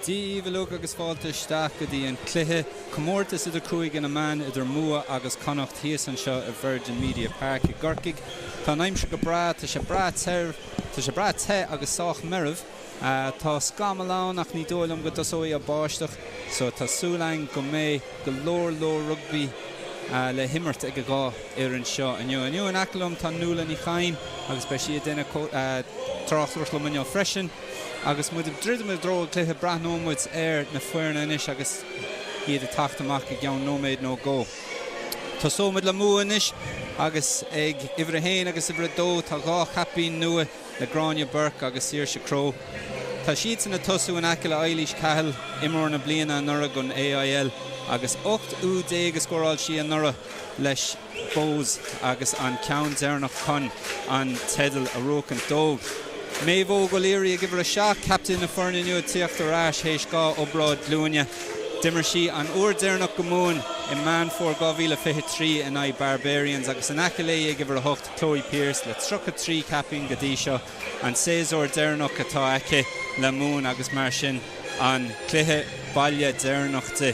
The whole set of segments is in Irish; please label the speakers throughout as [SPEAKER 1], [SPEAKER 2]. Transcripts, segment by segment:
[SPEAKER 1] Dia dhaoibh uilig agus fáilte isteach go dtí an cluiche comórtas idir cúige na mban idir Mumha agus Connacht thíos anseo i Virgin Media Park i gCorcaigh. Tá an aimsir go breá, tá sé breá te, tá sé breá te agus sách meirbh. Tá scamall ann ach ní dóigh liom go dtosóidh an báisteach so tá súil againn go mbeidh go leor leor rugbaí le himirt ag an dhá fhoireann seo inniu. Inniu in aice liom tá Nuala Ní Chadhain agus beidh sí ag déanamh tráchtaireacht liom inniu freisin. Agus muid ag druidim i dtreo an chluiche, breathnóidh muid ar na foirne anois agus iad ag teacht amach i gceann nóiméad nó dhó. Tosóidh muid le Mumha anois agus ag uimhir a haon agus uimhir a dó tá dhá chaipín nua le Gráinne Burke agus Saoirse Crowe. Tá siadsan ag tosú in aice le Eilís Cahill, imreoir na bliana anuraidh don AIL agus 18 úd a scóráil sí anuraidh leis Bohs agus an ceann deireanach chun an teideal a bhuachaint dóibh. Maeve Óg O'Leary ag uimhir a 7, captaen na foirne inniu ag tíocht ar ais théis 2 obráid glúine. D'imir sí an uair deireanach go Mumhain i Meán Fómhair 2023 in aghaidh Barbarians agus in aice léi ag uimhir a 8, Chloe Pearse le 33 caipín go dtí seo, an séasúr deireanach atá aici le Mumhain agus mar sin an cluiche baile deireanach di.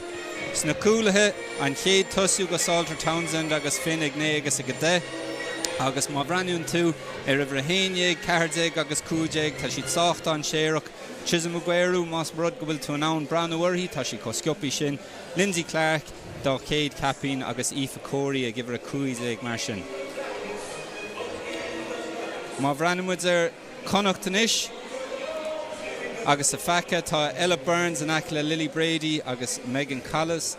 [SPEAKER 1] Sna cúlaithe, an chéad tosú go Salter Townsend agus Finn ag 9 agus ag 10 agus má bhreathnaíonn tú ar uimhir 11, 14 agus 15 tá siad sách dainséarach. Chisom Ugwueru, más rud go bhfuil tú in ann breathnú uirthi, tá sí chomh sciobtha sin. Lindsay Clarke dá chéad caipín agus Aoife Corey ag uimhir 15 mar sin. Má bhreathnaíonn muid ar Chonnacht anois agus sa phaca tá Ella Burns in aice le Lily Brady agus Megan Collis.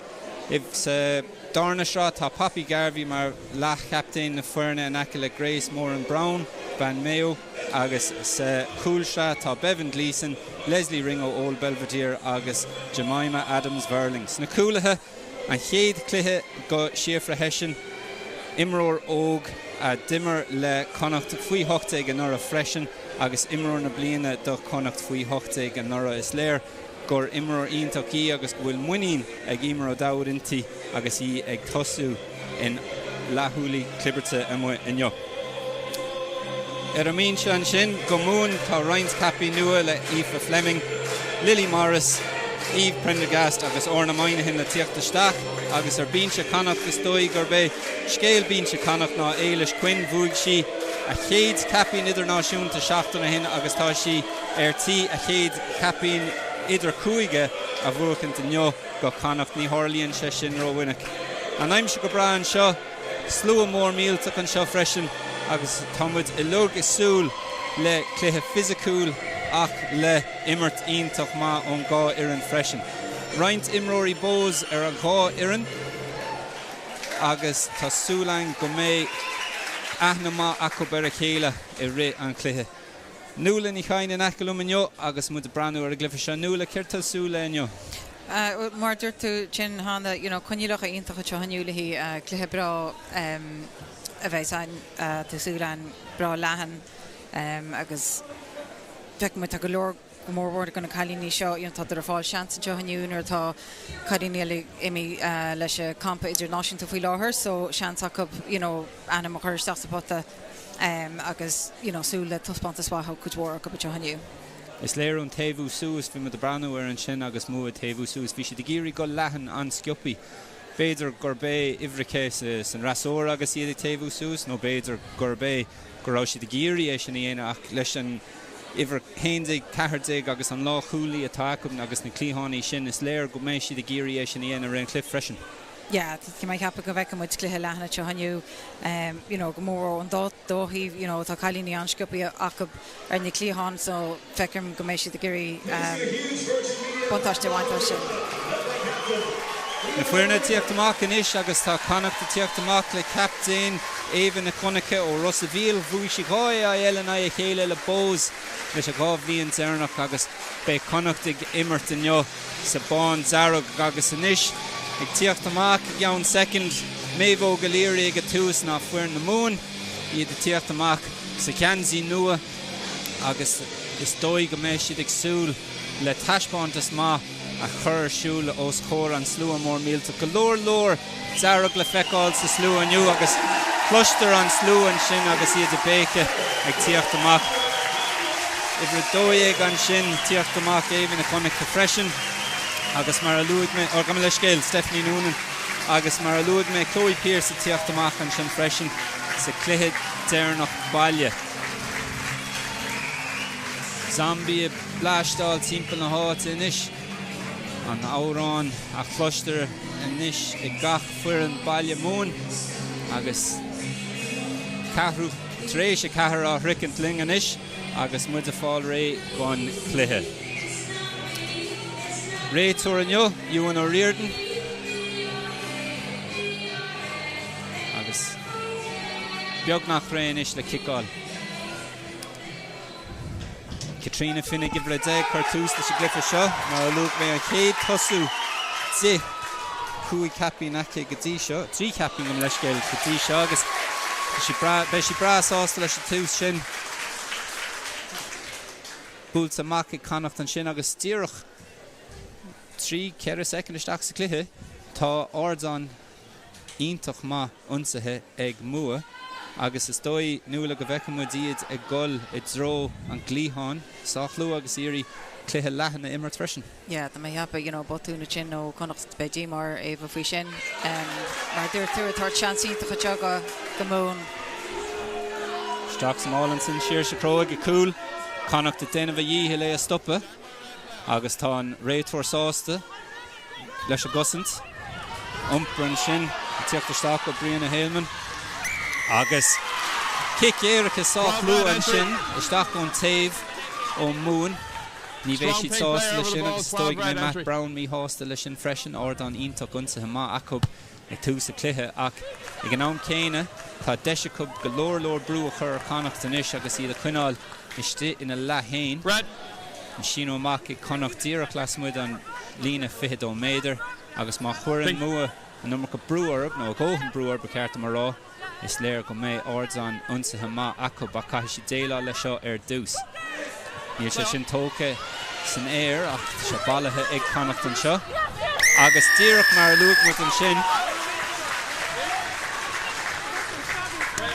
[SPEAKER 1] Sa darna sraith tá Poppy Garvey mar leathchaptaen na foirne in aice le Grace Moran Browne, bean Mayo, agus sa chúlsraith tá Bevan Gleeson, Leslie Ring ó Old Belvedere agus Jemima Adams Verling. Sna cúlaithe, an chéad chluiche go Síofra Hession, imreoir óg a d'imir le Connacht faoi 18 anuraidh freisin agus imreoir na bliana do Chonnacht faoi 18 anuraidh. Is léir gur imreoir iontach í agus go bhfuil muinín ag Emer O'Dowd inti agus í ag tosú in leathshúilí clibirte amuigh inniu. Ar an mbinse ansin go Mumhain tá roinnt caipíní nua le Aoife Fleming, Lily Morris, Eve Prendergast agus Orna Moynihan le tíocht isteach agus ar binse Connacht is dóigh gurb é scéal binse Connacht ná Éilis Quinn. Bhuaigh sí a chéad caipín idirnáisiúnta seachtain ó shin agus tá sí ar tí a chéad chaipín idir-chúige a bhuachaint inniu go Connacht. Ní tharlaíonn sé sin rómhinic. An aimsir go breá anseo, slua mór millteach anseo freisin agus tá muid uilig ag súil le cluiche fisiciúil ach le imirt iontach maith ón dhá fhoireann freisin. Roinnt imreoirí Bohs ar an dhá fhoireann agus tá súil againn go mbeidh aithne maith acu ar a chéile i rith an chluiche. Nuala Ní Chadhain in aice liom inniu agus muid ag breathnú ar an gcluiche seo. Nuala, céard tá tú ag súil le inniu?
[SPEAKER 2] Mar a dúirt tú ansin cheana, you know, coinníollacha iontacha anseo inniu le haghaidh cluiche breá a bheas ann, tá súil againn, breá leathan agus feicfidh muid, tá go leor, go mór mhór do na cailíní seo, you know, tádar ag fáil seans anseo inniu nuair atá cailíní eile imithe leis an campa idirnáisiúnta faoi láthair so seans acu, you know, ainm a chur isteach sa phota. agus you know súil le taispeántas mhaith ó cuid mhór acu anseo inniu.
[SPEAKER 1] Is léir ón taobhú suas, bhí muid ag breathnú air ansin agus Mumha ag taobhú suas, bhí siad ag iarraidh dul leathan an-sciobthaí. B'fhéidir gurb é uimhir a san fhreasúra agus iad ag taobhú suas nó b'fhéidir gurb é go raibh siad ag iarraidh é sin a dhéanamh ach leis an uimhir 11, 14 agus an lánchúlaí atá acu agus na cliathánaí sin, is léir go mbeidh siad ag iarraidh é sin a dhéanamh ar an chluiche freisin.
[SPEAKER 2] Yeah, tá mé ag ceapadh go bhfeicfidh muid cluiche leathan anseo inniu, you know, go mór ón dá thaobh, you know, tá cailíní an-sciobtha acu ar na cliatháin so feicim go mbeidh siad ag iarraidh buntáiste a bhaint as sin.
[SPEAKER 1] Na foirne ag tíocht amach anois agus tá Connacht ag tíocht amach le captaen Éabha Nic Dhonncha ó Ros a' Mhíl. Bhuaigh sí 2 AIL in aghaidh a chéile le Bohs leis an dhá bhliain deireanach agus beidh Connacht ag imirt inniu. sa bándearg agus anois ag tíocht amach i gceann soicind, Maeve Óg O'Leary ag an tús ná foireann na Mumhan, iad ag tíocht amach sa gheansaí nua agus is dóigh go mbeidh siad ag súil le taispeántas maith a chur ar siúl os comhair an slua mór millteach. Go leor leor dearg le feiceáil sa slua inniu agus cloistear an slua ansin agus iad ag béiceadh ag tíocht amach. uimhir 12 ansin, tíocht amach Ava Nic Dhonncha freisin agus mar a luaigh mé, ó gabh mo leithscéal, Stephanie Noonan agus mar a luaigh mé, Chloe Pearse ag tíocht amach ansin freisin sa cluiche deireanach baile. Zombie ag bleaisteáil timpeall na háite anois. An amhrán a chloistear anois ag gach foireann baile Mumhan agus ceathrú tar éis a 4 á shroichint linn anois agus muid ag fáil réidh don chluiche. Réiteoir inniu, Ewan O'Riordan. Agus beagnach réidh anois le ciceáil. Caitríona Finn ag uimhir 10 ag cur tús leis an gcluiche seo. Mar a luaigh mé an chéad tosú di. 5 caipín aici go dtí seo, 3 chaipín gabh mo leithscéal go dtí seo agus tá sí breá, beidh sí breá sásta leis an tús sin. Buailte amach ag Connacht ansin agus díreach 3, 4 soicind isteach sa chluiche tá ardán iontach maith ionsaithe ag Mumha agus is dóigh Nuala go bhfeicfidh muid iad ag dul i dtreo an gcliatháin sách luath agus iarraidh cluiche leathan a imirt freisin.
[SPEAKER 2] Yeah, tá mé ag ceapadh, you know, botún ansin ó Chonnacht, beidh díomá ar Ava faoi sin. Mar a dúirt tú, ag tabhairt seans iontach anseo go go Mumhan.
[SPEAKER 1] Isteach sa mála ansin, Saoirse Crowe ag cúl, Connacht ag déanamh a dhícheall é a stopadh. Agus tá an réiteoir sásta leis an gcosaint. Iompar ansin ag tíocht isteach ó Brianna Haleman. Agus cic éirice sách luath ansin isteach ón taobh ó Mumhain. Ní bheidh siad sásta leis sin agus is dóigh go mbeidh Matt Browne míshásta leis sin freisin. Ardán iontach ionsaithe maith acu ag tús an chluiche ach ag an am céanna tá deis acu go leor leor brú a chur ar Chonnacht anois agus iad a choinneáil istigh ina leath féin. An síneadh amach ag Connacht díreach lasmuigh den líne 22 méadar agus má chuireann Mumha an iomarca brú orthu, nó a dhóthain brú orthu ba cheart dom a rá, Is léir go mbeidh ardán ionsaithe maith acu ach caithfidh siad déileáil leis seo ar dtús. Níl sé sin tógtha san aer ach tá sé bailithe ag Connacht anseo agus díreach mar a luaigh muid ansin,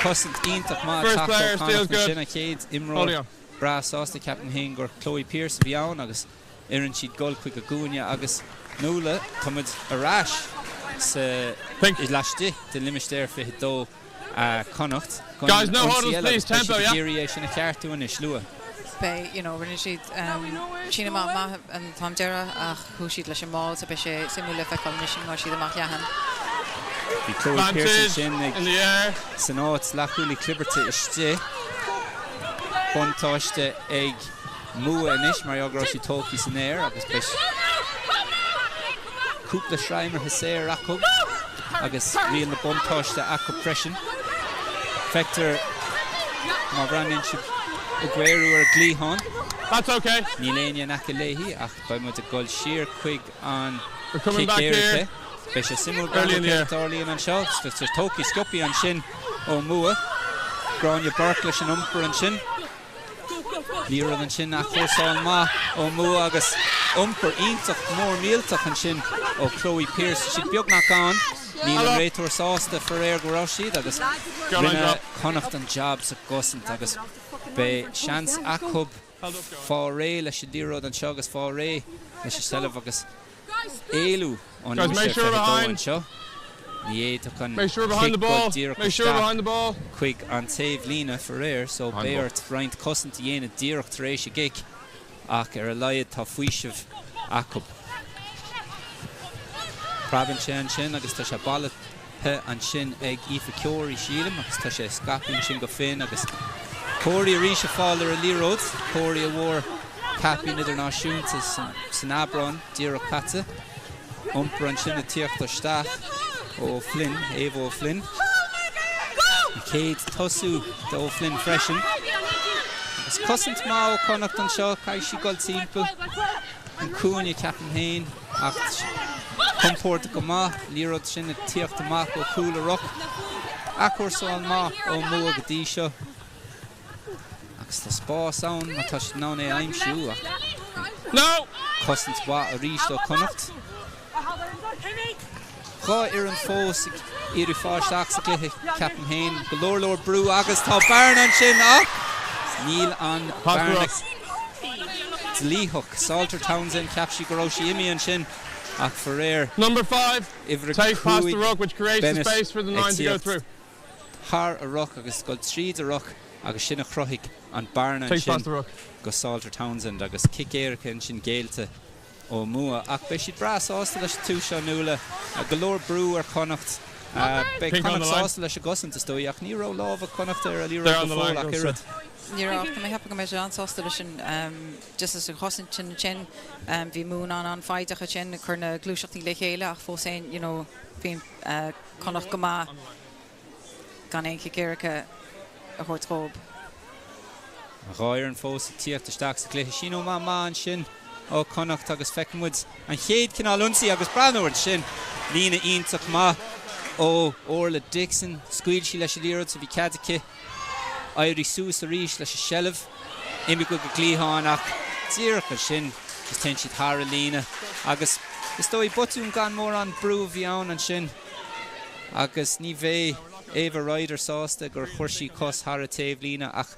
[SPEAKER 1] cosaint iontach maith ag teacht ó Chonnacht ansin, an chéad imreoir breá sásta, ceapaim féin gur Chloe Pearse a bhí ann agus iarrann siad dul chuig an gcúinne agus Nuala, tá muid ar ais sa laistigh de limistéar 22 Connacht don ionsaí eile agus beidh siad ag iarraidh é sin a cheartú anois luath.
[SPEAKER 2] Beidh, you know, rinne siad síneadh amach maith an t-am deireadh ach chuaigh siad leis an mball so beidh sé suimiúil le feiceáil anois an mbeidh siad amach leathan.
[SPEAKER 1] Bhí Chloe Pearse ansin ag san áit leathchúlaí clibirte istigh. Buntáiste ag Mumha anois mar gheall go raibh sí tógtha san aer agus beidh cúpla sraith imeartha saor acu agus riail na buntáiste acu freisin. Feictear má bhreathnaíonn sibh Ugwueru ar an gcliathán. Níl éinne in aice léi ach beidh muid ag dul siar chuig an cic éirice. Beidh sé suimiúil breathnú céard a tharlaíonn anseo. Tá tógtha sciobtha ansin ó Mumha. Gráinne Burke leis an iompar ansin. Liathróid ansin, athchúrsáil maith ó Mumha agus iompar iontach mór millteach ansin ó Chloe Pearse. Siad beagnach ann. Níl an réiteoir sásta faraor go raibh siad agus rinne Connacht an jab sa gcosaint agus beidh seans acu fáil réidh leis an liathróid anseo agus fáil réidh leis an seilbh agus éalú ón limistéar 22 anseo. Ní fhéadfadh an cic dul díreach isteach chuig an taobhlíne faraor so beidh ort roinnt cosaint a dhéanamh díreach tar éis an gcic ach ar a laghad tá faoiseamh acu. Preabann sé ansin agus tá sé bailithe ansin ag Aoife Carey sílim agus tá sé scaipthe ansin go Finn agus Carey arís ag fáil ar an liathróid. Carey a bhfuair caipín idirnáisiúnta san Aibreán díreach caite. Iompar ansin ag tíocht isteach ó Flynn, Ava O'Flynn. An chéad tosú do O'Flynn freisin. Agus cosaint maith ó Chonnacht anseo, caithfidh sí dul timpeall an cúinne ceapaim féin ach compordach go maith, liathróid sin ag tíocht amach ó chúl a ruc. Athchúrsáil maith ó Mumha go dtí seo. Agus tá spás ann má tá siad in ann é a aimsiú ach cosaint mhaith arís ó Chonnacht. 2 fhoireann fós ag iarraidh fáil isteach sa gcluiche ceapaim féin. Go leor leor brú agus tá bearna ansin ach níl an bearna. dlítheach. Salter Townsend, cheap sí go raibh sí imithe ansin ach faraor, uimhir a 5, Bennett ag tíocht thar a ruc agus ag dul tríd a ruc agus sin a chruthaigh an bearna ansin go Salter Townsend agus cic éirice ansin géillte ó Mumha. Ach beidh siad breá sásta leis an tús seo Nuala. Go leor brú ar Chonnacht. Beidh Connacht sásta leis an gcosaint is dóigh ach ní raibh lámh ag Connacht ar an liathróid go fóill ach oiread.
[SPEAKER 2] Ní raibh ach tá mé ag ceapadh go mbeidh siad an-sásta leis an just leis an chosaint sin ansin. Bhí Mumhain an-an-fhoighdeach ansin ag cur na gluaiseachtaí le chéile ach fós féin you know bhí Connacht go maith gan aon chic éirice a thabhairt dhóib.
[SPEAKER 1] An dá fhoireann fós ag tíocht isteach sa gcluiche. Síneadh amach maith ansin ó Chonnacht agus feiceann muid an chéad cineál ionsaí agus breathnú air sin! Líne iontach maith ó Orla Dixon. Scaoil sí leis an liathróid so bhí cead aici éirí suas arís leis an seilbh. Imigh go cliathán ach díreach ansin just téann siad thar an líne agus is dóigh botún gan mórán brú a bhí ann ansin agus ní bheidh Ava Ryder sásta gur chuir sí cos thar an taobhlíne ach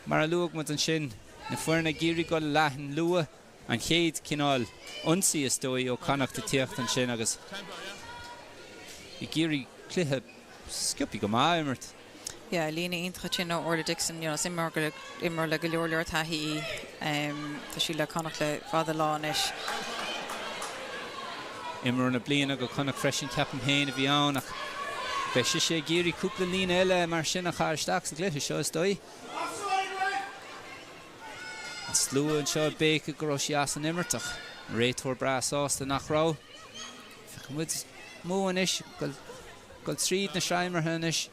[SPEAKER 1] mar a luaigh muid ansin, na foirne ag iarraidh dul leathan luath. An chéad cineál ionsaí is dóigh ó Connacht ag tíocht ansin agus ag iarraidh cluiche sciobtha go maith a imirt.
[SPEAKER 2] Yeah, líne iontach ansin ó Orla Dixon, you know, is imreoir imreoir le go leor leor taithí í. Tá sí le Connacht le fada lá anois.
[SPEAKER 1] Imreoir na bliana go Connacht freisin ceapaim féin a bhí ann ach beidh sise ag iarraidh cúpla líne eile mar sin a chur isteach sa gcluiche seo is dóigh. An slua anseo ag béiceadh go raibh sí as an imirt ach an réiteoir breá sásta nach raibh. Feicfidh muid Mumha anois ag dul tríd na sreabhimeartha anois.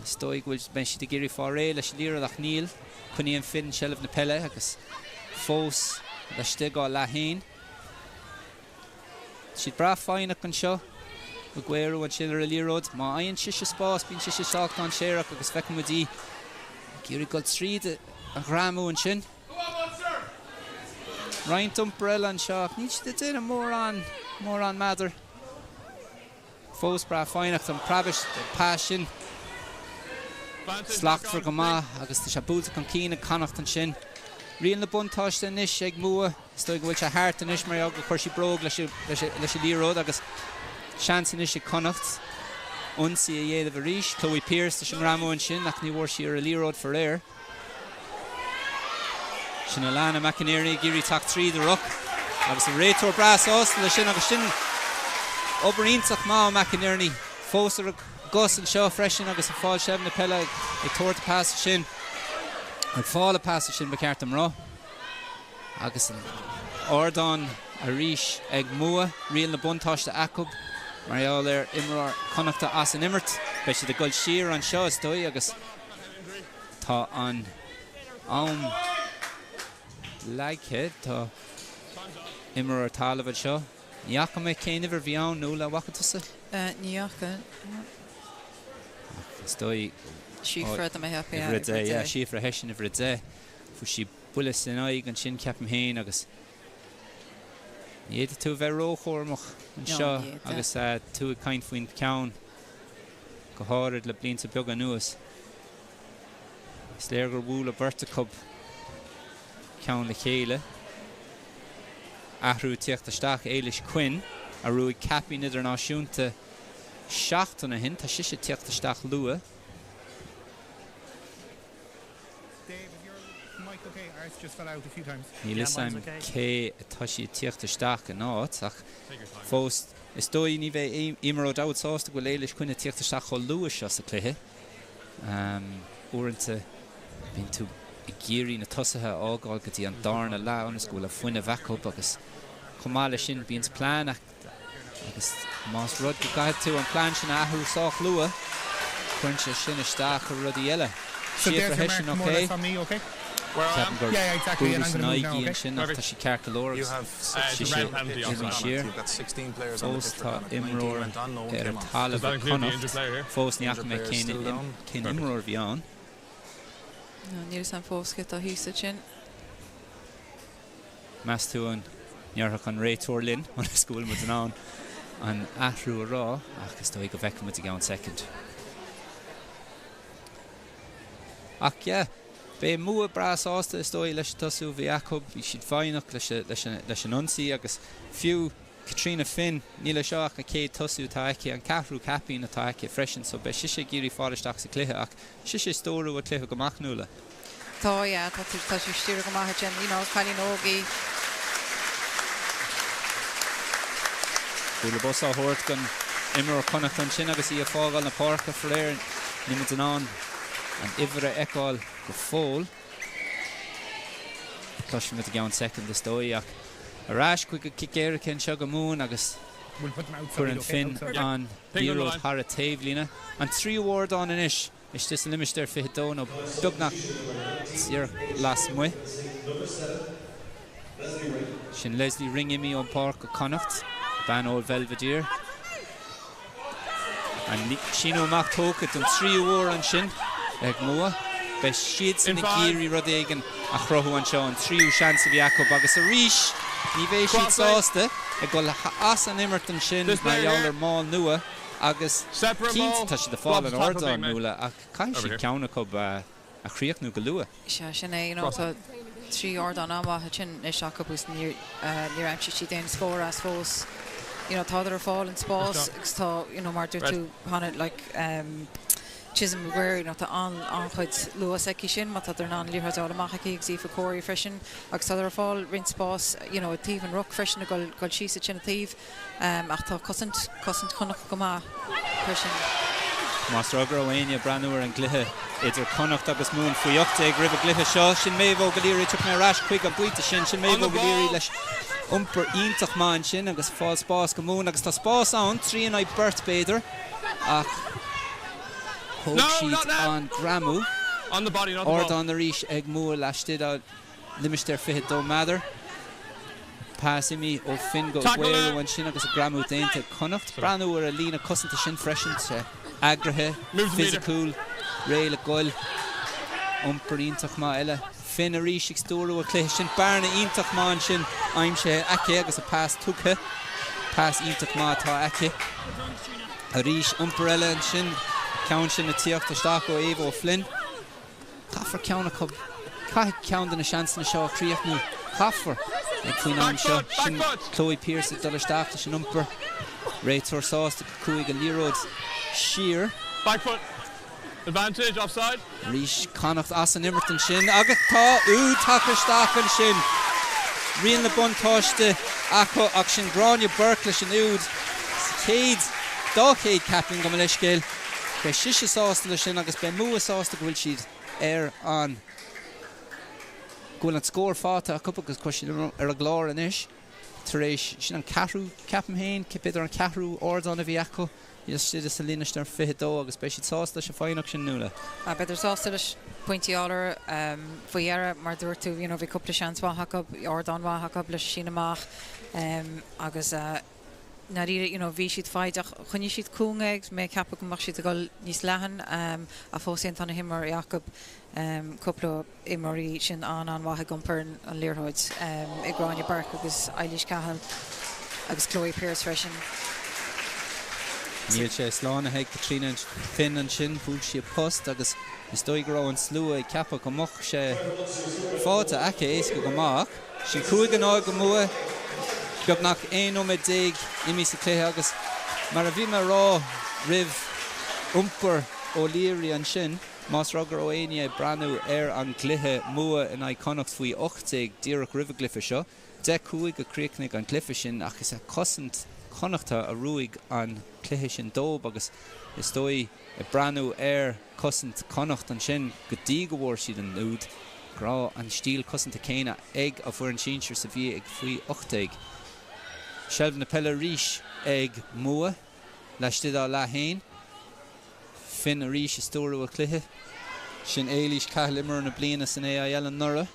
[SPEAKER 1] Is dóigh go bhfuil mbeidh siad ag iarraidh fáil réidh leis an liathróid ach níl. Coinníonn Finn seilbh na peile agus fós laistigh dá leath féin. Tá siad breá foighneach anseo ag géarú ansin ar an liathróid. Má fhaigheann sise spás, bíonn sise sách dainséarach agus feicfidh muid í ag iarraidh dul tríd an ghreamú ansin. Roinnt iompar eile anseo ach níl siad ag déanamh mórán, mórán meadair. Fós breá foighneach an preabadh, an pas sin slachtmhar go maith agus tá sé buailte chun cinn ag Connacht ansin. Riail na buntáiste anois ag Mumha. Is dóigh go bhfuil sé thart anois mar gheall gur chuir sí bróg leis an liathróid agus seans anois ag Connacht ionsaí a dhéanamh arís. Chloe Pearse leis an ngreamú ansin ach ní bhfuair sí ar an liathróid faraor. Sin Alana McInerney ag iarraidh teacht tríd an ruc agus an réiteoir breá sásta leis sin agus sin obair iontach maith ó McInerney. Fós ar a gcos anseo freisin agus ag fáil seilbh na peile ag tabhairt an pas sin, ag fáil an pas sin ba cheart dom rá. Agus an ardán arís ag Mumha, riail na buntáiste acu mar gheall ar imreoir Connachta as an imirt. Beidh siad ag dul siar anseo is dóigh agus tá an am leagtha. Tá imreoir talamh anseo. Ní fhaca mé cén uimhir a bhí ann, Nuala, an bhfaca tusa?
[SPEAKER 2] Ní fhaca.
[SPEAKER 1] Ach is dóigh.
[SPEAKER 2] Síofra, tá mé a cheapadh, yeah.
[SPEAKER 1] Uimhir 10, yeah, Síofra Hession, uimhir 10. Fuair sí buille san aghaidh ansin, ceapaim féin, agus ní fhéadfaidh tú a bheith róchúramach anseo agus tú ag caint faoin cheann, go háirid le blianta beaga anuas. Is léir gur bhuail an bheirt acu ceann le chéile. Athrú ag tíocht isteach, Éilis Quinn, a bhuaigh caipín idirnáisiúnta seachtain ó shin, tá sise ag tíocht isteach luath. Níl fhios a'm cé atá sí ag tíocht isteach in áit ach fós is dóigh ní bheidh Emer O'Dowd sásta go bhfuil Éilis Quinn ag tíocht isteach chomh luath seo sa cluiche. Uaireanta bíonn tú ag iarraidh na tosaithe a fhágáil go dtí an darna leath ionas go bhfuil an fuinneamh acu agus chomh maith leis sin bíonn plean Agus más rud go gcaithfidh tú an plean sin a athrú sách luath, cuireann sé sin isteach ar rudaí eile. Síofra Hession, ok. Ceapaim gur buaileadh san aghaidh í ansin ach tá sí ceart go leor agus sise imithe siar. Fós tá imreoir ar an talamh ag Connacht. Fós ní fhaca mé cén imreoir a bhí ann.
[SPEAKER 2] Níl fhios a'm fós cé atá thíos ansin.
[SPEAKER 1] Meas tú an ndéarfadh an réiteoir linn ionas go bhfuil muid in ann an athrú a rá ach is dóigh go bhfeicfidh muid i gceann soicind. Ach yeah, beidh. Beidh Mumha breá sásta, is dóigh, leis an tosú a bhí acu. Bhí siad foighneach leis an ionsaí agus fiú Caitríona Finn, níl é seo ach an chéad tosú atá aici, an ceathrú caipín atá aici freisin so beidh sise ag iarraidh fáil isteach sa chluiche ach sise ag stiúradh an cluiche go maith, Nuala.
[SPEAKER 2] Tá, yeah, tá tá sí ag stiúradh go maith ansin, you know, cailín óg í.
[SPEAKER 1] Bualadh bos á thabhairt don imreoir Connacht ansin agus í ag fágáil na páirce, faraor níl muid in ann an uimhir a fheiceáil go fóill. Cloisfimid i gceann soicind is dóigh ach ar ais chuig an cic éirice anseo go Mumhain agus cuireann Finn an liathróid thar an taobhlíne. An tríú ardán anois istigh sa limistéar 22 nó beagnach díreach lasmuigh. Sin Leslie Ring imithe ón bpáirc go Connacht, bean Old Belvedere. An síneadh amach tógtha don tríú huair ansin ag Mumha. Beidh siadsan ag iarraidh rud éigin a chruthú anseo, an tríú seans a bhí acu agus arís ní bheidh siad sásta ag dul as an imirt ansin mar gheall ar maul nua agus cinnte tá siad ag fáil an ardán Nuala ach caithfidh siad ceann acu a a chríochnú go luath.
[SPEAKER 2] Sea, sin é, you know, tá trí ardán an-mhaith ansin anois acu agus níor, níor aimsigh siad aon scór as fós. You know, tádar ag fáil an spás agus tá, you know, mar a dúirt tú cheana, like, um, Chisholm Maguire, you know, tá an, an-chuid luas aici sin má tádar in ann liathróid a fháil amach aici agus Aoife Corey freisin agus tádar ag fáil roinnt spás, you know, ag taobh an ruc freisin ag dul, dul síos ansin ag taobh. Ach tá cosaint, cosaint Chonnacht go maith freisin.
[SPEAKER 1] Más rud go raibh éinne ag breathnú ar an gcluiche idir Connacht agus Mumhan faoi 18 roimh an gcluiche seo, sin Méabh Óg O'Leary, tiocfaidh mé ar ais chuig an bpointe sin, sin Méabh Óg O'Leary leis iompar iontach maith ansin agus fáil spás go Mumhan agus tá spás ann, 3 in aghaidh beirt b'fhéidir, ach thóg siad an greamú. Ardán arís ag Mumha laistigh dá Limistéar 22 méadar. Pas imithe ó Finn go Aguero ansin agus an greamú déanta ag Connacht. Breathnú ar an líne cosanta sin freisin, eagraithe, fisiciúil, réidh le goil. Iompar iontach maith eile. Finn arís ag stiúradh an chluiche sin. Bearna iontach maith ansin aimsithe aici agus a pas tugtha. Pas iontach maith atá aici. Arís iompar eile ansin, ceann sin ag tíocht isteach ó Ava O'Flynn. Caithfear ceann acu, caithfidh ceann de na seansanna seo a chríochnú. Caithfear ag faoin am seo. Sin Chloe Pearse ag dul isteach leis an iompar. Réiteoir sásta go chuaigh an liathróid siar.
[SPEAKER 3] Back foot. Advantage, offside.
[SPEAKER 1] Arís Connacht as an imirt ansin agus tá úd tagtha isteach ansin. Rian na buntáiste acu ach sin Gráinne Burke leis an úd sa chéad, dá chéad caipín, gabh mo leithscéal. Beidh sise sásta leis sin agus beidh Mumha sásta go bhfuil siad ar an, go bhfuil an scór faighte acu agus go bhfuil siad ar an gclár anois tar éis, sin an ceathrú, ceapaim féin, b'fhéidir an ceathrú ardán a bhí acu istigh sa limistéar 22 agus beidh siad sásta leis an foighneacht sin, Nuala.
[SPEAKER 2] Beidh sásta leis pointí a fháil faoi dheireadh, mar a dúirt tú, you know, bhí cúpla seans mhaith acu, ardán mhaith acu leis an síneadh amach agus, ndáiríre, you know, bhí siad foighdeach, choinnigh siad cúng é agus mé ag ceapadh go mbeadh siad ag dul níos leathan ach fós féin tá na himreoirí acu, cúpla imreoirí sin an-an-mhaith ag iompar an liathróid, i Gráinne Burke agus Eilís Cahill agus Chloe Pearse freisin.
[SPEAKER 1] Níl sé slánaithe ag Caitríona Finn ansin, bhuail sí an post agus is dóigh go raibh an slua ag ceapadh go mbeadh sé faighte aici éasca go maith ach. Sin 5-0 go Mumha, beagnach 11 nóiméad imithe sa chluiche agus mar a bhí mé a rá roimh iompar O'Leary ansin, más rud go raibh éinne ag breathnú ar an gcluiche Mumha in aghaidh Connacht faoi 18 díreach roimh an gcluiche seo, 10-5 a chríochnaigh an cluiche sin ach is é cosaint Chonnachta a bhuaigh an cluiche sin dóibh agus is dóigh ag breathnú ar chosaint Chonnacht ansin go dtí go bhfuair siad an úd, go raibh an stíl cosanta céanna ag an bhfoireann sinsir is a bhí ag faoi 18. Seilbh na peile arís ag Mumha laistigh dá leath féin. Finn arís ag stiúradh an chluiche. Sin Éilís Cahill, imreoir na bliana san AIL anuraidh,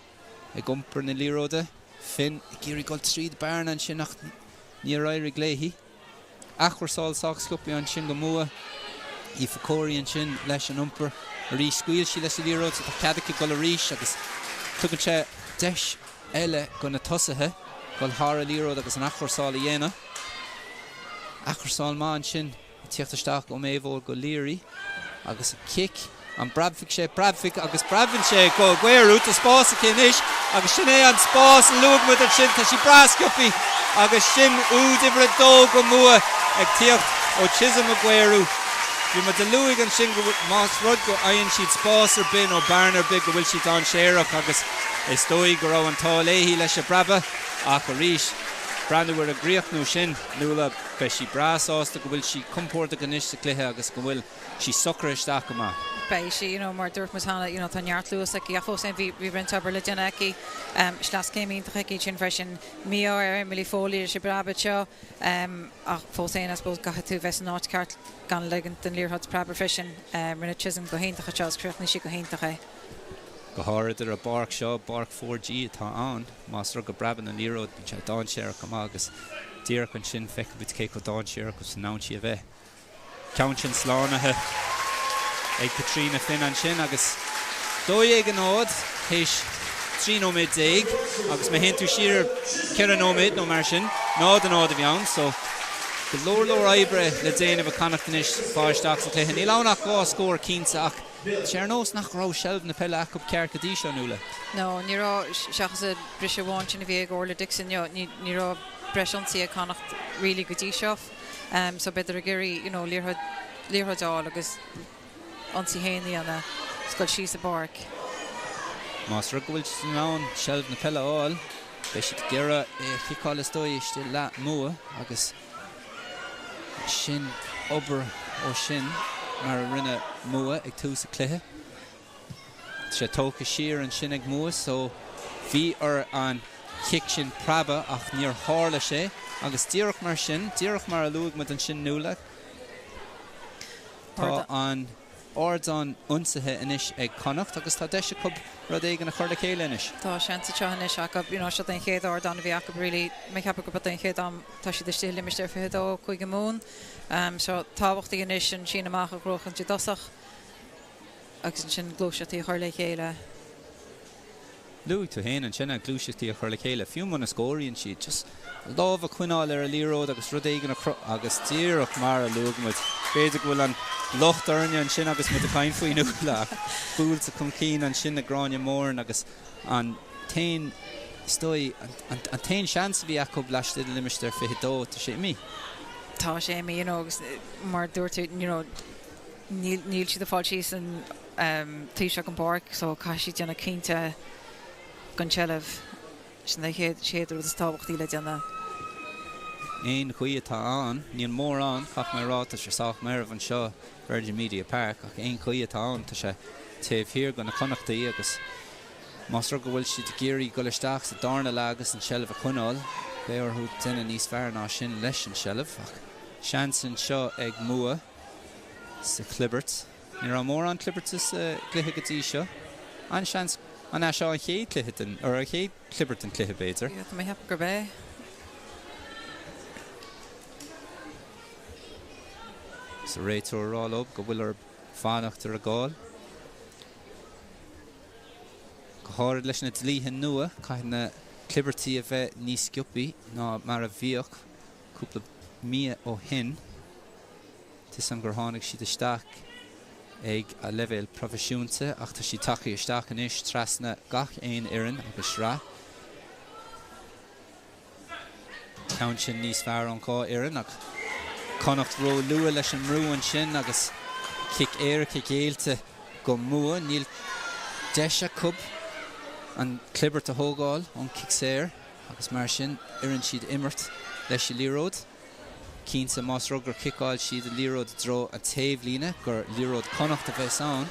[SPEAKER 1] ag iompar na liathróide. Finn ag iarraidh dul tríd bearna ansin ach níor éirigh léi. Athchúrsáil sách sciobtha ansin go Mumha. Aoife Corey ansin leis an iompar arís. Scaoil sí leis an liathróid so tá cead aici dul arís agus tugann sé deis eile go na tosaithe dul thar an liathróid agus an athchúrsáil a dhéanamh. Athchúrsáil maith ansin ag tíocht isteach ó Méabh O'Leary agus an cic. An bpreabfaidh sé? Preabfaidh agus preabann sé go Aguero. Tá spás aici anois agus sin é an spás a luaigh muid ansin. Tá sí breá sciobtha agus sin úd uimhir a dó go Mumha ag tíocht ó Chisom Aguero. Bhí muid a luaigh ansin go bhfuil, más rud go fhaigheann siad spás ar bith nó bearna ar bith go bhfuil sí dainséarach agus is dóigh go raibh an t-ádh léi leis an bpreabadh ach arís breathnú ar an gcríochnú sin, Nuala, beidh sí breá sásta go bhfuil sí compordach anois sa chluiche agus go bhfuil sí socraithe isteach go maith.
[SPEAKER 2] Beidh sí, you know, mar a dúirt muid cheana, you know, tá neart luas aici ach fós féin bhí, bhí roinnt obair le déanamh aici. Sleaschéim iontach aici ansin freisin. Mí-ádh ar Emily Foley leis an bpreabadh seo ach fós féin I suppose caithfidh tú bheith san áit ceart gan ligint don liathróid preabadh freisin. Rinne Chisom go hiontach anseo agus chríochnaigh sí go hiontach é.
[SPEAKER 1] Go háirid ar an bpáirc seo, páirc 4G atá ann, más rud go bpreabann an liathróid bíonn sé dainséarach go maith agus díreach ansin feicfimid cé chomh dainséarach is in ann sí a bheith. Ceann sin slánaithe ag Caitríona Finn ansin agus 12-0 théis 13 nóiméad agus má théann tú siar 4 nóiméad nó mar sin, 0-0 a bhí ann so go leor leor oibre le déanamh ag Connacht anois fáil isteach sa chluiche. Níl ann ach dhá scór cinnte ach tá sé ar nós nach raibh seilbh na peile acu ceart go dtí seo, Nuala.
[SPEAKER 2] No, ní raibh, seachas an briseadh amháin sin a bhí ag Orla Dixon, ní raibh breis ionsaí ag Connacht really go dtí seo. So b'fhéidir ag iarraidh you know liathróid liathróid a fháil agus ionsaí féin a dhéanamh is dul síos an bpáirc.
[SPEAKER 1] Más rud go bhfuil siad in ann seilbh na peile a fháil, beidh siad ag iarraidh é a chiceáil is dóigh istigh i leath Mumha agus ansin obair ó sin mar a rinne Mumha ag tús an chluiche. Tá sé tógtha siar ansin ag Mumha so bhí ar an chic sin preabadh ach níor tharla sé agus díreach mar sin, díreach mar a luaigh muid ansin Nuala, tá an ardán ionsaithe anois ag Connacht agus tá deis acu rud éigin a chur le chéile anois.
[SPEAKER 2] Tá seans anseo anois acu, you know, seo den chéad ardán a bhí acu really, mé ag ceapadh gurb den chéad am tá siad istigh i limistéar 22 Cúige Mumhan. So tábhachtaí anois an síneadh amach a ghnóthachaint i dtosach. agus ansin gluaiseachtaí a chur le chéile.
[SPEAKER 1] Luaigh tú féin ansin gluaiseachtaí a chur le chéile, fiú muna scóraíonn siad, just lámh a choinneáil ar an liathróid agus rud éigin a chruthú agus díreach mar a luaigh muid, b'fhéidir go bhfuil an locht orainne ansin agus muid ag caint faoin Nuala ach buailte chun cinn ansin ag Gráinne Moran agus an t-aon, is dóigh, an t-aon seans a bhí acu laistigh de limistéar 22, tá sé imithe.
[SPEAKER 2] Tá sé imithe, you know, agus mar a dúirt tú, you know, Níl siad ag fáil síos an taobh seo den bpáirc so caithfidh siad déanamh cinnte den tseilbh. Sin an chéad chéad rud is tábhachtaí le déanamh.
[SPEAKER 1] Aon ghaoth atá ann, níl mórán, caithfidh mé a rá, tá sé sách meirbh anseo, Virgin Media Park, ach aon ghaoth atá ann, tá sé taobh thiar de na Connachtaigh agus más rud go bhfuil siad ag iarraidh dul isteach sa darna leath agus an tseilbh a choinneáil, beidh orthu déanamh níos fearr ná sin leis an tseilbh. Ach seans anseo ag Mumha. sa chlibirt. Ní raibh mórán clibirte sa gcluiche go dtí seo. An-seans an é seo an chéad chluiche den, or an chéad chlibirt den chluiche b'fhéidir.
[SPEAKER 2] Yeah, tá mé ag ceapadh gurb é.
[SPEAKER 1] Is an réiteoir ag rá leo go bhfuil orthu fanacht ar an gcáil. Go háirid leis na dlíthe nua, caithfidh na clibirtí a bheith níos sciobthaí ná mar a bhíodh cúpla mí ó shin. Tá 'fhios a'm gur tháinig siad isteach ag a leibhéal proifisiúnta ach tá siad tagtha isteach anois trasna gach aon fhoireann agus sraith. Ceann sin níos fearr ón dhá fhoireann ach Connacht ró-luath leis an mbrú ansin agus cic éirice géillte go Mumha. Níl deis acu an chlibirt a thógáil ón cic saor agus mar sin oireann siad imirt leis an liathróid. Cinnte, más rud gur chiceáil siad an liathróid i dtreo an taobhlíne, gur liathróid Connacht a bheas ann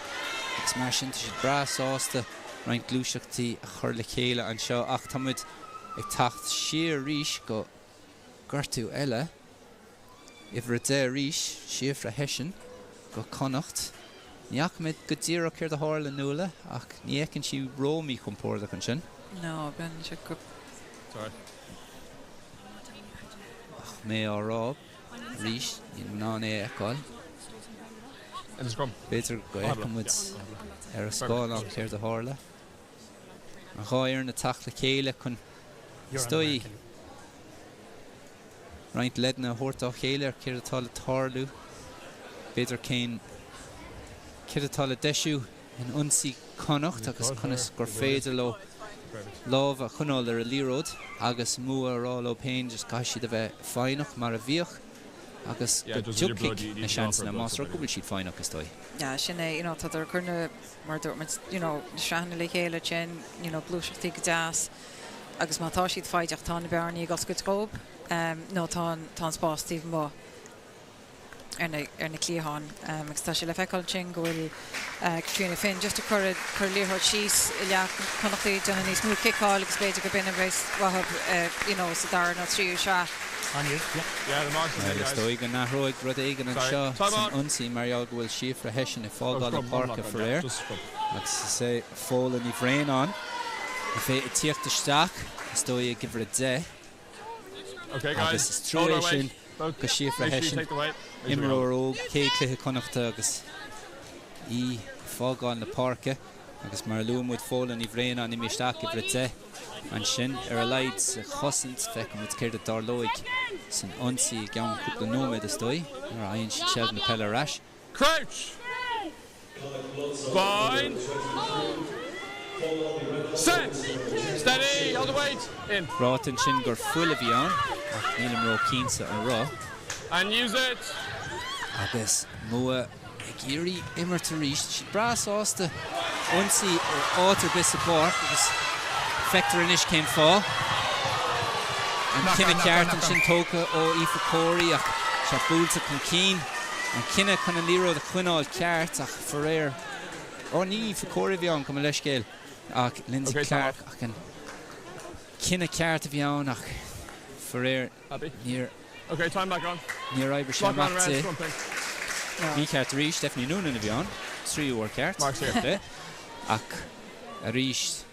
[SPEAKER 1] agus mar sin tá siad breá sásta roinnt gluaiseachtaí a chur le chéile anseo ach tá muid ag teacht siar arís go gortú eile. Uimhir 10 arís, Síofra Hession go Connacht. Ní fhaca mé go díreach céard a tharla Nuala ach ní fheiceann sí ró-mhíchompordach ansin.
[SPEAKER 2] No, bíonn sé go.
[SPEAKER 3] Sorry.
[SPEAKER 1] Ach mé á rá arís, níl mé in ann é a fheiceáil. B'fhéidir go bhfeicfidh muid ar an scáileán céard a tharla. An dhá fhoireann ag teacht le chéile chun, is dóigh, roinnt leideanna a thabhairt dá chéile ar céard atá le tarlú. B'fhéidir cén. Céard atá le deisiú in ionsaí Chonnacht agus conas gur féidir leo lámh a choinneáil ar an liathróid agus Mumha a rá leo féin just caithfidh siad a bheith foighneach mar a bhíodh agus go dtiocfaidh na seansanna más rud go bhfuil siad foighneach is dóigh.
[SPEAKER 2] Yeah, sin é, you know, tá ag cur na, mar a dúirt muid, you know, na sraitheanna le chéile ansin, you know, gluaiseachtaí go deas agus má tá siad foighdeach tá na bearnaí ag oscailt dhóibh nó tá an, tá an spás taobh amuigh. ar na ar na cliatháin agus tá sé le feiceáil ansin go bhfuil Caitríona Finn just ag cur cur liathróid síos i leath Connacht ag déanamh níos mó ciceáil agus b'fhéidir go b'in a bheas uathu you know sa dara nó tríú sraith.
[SPEAKER 1] Bhuel, is dóigh go n-athróidh rud éigin anseo san ionsaí mar gheall go bhfuil Síofra Hession ag fágáil na páirce faraor agus is é Fódhla Ní Bhraonáin a bheidh ag tíocht isteach, is dóigh ag uimhir 10. Agus is trua é sin do Shíofra Hession, imreoir óg, céad cluiche Connachta agus í ag fágáil na páirce. Agus mar a luaigh muid, Fódhla Ní Bhraonáin imithe isteach uimhir 10 ansin, ar a laghad sa chosaint. Feicfidh muid céard a dtarlóidh san ionsaí i gceann cúpla nóiméad, is dóigh, nuair a fhaigheann siad seilbh na peile ar ais.
[SPEAKER 3] Crouch! Bind! Set! Steady! Hold the weight! In!
[SPEAKER 1] Ráite ansin gur fuil a bhí ann, ach nílim ró-chinnte an raibh.
[SPEAKER 3] And use it!
[SPEAKER 1] Agus Mumha ag iarraidh imirt arís, tá siad breá sásta ionsaí ó áit ar bith sa bpáirc agus feictear anois cén fáth. An cinneadh ceart ansin tógtha ó Aoife Corey ach sé buailte chun cinn. An cinneadh chun an liathróid a choinneáil ceart ach faraor, ó ní Aoife Corey a bhí ann, gabh mo leithscéal, ach Lindsay Clark ach an cinneadh ceart a bhí ann ach faraor níor níor oibrigh sé amach di. Mícheart arís, Stephanie Noonan a bhí ann, tríú huair ceart, fair play, ach arís.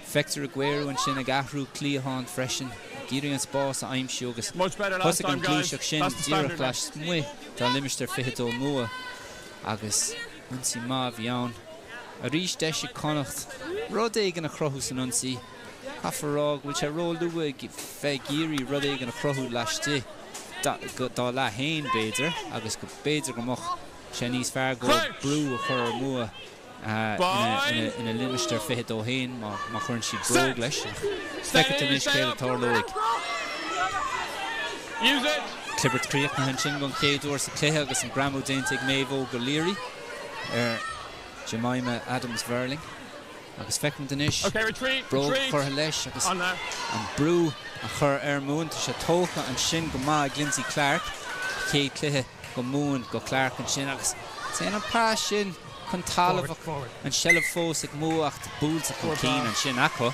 [SPEAKER 1] Feictear Aguero ansin ag athrú cliathán freisin, ag iarraidh an spás a aimsiú agus thosaigh an ghluaiseacht sin díreach lasmuigh dá limistéar 22 Mumha agus ionsaí maith a bhí ann. Arís deis ag Connacht rud éigin a chruthú san ionsaí. Caithfear a rá go bhfuil sé ró-luath ag bheith ag iarraidh rud éigin a chruthú laistigh dá leath féin b'fhéidir agus go b'fhéidir go mbeadh sé níos fearr dhóibh brú a chur ar Mumha ina limistéar 22 féin má chuireann siad bróg leis. Ach feicfidh anois céard a tarlóidh. Clibirt críochnaithe ansin don chéad uair sa chluiche agus an greamú déanta ag Méabh Óg O'Leary ar Jemima Adams-Verling. Agus feicimid anois bróg curtha leis agus an brú a chur ar Mumhain. Tá sé tógtha ansin go maith ag Lindsay Clark. Chéad cluiche do Mumhain go Clark ansin agus téann an pas sin chun talaimh ach an seilbh fós ag Mumha ach buailte chun cinn ansin acu.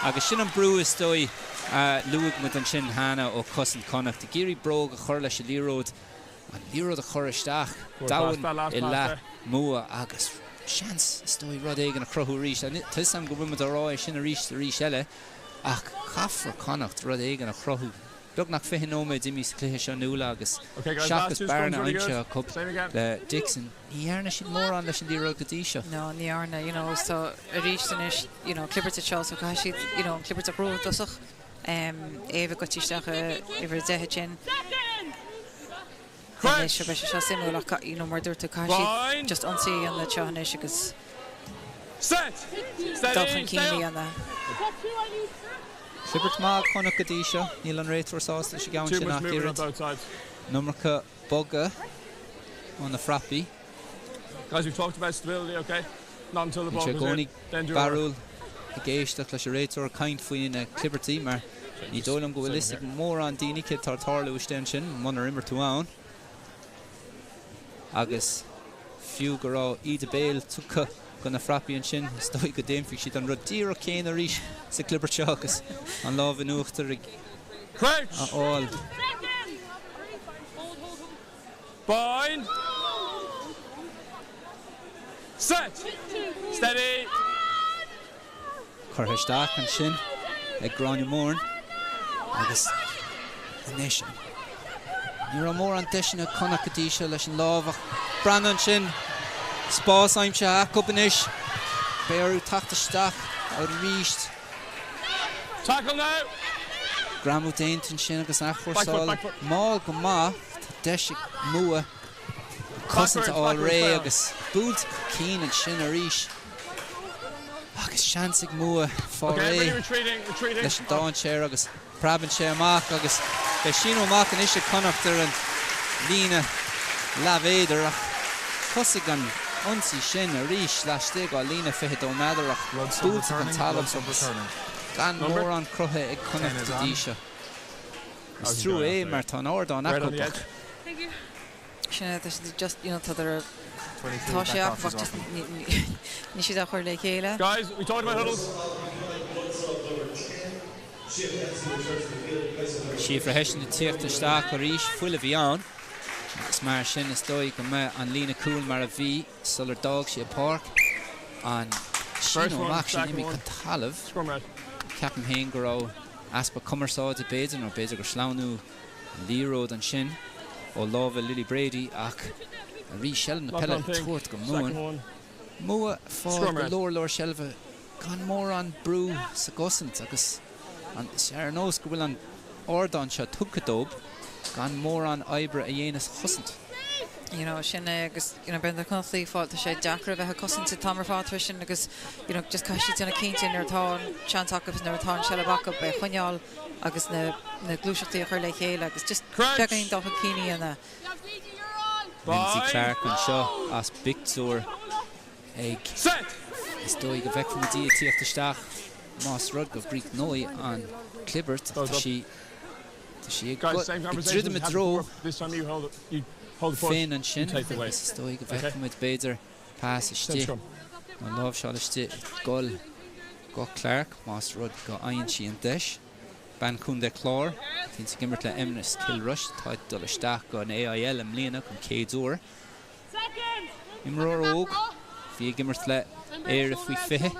[SPEAKER 1] Agus sin an brú is dóigh a luaigh muid ansin cheana ó chosaint Chonnacht, ag iarraidh bróg a chur leis an liathróid, an liathróid a chur isteach domhain i leath Mumha agus seans is dóigh rud éigin a chruthú arís. Tá 'fhios a'm go bhfuil muid á rá é sin arís is arís eile ach caithfear Connacht rud éigin a chruthú. Beagnach 20 nóiméad imithe sa chluiche seo Nuala agus seachas bearna aimsithe acu le Dixon, ní dhearna siad mórán leis an liathróid go dtí seo.
[SPEAKER 2] No, ní dhearna, you know, so arís anois, you know, clibirt anseo so caithfidh siad, you know, an clibirt a ghnóthú i dtosach. Éabha goite isteach i uimhir 10 ansin. Anois, so beidh sé seo suimiúil ach, you know, mar a dúirt tú, caithfidh siad just ionsaí a dhéanamh anseo anois agus dul chun cinn a dhéanamh.
[SPEAKER 1] Clibirt maith ag Connacht go dtí seo. Níl an réiteoir sásta leis an gceann sin ach oiread. An iomarca bogadh ó na frapaí. Bíonn sé i gcónaí barrúil ag éisteacht leis an réiteoir ag caint faoi na clibirtí mar ní dóigh liom go bhfuil fhios ag mórán daoine céard atá ag tarlú istigh ansin munar imir tú ann. Agus fiú go raibh íde béil tugtha do na frapaí ansin, is dóigh go ndéanfaidh siad an rud díreach céanna arís sa gclibirt seo agus an lámh in uachtar ag a fháil.
[SPEAKER 3] Bind. Set. Steady.
[SPEAKER 1] Curtha isteach ansin ag Gráinne Moran agus anois ní raibh mórán deiseanna ag Connacht go dtí seo leis an lámh ach breathnaigh ansin, spás aimsithe acu anois. Beidh orthu teacht isteach arís.
[SPEAKER 3] Tackle now.
[SPEAKER 1] Greamú déanta ansin agus athchúrsáil mall go maith. Tá deis ag Mumha. Cosaint a fháil réidh agus buailte chun cinn ansin arís agus seans ag Mumha fáil réidh leis an dainséar agus preabann sé amach agus beidh síneadh amach anois ag Connacht ar an líne leathmhéadair ach thosaigh an ionsaí sin arís laistigh dá líne 22 meadar ach buailte chun talaimh agus gan mórán cruthaithe ag Connacht go dtí seo. Is trua é mar tá an ardán acu ach.
[SPEAKER 2] Sin é, tá siad just, you know, tá tá sé acu ach just níl siad á chur le chéile.
[SPEAKER 3] Guys, we talked about huddles.
[SPEAKER 1] Síofra Hession ag tíocht isteach arís, fuil a bhí ann agus mar sin is dóigh go mbeidh an líne cúil mar a bhí sular d'fhág sí an pháirc. An síneadh amach sin imithe chun talaimh. Ceapaim féin go raibh easpa cumarsáide b'fhéidir nó b'fhéidir gur sleamhnú an liathróid ansin ó lámha Lily Brady ach arís seilbh na peile ag tabhairt go Mumhain. Mumha ag fáil go leor leor seilbhe gan mórán brú sa gcosaint agus ar nós go bhfuil an ardán seo tugtha dóibh gan
[SPEAKER 2] mórán oibre a dhéanamh sa chosaint. You know, sin é agus you know, beidh na Connachtaigh ag fáil, tá sé deacair a bheith ag cosaint an t-am ar fad freisin agus you know, just caithfidh siad déanamh cinnte nuair atá an seans acu agus nuair atá an seilbh acu é a choinneáil agus na, na gluaiseachtaí a chur le chéile agus just beagáinín dul chun cinn a dhéanamh.
[SPEAKER 1] Lindsay Clark anseo as bpictiúr ag Is dóigh go bhfeicfimid í ag tíocht isteach más rud go gcríochnóidh an clibirt. Tá sí Tá sí ag druidim i dtreo Finn ansin agus is dóigh go bhfeicfimid b'fhéidir pas istigh nó láimhseáil istigh ag dul go Clark más rud go fhaigheann sí an deis. Bean Chontae Chláir, a bhíonns ag imirt le Ennis Kilrush, atá ag dul isteach go an AIL i mbliana don chéad uair. Imreoir óg, bhí ag imirt le Éire faoi 20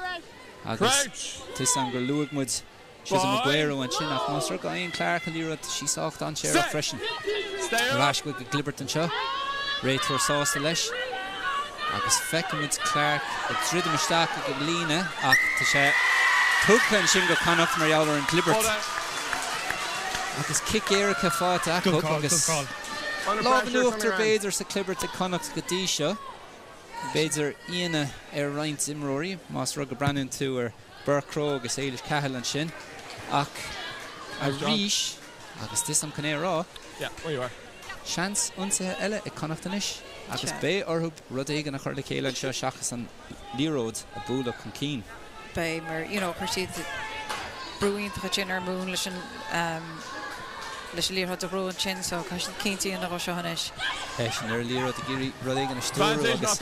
[SPEAKER 1] agus tá 'fhios a'm gur luaigh muid Seosamh Maguire ansin ach más rud go bhfaigheann Clark an liathróid tá sí sách dainséarach freisin. Ar ais chuig an gclibirt anseo, réiteoir sásta leis agus feicimid Clark ag druidim isteach ag an líne ach tá sé tugtha ansin go Connacht mar gheall ar an gclibirt agus cic éirice faighte acu agus lámh in uachtar b'fhéidir sa chlibirt ag Connacht go dtí seo. B'fhéidir ionadh ar roinnt imreoirí más rud go breathnaíonn tú ar Burke-Crowe agus Éilis Cahill ansin ach arís, agus tá 'fhios a'm chun é a rá, seans ionsaithe eile ag Connacht anois agus beidh orthu rud éigin a chur le chéile anseo seachas an liathróid a bhualadh chun cinn.
[SPEAKER 2] Beidh mar, you know, chuir siad brú iontach ansin ar Mumhain leis an leis an liathróid a bhrú ansin so caithfidh siad cinnte a dhéanamh ó seo anois.
[SPEAKER 1] Eisean ar an liathróid ag iarraidh rud éigin a stiúradh agus.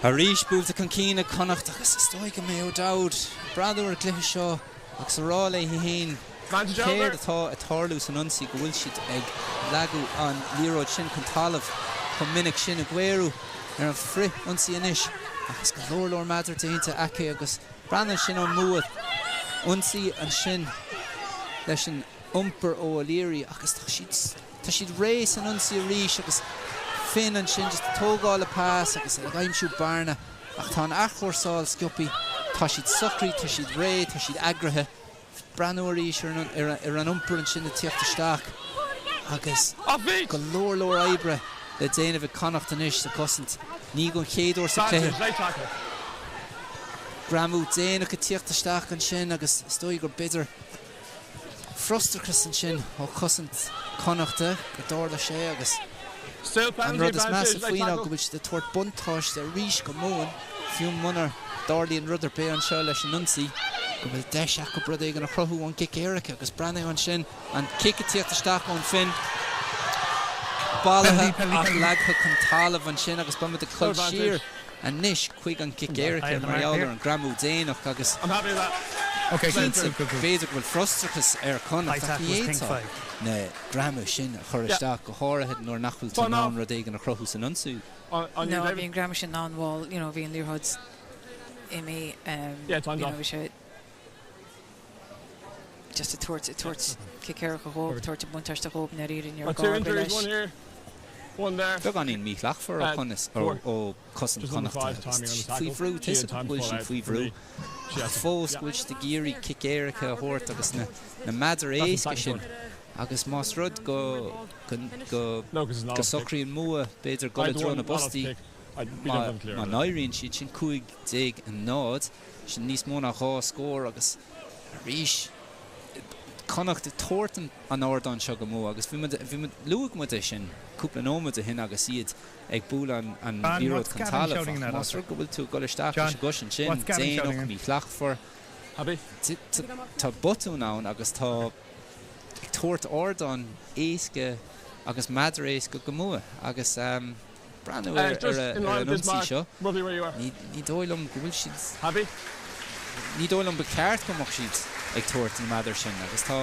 [SPEAKER 1] Arís buailte chun cinn ag Connacht agus is dóigh go mbeidh O'Dowd ag breathnú ar an gcluiche seo agus a rá léi féin céard atá ag tarlú san ionsaí, go bhfuil siad ag leagadh an liathróid sin chun talaimh chomh minic sin, Aguero ar an frith-ionsaí anois agus go leor leor meadar déanta aici agus breathnaigh ansin ó Mumha, ionsaí ansin leis an iompar ó O'Leary agus tá siad. Tá siad réidh san ionsaí arís agus Finn ansin just ag tógáil a pas agus ag aimsiú bearna ach tá an athchúrsáil sciobtha, tá siad socraithe, tá siad réidh, tá siad eagraithe. Breathnú arís ar an iompar ansin ag tíocht isteach agus go leor leor oibre le déanamh ag Connacht anois sa chosaint. Ní don chéad uair sa chluiche. Greamú déanach ag tíocht isteach ansin agus is dóigh gur b'fhéidir Frustrachas ansin ó chosaint Chonnachta go dtarla sé agus an rud is measa faoi ná go bhfuil siad ag tabhairt buntáiste arís go Mumhain, fiú muna dtarlaíonn rud ar bith anseo leis an ionsaí, go bhfuil deis acu rud éigin a chruthú ón gcic éirice agus breathnaigh ansin an cic ag tíocht isteach ón Finn bailithe ach leagtha chun talaimh ansin agus beimid ag dul siar anois chuig an gcic éirice mar gheall ar an greamú déanach agus cinnte b'fhéidir go bhfuil frustrachas ar Chonnacht ach ní fhéadfá na greamaithe sin a chur isteach, go háirithe nuair nach bhfuil tú in ann rud éigin a chruthú san ionsaí.
[SPEAKER 2] No, bhí an greamú sin an-mhall, you know, bhí an liathróid imithe, you know, bhí sé just ag tabhairt, ag tabhairt cic éirice dhóibh, ag tabhairt an buntáiste dhóibh i ndáiríre, ní raibh gá ar bith leis.
[SPEAKER 1] Beagáinín míshlachtmhar ó chosaint Chonnachta agus tá siad faoi bhrú, tá 'fhios acu go bhfuil siad faoi bhrú ach fós go bhfuil siad ag iarraidh cic éirice a thabhairt agus na meadair éasca sin. Agus más rud go go go socraíonn Mumha b'fhéidir dul i dtreo na bpostaí, má n-éiríonn siad, sin 15 a 0, sin níos mó ná dhá scór agus arís Connacht ag tabhairt an ardáin seo go Mumha agus bhí muid, bhí muid, luaigh muid é sin cúpla nóiméad ó shin agus iad ag bualadh an liathróid chun talaimh ach más rud go bhfuil tú ag dul isteach leis an gcois ansin, déanach, míshlachtmhar, tá botún ann agus tá ag tabhairt ardán éasca agus meadar éasca go Mumha agus breathnú ar an ionsaí seo, ní dóigh liom go bhfuil siad, ní dóigh liom ba cheart go mbeadh siad ag tabhairt an meadar sin agus tá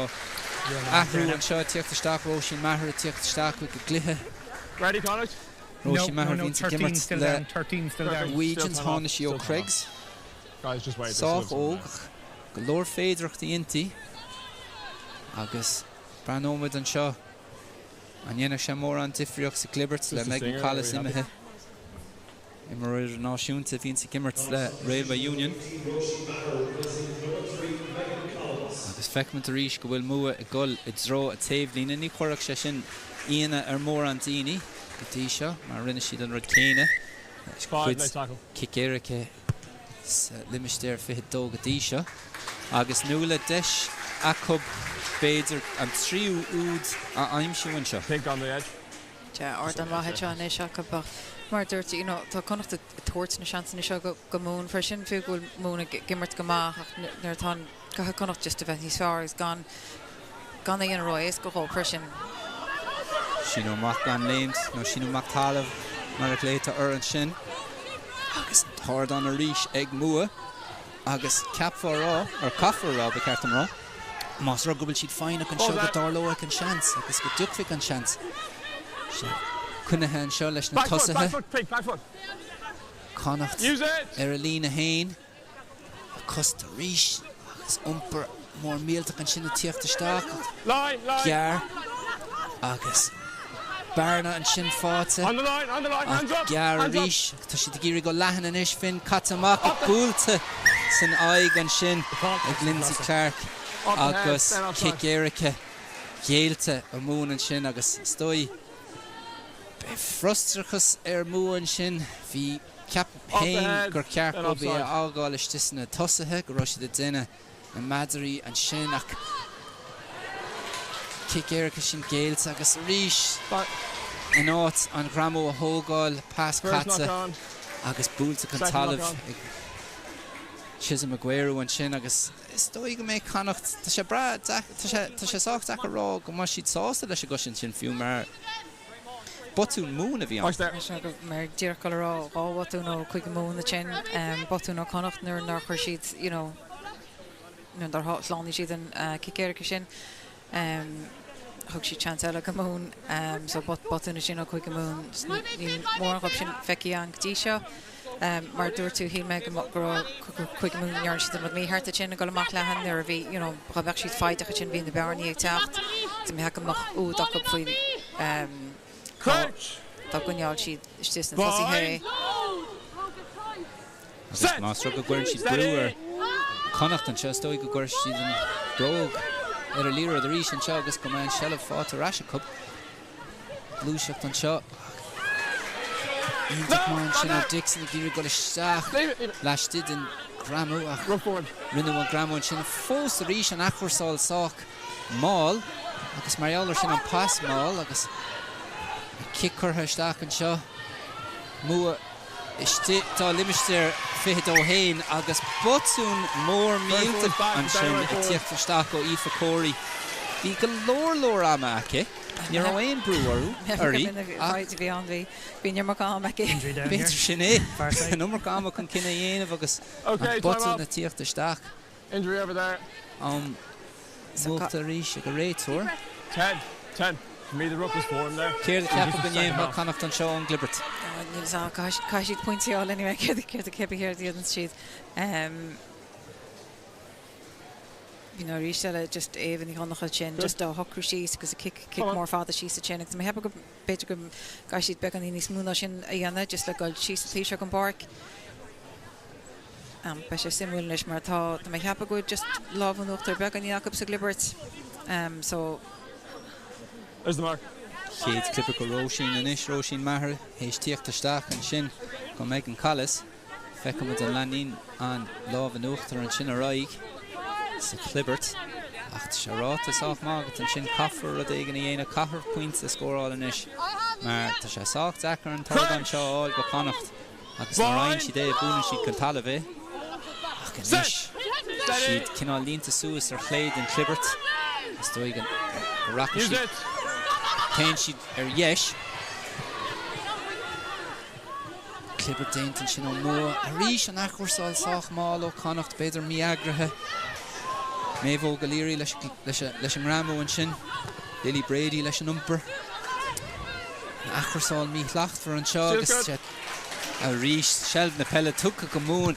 [SPEAKER 1] athrú anseo ag tíocht isteach, Róisín Maher ag tíocht isteach chuig an gcluiche. Róisín Maher a bhíonns ag imirt le Weejuns, tháinig sí ó Creggs. Sách óg ach go leor féidearthachtaí inti agus breathnóimid anseo an ndéanfaidh sé mórán difríocht sa gclibirt le Megan Collis imithe. Imreoir idirnáisiúnta a bhíonns ag imirt le Railway Union. Agus feicimid arís go bhfuil Mumha ag dul i dtreo a taobhlíne. Ní chuirfeadh sé sin ionadh ar mhórán daoine go dtí seo mar rinne siad an rud céanna leis cuid cic éirice sa limistéar 22 go dtí seo agus Nuala deis acu b'fhéidir an tríú úd a aimsiú anseo.
[SPEAKER 3] Pink on the edge.
[SPEAKER 2] Sea, ardán maith anseo anois acu ach mar a dúirt you know tá Connacht ag tabhairt na seansanna seo go Mumhain freisin, fiú go bhfuil Mumhain ag imirt go maith ach nuair atá an, caithfidh Connacht just a bheith níos fearr agus gan, gan é a dhéanamh ró-éasca dhóibh freisin.
[SPEAKER 1] Síneadh amach gan léimt, nó síneadh amach talamh mar a ghlaotar air ansin. Agus an t-ardán arís ag Mumha agus ceapfá a rá, or caithfear a rá ba cheart dom rá, más rud go bhfuil siad foighneach anseo go dtarlóidh an seans agus go dtiocfaidh an seans. Sé coinnithe anseo leis na tosaithe. Connacht ar a líne féin. Cos arís agus iompar mór millteach ansin ag tíocht isteach ach gearr agus bearna ansin faighte ach gearr arís. Tá siad ag iarraidh dul leathan anois. Finn caite amach ach buailte san aghaidh ansin ag Lindsay Clark agus cic éirice géillte ag Mumhain ansin agus is dóigh beidh frustrachas ar Mumha ansin. Bhí. Ceapaim féin gur cheart dóibh é a fhágáil istigh sna tosaithe, go raibh siad ag déanamh na meadaraí ansin ach cic éirice sin géillte agus arís in áit an ghreamú a thógáil, pas caite agus buailte chun talaimh ag Chisom Ugwueru ansin agus is dóigh go mbeidh Connacht, tá sé breá, tá sé, tá sé sách deacair a rá go mbeidh siad sásta leis an gcosaint sin fiú mar. Botún Mumhan a bhí ann.
[SPEAKER 2] Mar díreach dul a rá, dhá bhotún ó Chúige Mumhan ansin, botún ó Connacht nuair nár chuir siad, you know, nuair nár shlánaigh siad an cic éirice sin. Thug siad seans eile go Mumhan, so botún ansin ó Chúige Mumhan. Níl mórán dhóibh sin feicthe againn go dtí seo. Mar a dúirt tú, shíl mé go raibh Cúige Mumhan, ndearna siad an rud mícheart ansin ag dul amach leathan nuair a bhí, you know, dá mbeadh siad foighdeach ansin bhí na bearnaí ag teacht. Tá mé ag ceapadh go mbeadh úd acu faoi dá gcoinneáil siad istigh sna tosaithe é.
[SPEAKER 1] Agus más rud go gcuireann siad brú ar Chonnacht anseo, is dóigh go gcuirfidh siad an bhróg ar an liathróid arís anseo agus go mbeidh an seilbh faighte ar ais acu. Gluaiseacht anseo. Iontach maith ansin ó Dixon ag iarraidh dul isteach laistigh den ghreamú ach rinneadh an greamú ansin fós arís an athchúrsáil sách mall agus mar gheall ar sin an pas mall agus an cic curtha isteach anseo. Mumha istigh dá limistéar 22 féin agus botún mór millteach ansin ag tíocht isteach ó Aoife Corey. Bhí go leor leor ama aici, ní raibh aon brú uirthi ach
[SPEAKER 2] bhí an iomarca ama aici.
[SPEAKER 1] B'fhéidir sin é, an iomarca ama chun cinneadh a dhéanamh agus an botún ag tíocht isteach. Am múchta arís ag an réiteoir. Céard a cheapfá go ndéanfadh Connacht anseo ón gclibirt?
[SPEAKER 2] Níl fhios agam. Caithfidh siad pointí a fháil anyway. Céard a cébí céard a dhéanann siad. You know, arís eile just Éabha Ní Dhonncha ansin just á shocrú síos agus a cic cic mór fada síos ansin agus mé ag ceapadh go b'fhéidir go gcaithfidh siad beagáinín níos mó ná sin a dhéanamh just le dul síos an taobh seo den bpáirc. Beidh sé suimiúil anois mar tá, tá mé ag ceapadh go bhfuil just lámh in uachtar beagáinín acu sa gclibirt. So.
[SPEAKER 3] There's the mark.
[SPEAKER 1] Chéad chlibirt go Róisín anois, Róisín Maher, théis tíocht isteach ansin go Megan Collis. Feicimid an leanann an lámh in uachtar ansin ar aghaidh sa chlibirt. Ach tá sé ráite sách maith agat ansin, caithfear rud éigin a dhéanamh, caithfear pointe a scóráil anois mar tá sé sách deacair an t-ardán seo a fháil go Connacht agus nuair a fhaigheann siad é buaileann siad chun talaimh é. Ach anois tá siad cineál línte suas ar chlé den chlibirt. Is dóigh go rachaidh siad, téann siad ar dheis. Clibirt déanta ansin ó Mumha. Arís an athchúrsáil sách mall ó Connacht, b'fhéidir mí-eagraithe. Méabh Óg O'Leary leis an ngreamú ansin. Lily Brady leis an iompar. An athchúrsáil míshlachtmhar anseo agus arís seilbh na peile tugtha go Mumhain.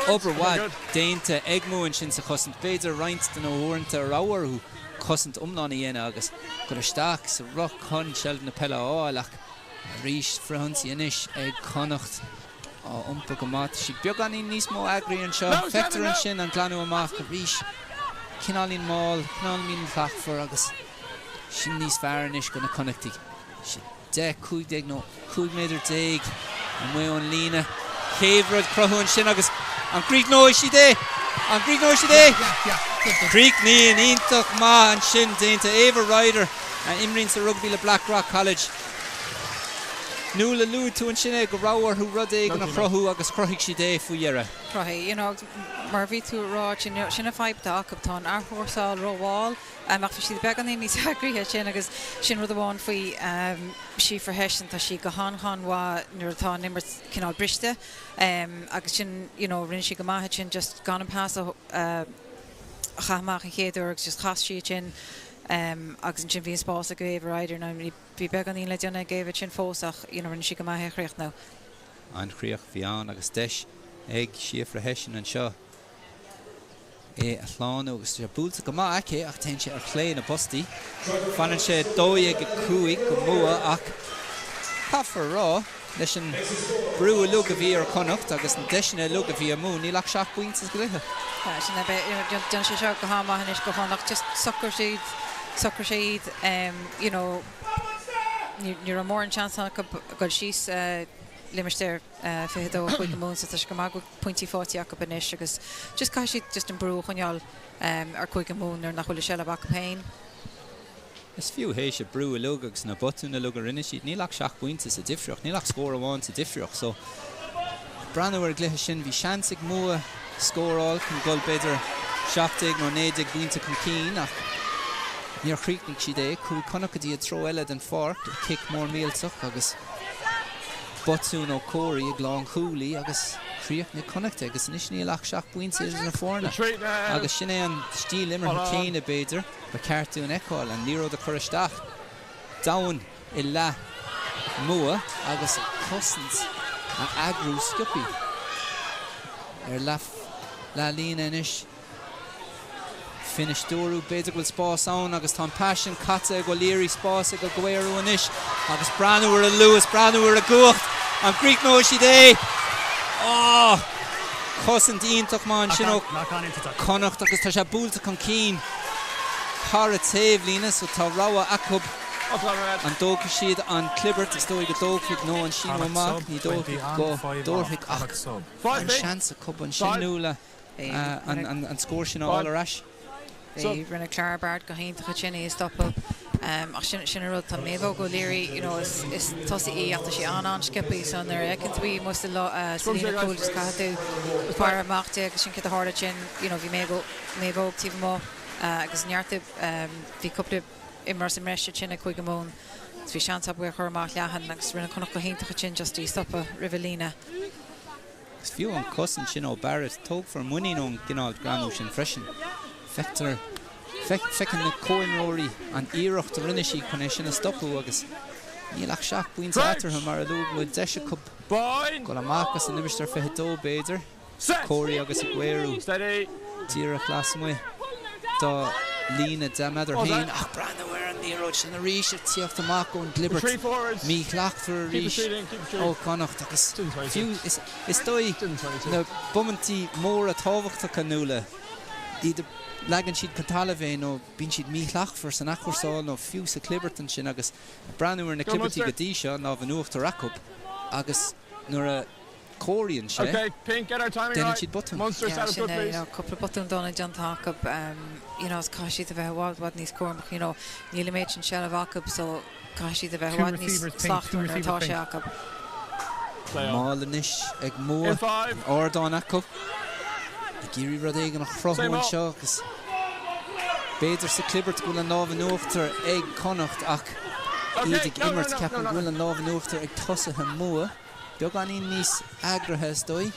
[SPEAKER 1] Obair mhaith déanta ag Mumhain ansin sa chosaint. B'fhéidir roinnt de na huaireanta a raibh orthu cosaint iomlán a dhéanamh agus dul isteach sa ruc chun seilbh na peile a fháil ach Arís, frithionsaí anois ag Connacht á iompar go maith. Tá siad beagáinín níos mó eagraithe anseo. Feictear ansin an glanadh amach arís. Cineáilín mall, cineáilín míshlachtmhar agus sin níos fearr anois go na Connachtaigh. 10, 15 nó 15 méadar amuigh ón líne. Chéad rud cruthú ansin agus an gcríochnóidh siad é? An gcríochnóidh siad é? Críochnaíonn iontach maith ansin déanta Ava Ryder a imríonn sa rugbaí le Blackrock College. Nuala, luaigh tú ansin é go raibh orthu rud éigin a chruthú agus chruthaigh siad é faoi dheireadh.
[SPEAKER 2] Chruthaigh, you know, mar a bhí tú a rá, sin an fadhb atá acu, tá an athchúrsáil rómhall, ach bhí siad beagáinín níos eagraithe sin agus sin rud amháin faoi Síofra Hession, tá sí go han-han-mhaith nuair atá an imirt cineál briste agus sin, you know, rinne sí go maith ansin just gan an pas a chaitheamh amach an chéad uair agus just chas sí ansin agus ansin bhí an spás ag Ava Ryder, now bhí beagáinín le déanamh ag Ava ansin fós ach, you know, rinne sí go maith é a chríochnú.
[SPEAKER 1] An-chríoch a bhí ann agus deis ag Síofra Hession anseo é a shlánú agus tá sé buailte go maith aici ach téann sé ar chlé na bpostaí. Fanann sé 12-5 go Mumha ach caithfear a rá, leis an brú uilig a bhí ar Chonnacht agus na deiseanna uilig a bhí amú, níl ach seacht bpointe sa gcluiche.
[SPEAKER 2] Sin é, déanann sé seo go han-mhaith anois go Chonnacht, just socraigh siad, socraigh sé iad, you know, ní raibh mórán seans acu dul síos limistéar 22 Chúige Mumhan so tá sé go maith go bhfuil pointí faighte acu anois agus just caithfidh siad just an brú a choinneáil ar Chúige Mumhan nuair nach bhfuil an seilbh acu féin.
[SPEAKER 1] Is fiú théis an brú uilig agus na botúin uilig a rinne siad, níl ach seacht bpointe sa difríocht, níl ach scór amháin sa difríocht. So, breathnú ar an gcluiche sin, bhí seans ag Mumha scóráil chun dul b'fhéidir 17 nó 19 bpointe chun cinn ach níor chríochnaigh siad é. Chuaigh Connacht go dtí an treo eile den pháirc le cic mór millteach agus botún ó Corey ag lánchúlaí agus chríochnaigh Connacht é agus anois níl ach seacht bpointe idir na foirne agus sin é an stíl imeartha céanna b'fhéidir. Ba cheart dúinn fheiceáil an liathróid a chur isteach domhain i leath Mumha agus cosaint a eagrú sciobthaí ar leathlíne anois. Finish Dúrú, b'fhéidir go bhfuil spás ann agus tá an pas sin caite ag O'Leary, spás ag Aguero anois agus breathnú ar a luas, breathnú ar a gcumhacht, an gcríochnóidh siad é? Á! Cosaint iontach maith ansin ó Chonnacht agus tá sé buailte chun cinn thar an taobhlíne so tá rogha acu an dtógfaidh siad an clibirt, is dóigh go dtógfaidh, nó an síneadh amach, ní dóigh go dtabharfaidh ach an seans acu ansin Nuala an scór sin a fháil ar ais.
[SPEAKER 2] Bhí, rinne Clara Barrett go hiontach ansin í a stopadh. Ach sin, sin an rud, tá Méabh Óg O'Leary, you know, is, is tosaí í ach tá sí an-an-sciobtha so nuair a fheiceann tú í amuigh sa, sa líne cúil just caithfidh tú faire amach di agus sin céard a tharla ansin, you know, bhí Méabh, Méabh Óg taobh amuigh agus neart, bhí cúpla imreoir sa mbreis ansin ag Cúige Mumhan so bhí seans acu é a chur amach leathan agus rinne Connacht go hiontach ansin just í a stopadh roimh an líne.
[SPEAKER 1] Is fiú an chosaint sin ó Barrett, tógfar muinín ón gcineál greamú sin freisin. Feictear, feiceann na comhimreoirí an iarracht a rinne sí chun é sin a stopadh agus níl ach seacht bpointe eatarthu mar a luaigh muid, deis acu dul amach as an limistéar 22 b'fhéidir. Corey agus Aguero díreach lasmuigh dá líne 10 méadar féin ach breathnú ar an liathróid sin arís ag tíocht amach ón gclibirt. Míshlachtmhar arís ó Chonnacht agus fiú is dóigh na bomaintí móra tábhachtacha Nuala. Either leagann siad chun talaimh é nó bíonn siad míshlachtmhar san athchúrsáil nó fiú sa chlibirt ansin agus ag breathnú ar na clibirtí go dtí seo, lámh in uachtar acu agus nuair a chóiríonn sé, déanann siad botún.
[SPEAKER 2] Yeah, sin é, you know, cúpla botún dona déanta acu, you know, is caithfidh siad a bheith i bhfad, bhfad níos cúramach, you know, níl an méid sin seilbh acu so caithfidh siad a bheith i bhfad níos slachtmhar nuair atá sé acu.
[SPEAKER 1] Mall anois ag Mumha, an ardán acu, ag iarraidh rud éigin a chruthú anseo agus b'fhéidir sa chlibirt go bhfuil an lámh in uachtar ag Connacht ach iad ag imirt, ceapaim go bhfuil an lámh in uachtar ag tosaithe Mumha. Beagáinín níos eagraithe is dóigh.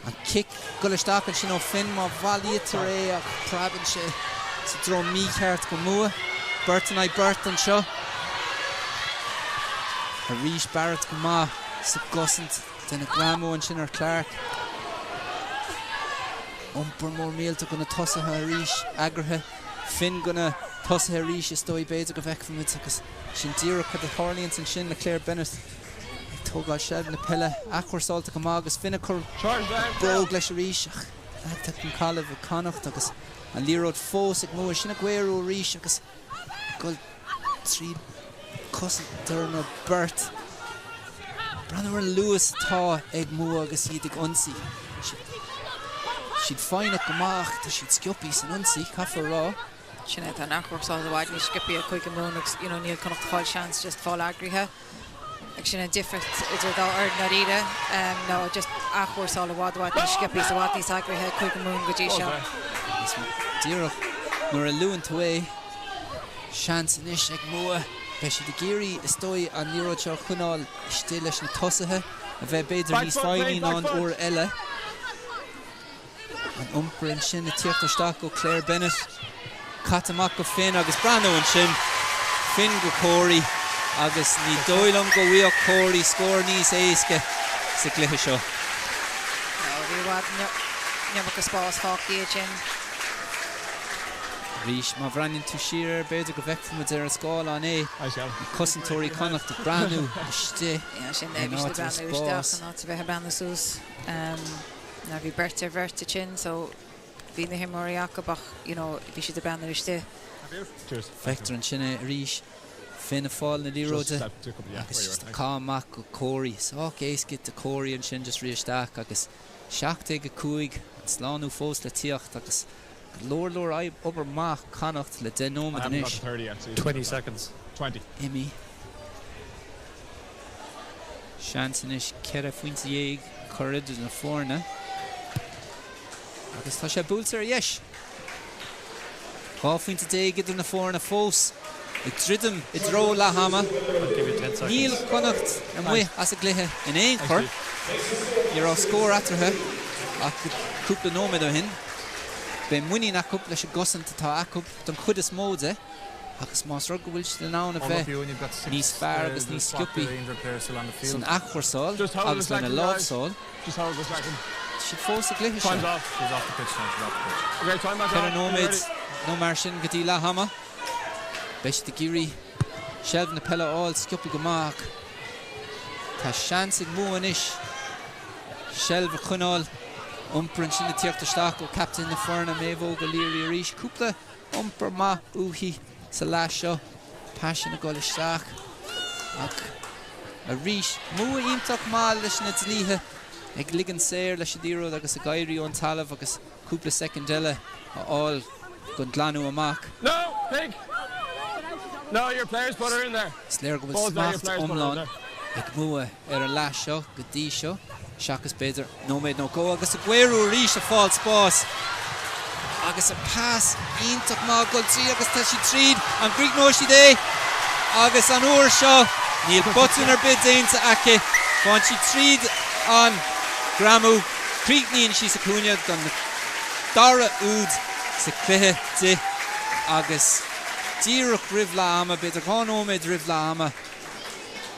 [SPEAKER 1] An cic ag dul isteach ansin ó Finn má bhailítear é ach preabann sé sa dtreo mícheart go Mumha. Beirt in aghaidh beirt anseo. Arís Barrett go maith sa gcosaint déanamh greamú ansin ar Clarke. Iompar mór millteach go na tosaithe arís eagraithe. Finn go na tosaithe arís is dóigh b'fhéidir go bhfeicfimid agus sin díreach cad a tharlaíonns ansin le Claire Bennett. Ag tógáil seilbh na peile, athchúrsáilte go maith agus Finn ag cur bróg leis arís ach leagtha chun talaimh ag Connacht agus an liathróid fós ag Mumha. Sin Aguero arís agus ag dul trí cosaint na beirt. Breathnú ar an luas atá ag Mumha agus iad ag ionsaí. Siad foighneach go maith ach tá siad sciobtha san ionsaí, caithfear a rá.
[SPEAKER 2] Sin é, tá an athchúrsáil i bhfad níos sciobtha ag Cúige Mumhan agus you know níl Connacht ag fáil seans just fáil eagraithe. Agus sin an difríocht idir dhá fhoireann dáiríre, ná just athchúrsáil i bhfad i bhfad níos sciobtha is i bhfad níos eagraithe ag Cúige Mumhan go dtí seo.
[SPEAKER 1] Is díreach nuair a luann tú é, seans anois ag Mumha. Beidh siad ag iarraidh, is dóigh, an liathróid seo a choinneáil istigh leis na tosaithe, a bheith b'fhéidir níos foighní ná an uair eile. An iompar ansin ag tíocht isteach ó Claire Bennett. Caite amach go Finn agus breathnú ansin. Finn go Corey agus ní dóigh liom go bhfaigheadh Corey scór níos éasca sa gcluiche seo.
[SPEAKER 2] No, bhí i bhfad an iomarca spás fágtha ansin.
[SPEAKER 1] Arís, má bhreathnaíonn tú siar air, b'fhéidir go bhfeicfimid ar an scáileán é, na cosantóirí Connacht ag breathnú istigh
[SPEAKER 2] in áit a raibh spás. In áit a bheith ag breathnú suas. Now bhí beirt ar bheirt ansin so bhí na himreoirí acu ach you know bhí siad ag breathnú istigh.
[SPEAKER 1] Feictear ansin é arís, Finn ag fáil na liathróide agus just ag caitheamh amach go Corey. Sách éasca do Corey ansin just rith isteach agus 17-5, an slánú fós le tíocht agus go leor leor obair maith Connacht le 10 nóiméad anois. Imithe. Seans anois 14 phointe a chur idir na foirne agus tá sé buailte ar dheis. 12 phointe idir na foirne fós ag druidim i dtreo leath ama. Níl Connacht amuigh as an gcluiche in aon chor. Ní raibh scór eatarthu ach cúpla nóiméad ó shin. Beidh muinín acu leis an gcosaint atá acu don chuid is mó de. Agus más rud go bhfuil siad in ann a bheith níos fearr agus níos sciobthaí san athchúrsáil agus lena láimhseáil, tá siad fós sa gcluiche seo. 4 nóiméad nó mar sin go dtí leath ama. Beidh siad ag iarraidh seilbh na peile a fháil sciobthaí go maith ach tá seans ag Mumha anois seilbh a choinneáil. Iompar ansin ag tíocht isteach ó captaen na foirne, Méabh Óg O'Leary arís. Cúpla Iompar maith uaithi sa leath seo. Pas sin ag dul isteach ach arís Mumha iontach maith leis na dlíthe ag ligean saor leis an liathróid agus ag éirí ón talamh agus cúpla soicind eile a fháil chun glanadh amach.
[SPEAKER 3] No, pig! No, your players put her in there.
[SPEAKER 1] Is léir go bhfuil smacht iomlán ag Mumha ar an leath seo go dtí seo, seachas b'fhéidir nóiméad nó dhó, agus Aguero arís ag fáil spás agus an pas iontach maith ag dul tríd agus tá siad tríd, an gcríochnóidh siad é? Agus an uair seo níl botún ar bith déanta aici, faigheann sí tríd an greamú, críochnaíonn sí sa chúinne don dara úd sa chluiche di agus díreach roimh leath ama, b'fhéidir 2 nóiméad roimh leath ama,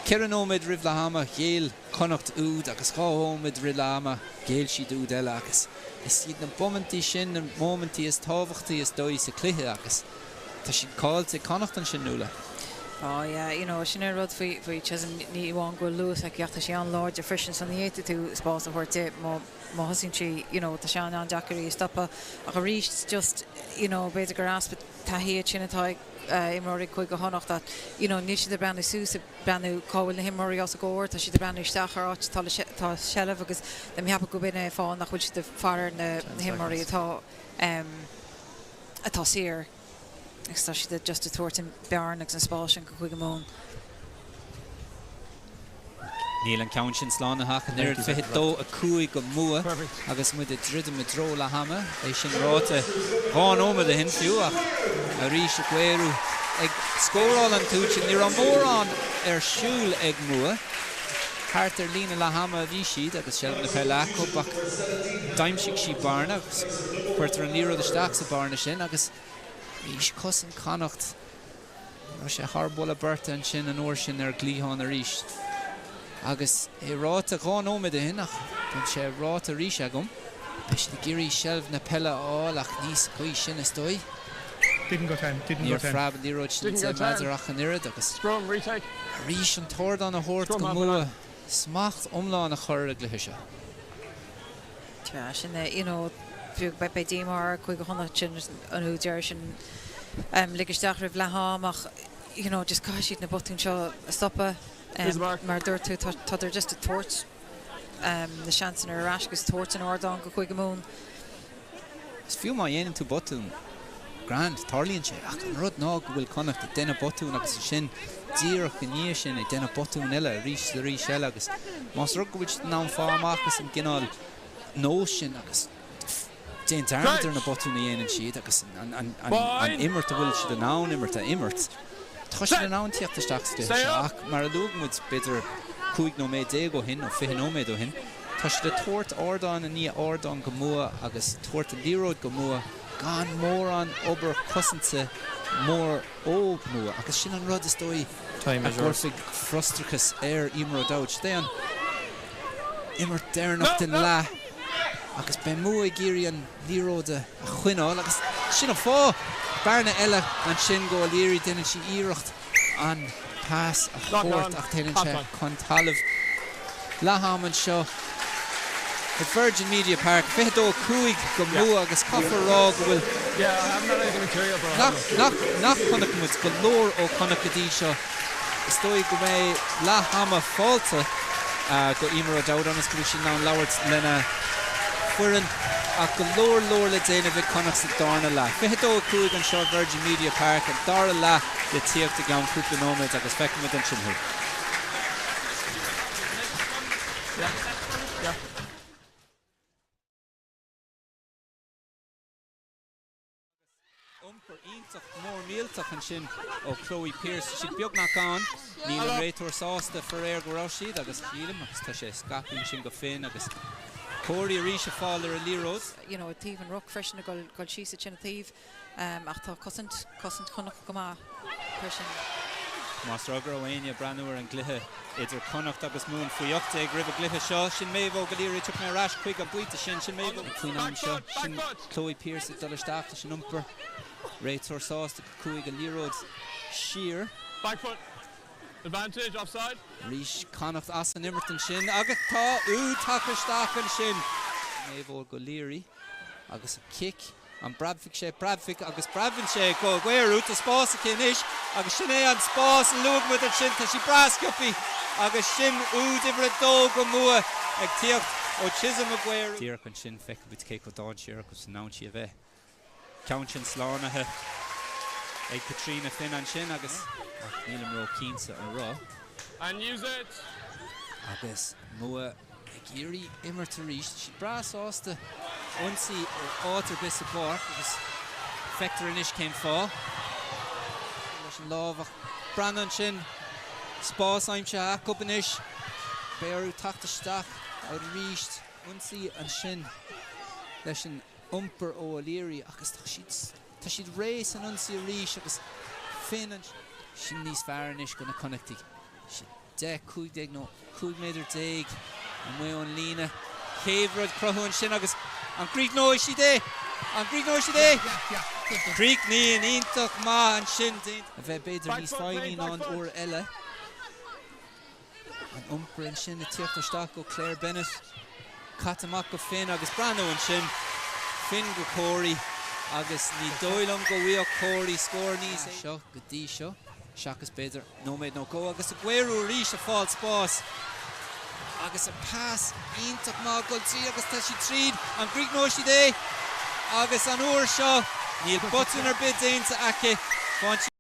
[SPEAKER 1] 4 nóiméad roimh leath ama, ghéill Connacht úd agus 2 nóiméad roimh leath ama, ghéill siad úd eile agus is iad na bomaintí sin na móimintí is tábhachtaí is dóigh sa chluiche agus tá siad caillte ag Connacht ansin, Nuala.
[SPEAKER 2] Oh yeah, you know, sin an rud faoi, faoi Chisholm, ní amháin go bhfuil luas aici ach tá sí an-láidir freisin so ní fhéadfaidh tú spás a thabhairt di má, má thosaíonn sí, you know, tá sé an-an-deacair í a stopadh. Ach arís, just, you know, b'fhéidir gur easpa taithí iad sin atá ag imreoirí Chúige Chonnacht that, you know, níl siad ag breathnú suas, ag breathnú cá bhfuil na himreoirí os a gcomhair, tá siad ag breathnú isteach ar áit atá le, atá seilbh agus tá mé ag ceapadh gurb in é an fáth nach bhfuil siad ag faire ar na himreoirí atá, atá saor. Agus tá siad just ag tabhairt an bearna agus an spás sin go Cúige Mumhan.
[SPEAKER 1] Níl an ceann sin slánaithe ach an oiread, 22, 5 go Mumha agus muid ag druidim i dtreo leath ama. É sin ráite 2 nóiméad ó shin fiú ach arís Waweru ag scóráil an t-úd sin. Ní raibh mórán ar siúl ag Mumha. Thart ar líne leath ama a bhí siad agus seilbh na peile acu ach d'aimsigh sí bearna agus cuirtear an liathróid isteach sa bhearna sin agus arís cosaint Chonnacht. Ní raibh sé thar bualadh beirte ansin an uair sin ar an gcliathán arís. Agus é ráite 2 nóiméad ó shin ach bíonn sé ráite arís agam, beidh siad ag iarraidh seilbh na peile a fháil ach ní sa chaoi sin is dóigh. Níor phreab an liathróid sin 10 méadar ach an oiread agus arís an t-ardán a thabhairt go Mumha smacht iomlán a chur ar an gcluiche seo.
[SPEAKER 2] Sea, sin é, you know, fiú beidh díomá ar Chúige Chonnacht sin an úd deiridh sin lig isteach roimh leath am ach, you know, just caithfidh siad na botúin seo a stopadh. Mar a dúirt tú, tádar just ag tabhairt na seansanna ar ais agus tabhairt an ardán go Cúige Mumhan.
[SPEAKER 1] Is fiú má dhéanann tú botún, grand, tarlaíonn sé, ach an rud ná go bhfuil Connacht ag déanamh botún agus ansin díreach i ndiaidh sin ag déanamh botún eile arís is arís eile agus más rud go bhfuil siad in ann fáil amach as an gcineál nós sin agus déan dearmad ar na botúin a dhéanann siad agus an imirt a bhfuil siad in ann imirt a imirt, tá siad in ann tíocht isteach sa gcluiche seo ach mar a luaigh muid b'fhéidir 15 nóiméad ó shin nó 20 nóiméad ó shin, Tá siad ag tabhairt ardán i ndiaidh ardáin go Mumha agus tabhairt an liathróid go Mumha gan mórán obair cosanta mór ó Mumha agus sin an rud is dóigh a gcuirfidh frustrachas ar Emer O'Dowd. Seo é an imirt deireanach den leath agus beidh Mumha ag iarraidh an liathróid a choinneáil agus sin an fáth! Bearna eile ansin go O'Leary, déanann sí iarracht an pas a thabhairt ach téann sé chun talaimh. Leath am anseo i Virgin Media Park, 22 5 go Mumha agus caithfear a rá go bhfuil nach nach nach chonaic muid go leor ó Chonnacht go dtí seo. Is dóigh go mbeidh leath ama fáilte go Emer O'Dowd ionas go bhfuil sí in ann labhairt lena foireann ach go leor leor le déanamh ag Connacht sa darna leath. 22 5 anseo i Virgin Media Park, an dara leath le tíocht i gceann cúpla nóiméad agus feicfimid ansin thú. Iompar iontach mór millteach ansin ó Chloe Pearse. Tá siad beagnach ann. Níl an réiteoir sásta, faraor, go raibh siad agus sílim agus tá sé scaipthe ansin go Finn agus Corey arís ag fáil ar an liathróid.
[SPEAKER 2] You know, taobh an ruc freisin ag dul síos ansin an taobh. Ach tá cosaint, cosaint Chonnacht go maith freisin.
[SPEAKER 1] Más rud go raibh éinne ag breathnú ar an gcluiche idir Connacht agus Mumhan faoi 18 roimh an gcluiche seo, sin Méabh O'Leary, tiocfaidh mé ar ais chuig an bpointe sin, sin Méabh faoin am seo, sin Chloe Pearse ag dul isteach leis an iompar, réiteoir sásta go chuaigh an liathróid siar.
[SPEAKER 3] Back foot. Advantage, offside.
[SPEAKER 1] Arís Connacht as an imirt ansin agus tá úd tagtha isteach ansin. Méabh O'Leary agus an cic. An bpreabfaidh sé? Preabfaidh agus preabann sé go Waweru. Tá spás aici anois agus sin é an spás a luaigh muid ansin. Tá sí breá sciobtha agus sin úd uimhir a dó go Mumha ag tíocht ó Chisom Waweru. Díreach ansin feicfidh muid cé chomh dainséarach agus in ann sí a bheith. Ceann sin slánaithe ag Caitríona Finn ansin agus ach nílim ró-chinnte an raibh.
[SPEAKER 3] And use it!
[SPEAKER 1] Agus Mumha ag iarraidh imirt arís. Tá siad breá sásta ionsaí ó áit ar bith sa bpáirc agus feictear anois cén fáth. Leis an lámh ach breathnaigh ansin, spás aimsithe acu anois. Beidh orthu teacht isteach arís. Ionsaí ansin leis an iompar ó O'Leary agus tá siad tá siad réidh san ionsaí arís agus Finn ansin. Sin níos fearr anois go na Connachtaigh. 10, 15 nó 15 méadar amuigh ón líne. Chéad rud cruthú ansin agus an gcríochnóidh siad é? An gcríochnóidh siad é? Críochnaíonn iontach maith ansin. A bheith b'fhéidir níos foighní ná an uair eile. An iompar ansin ag tíocht isteach ó Claire Bennett. Caite amach go Finn agus breathnú ansin. Finn go Corey agus ní dóigh liom go bhfaigheadh Corey scór níos seo go dtí seo seachas b'fhéidir nóiméad nó dhó agus Aguero arís ag fáil spás agus an pas iontach maith ag dul tríd agus tá sí tríd, an gcríochnóidh siad é? Agus an uair seo níl botún ar bith déanta aici, faigheann sí.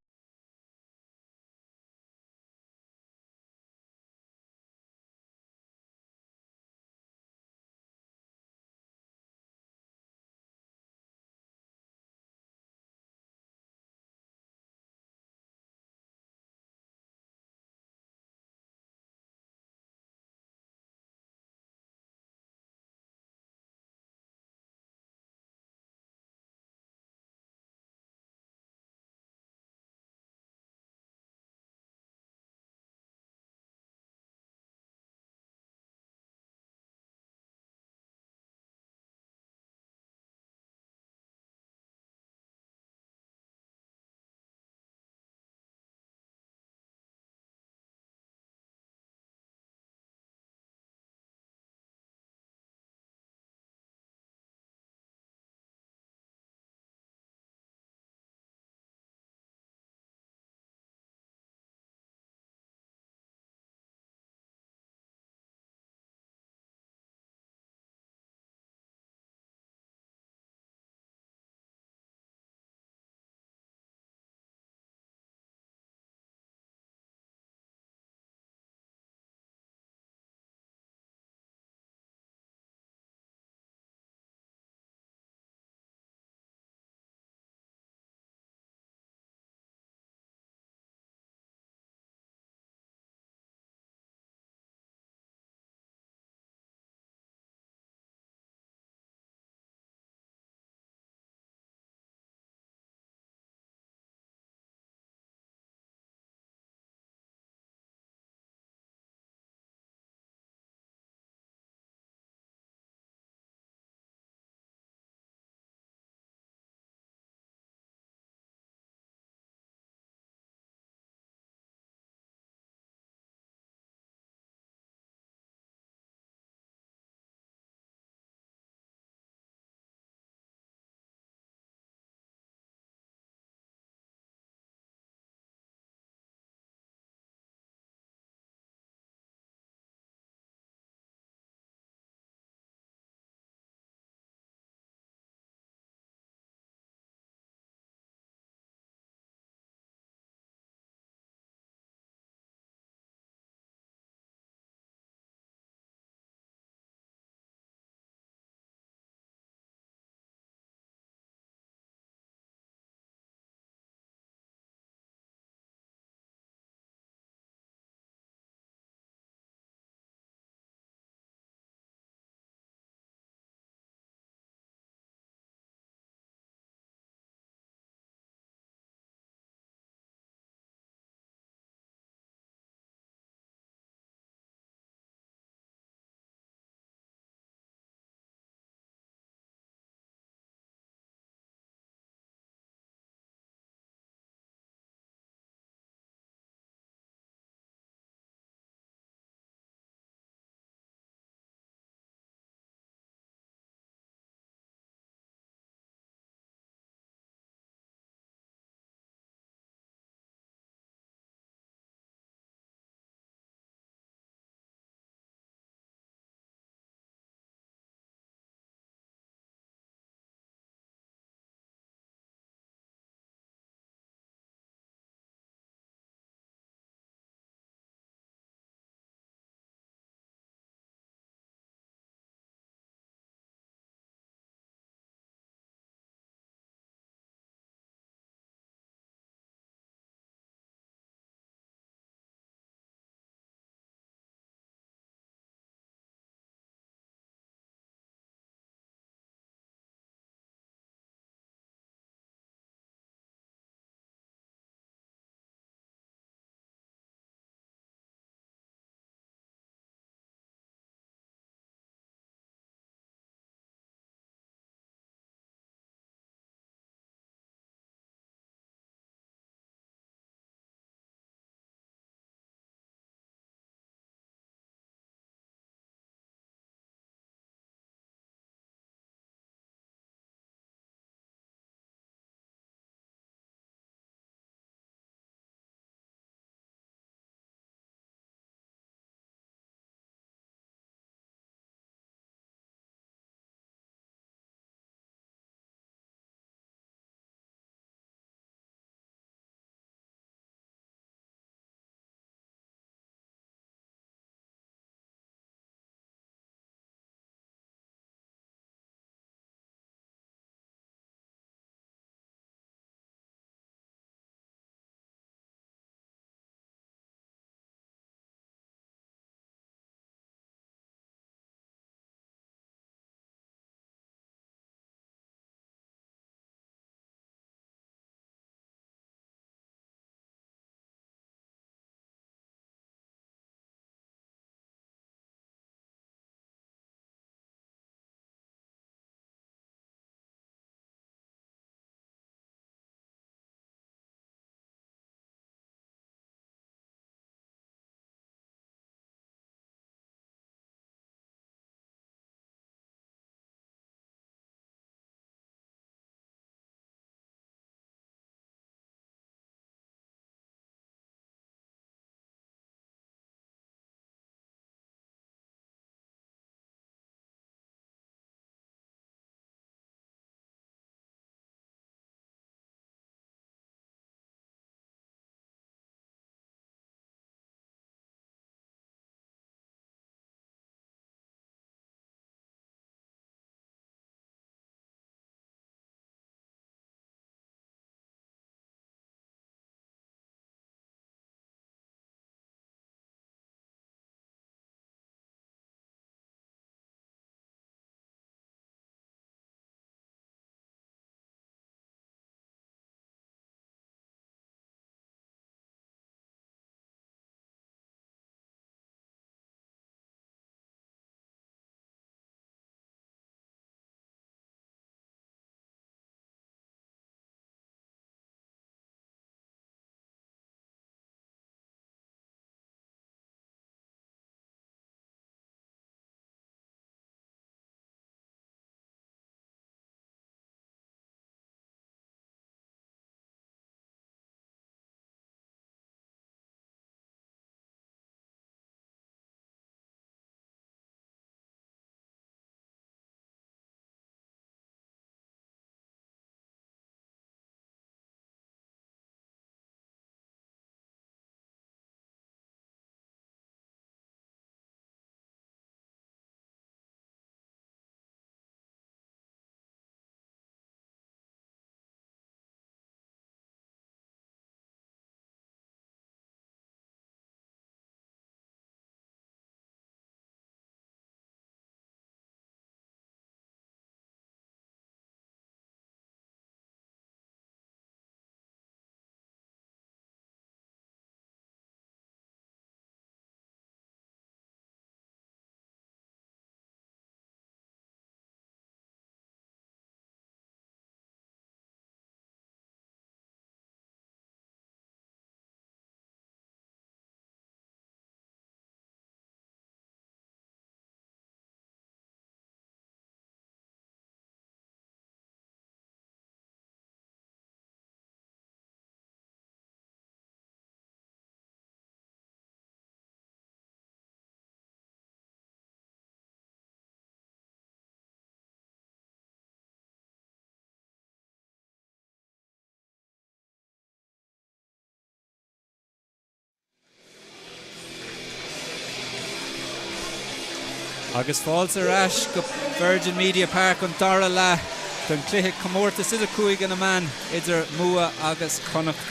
[SPEAKER 1] Agus fáilte ar ais go Virgin Media Park an dara leath den chluiche comórtas idir Cúige na mBan idir Mumha agus Connacht.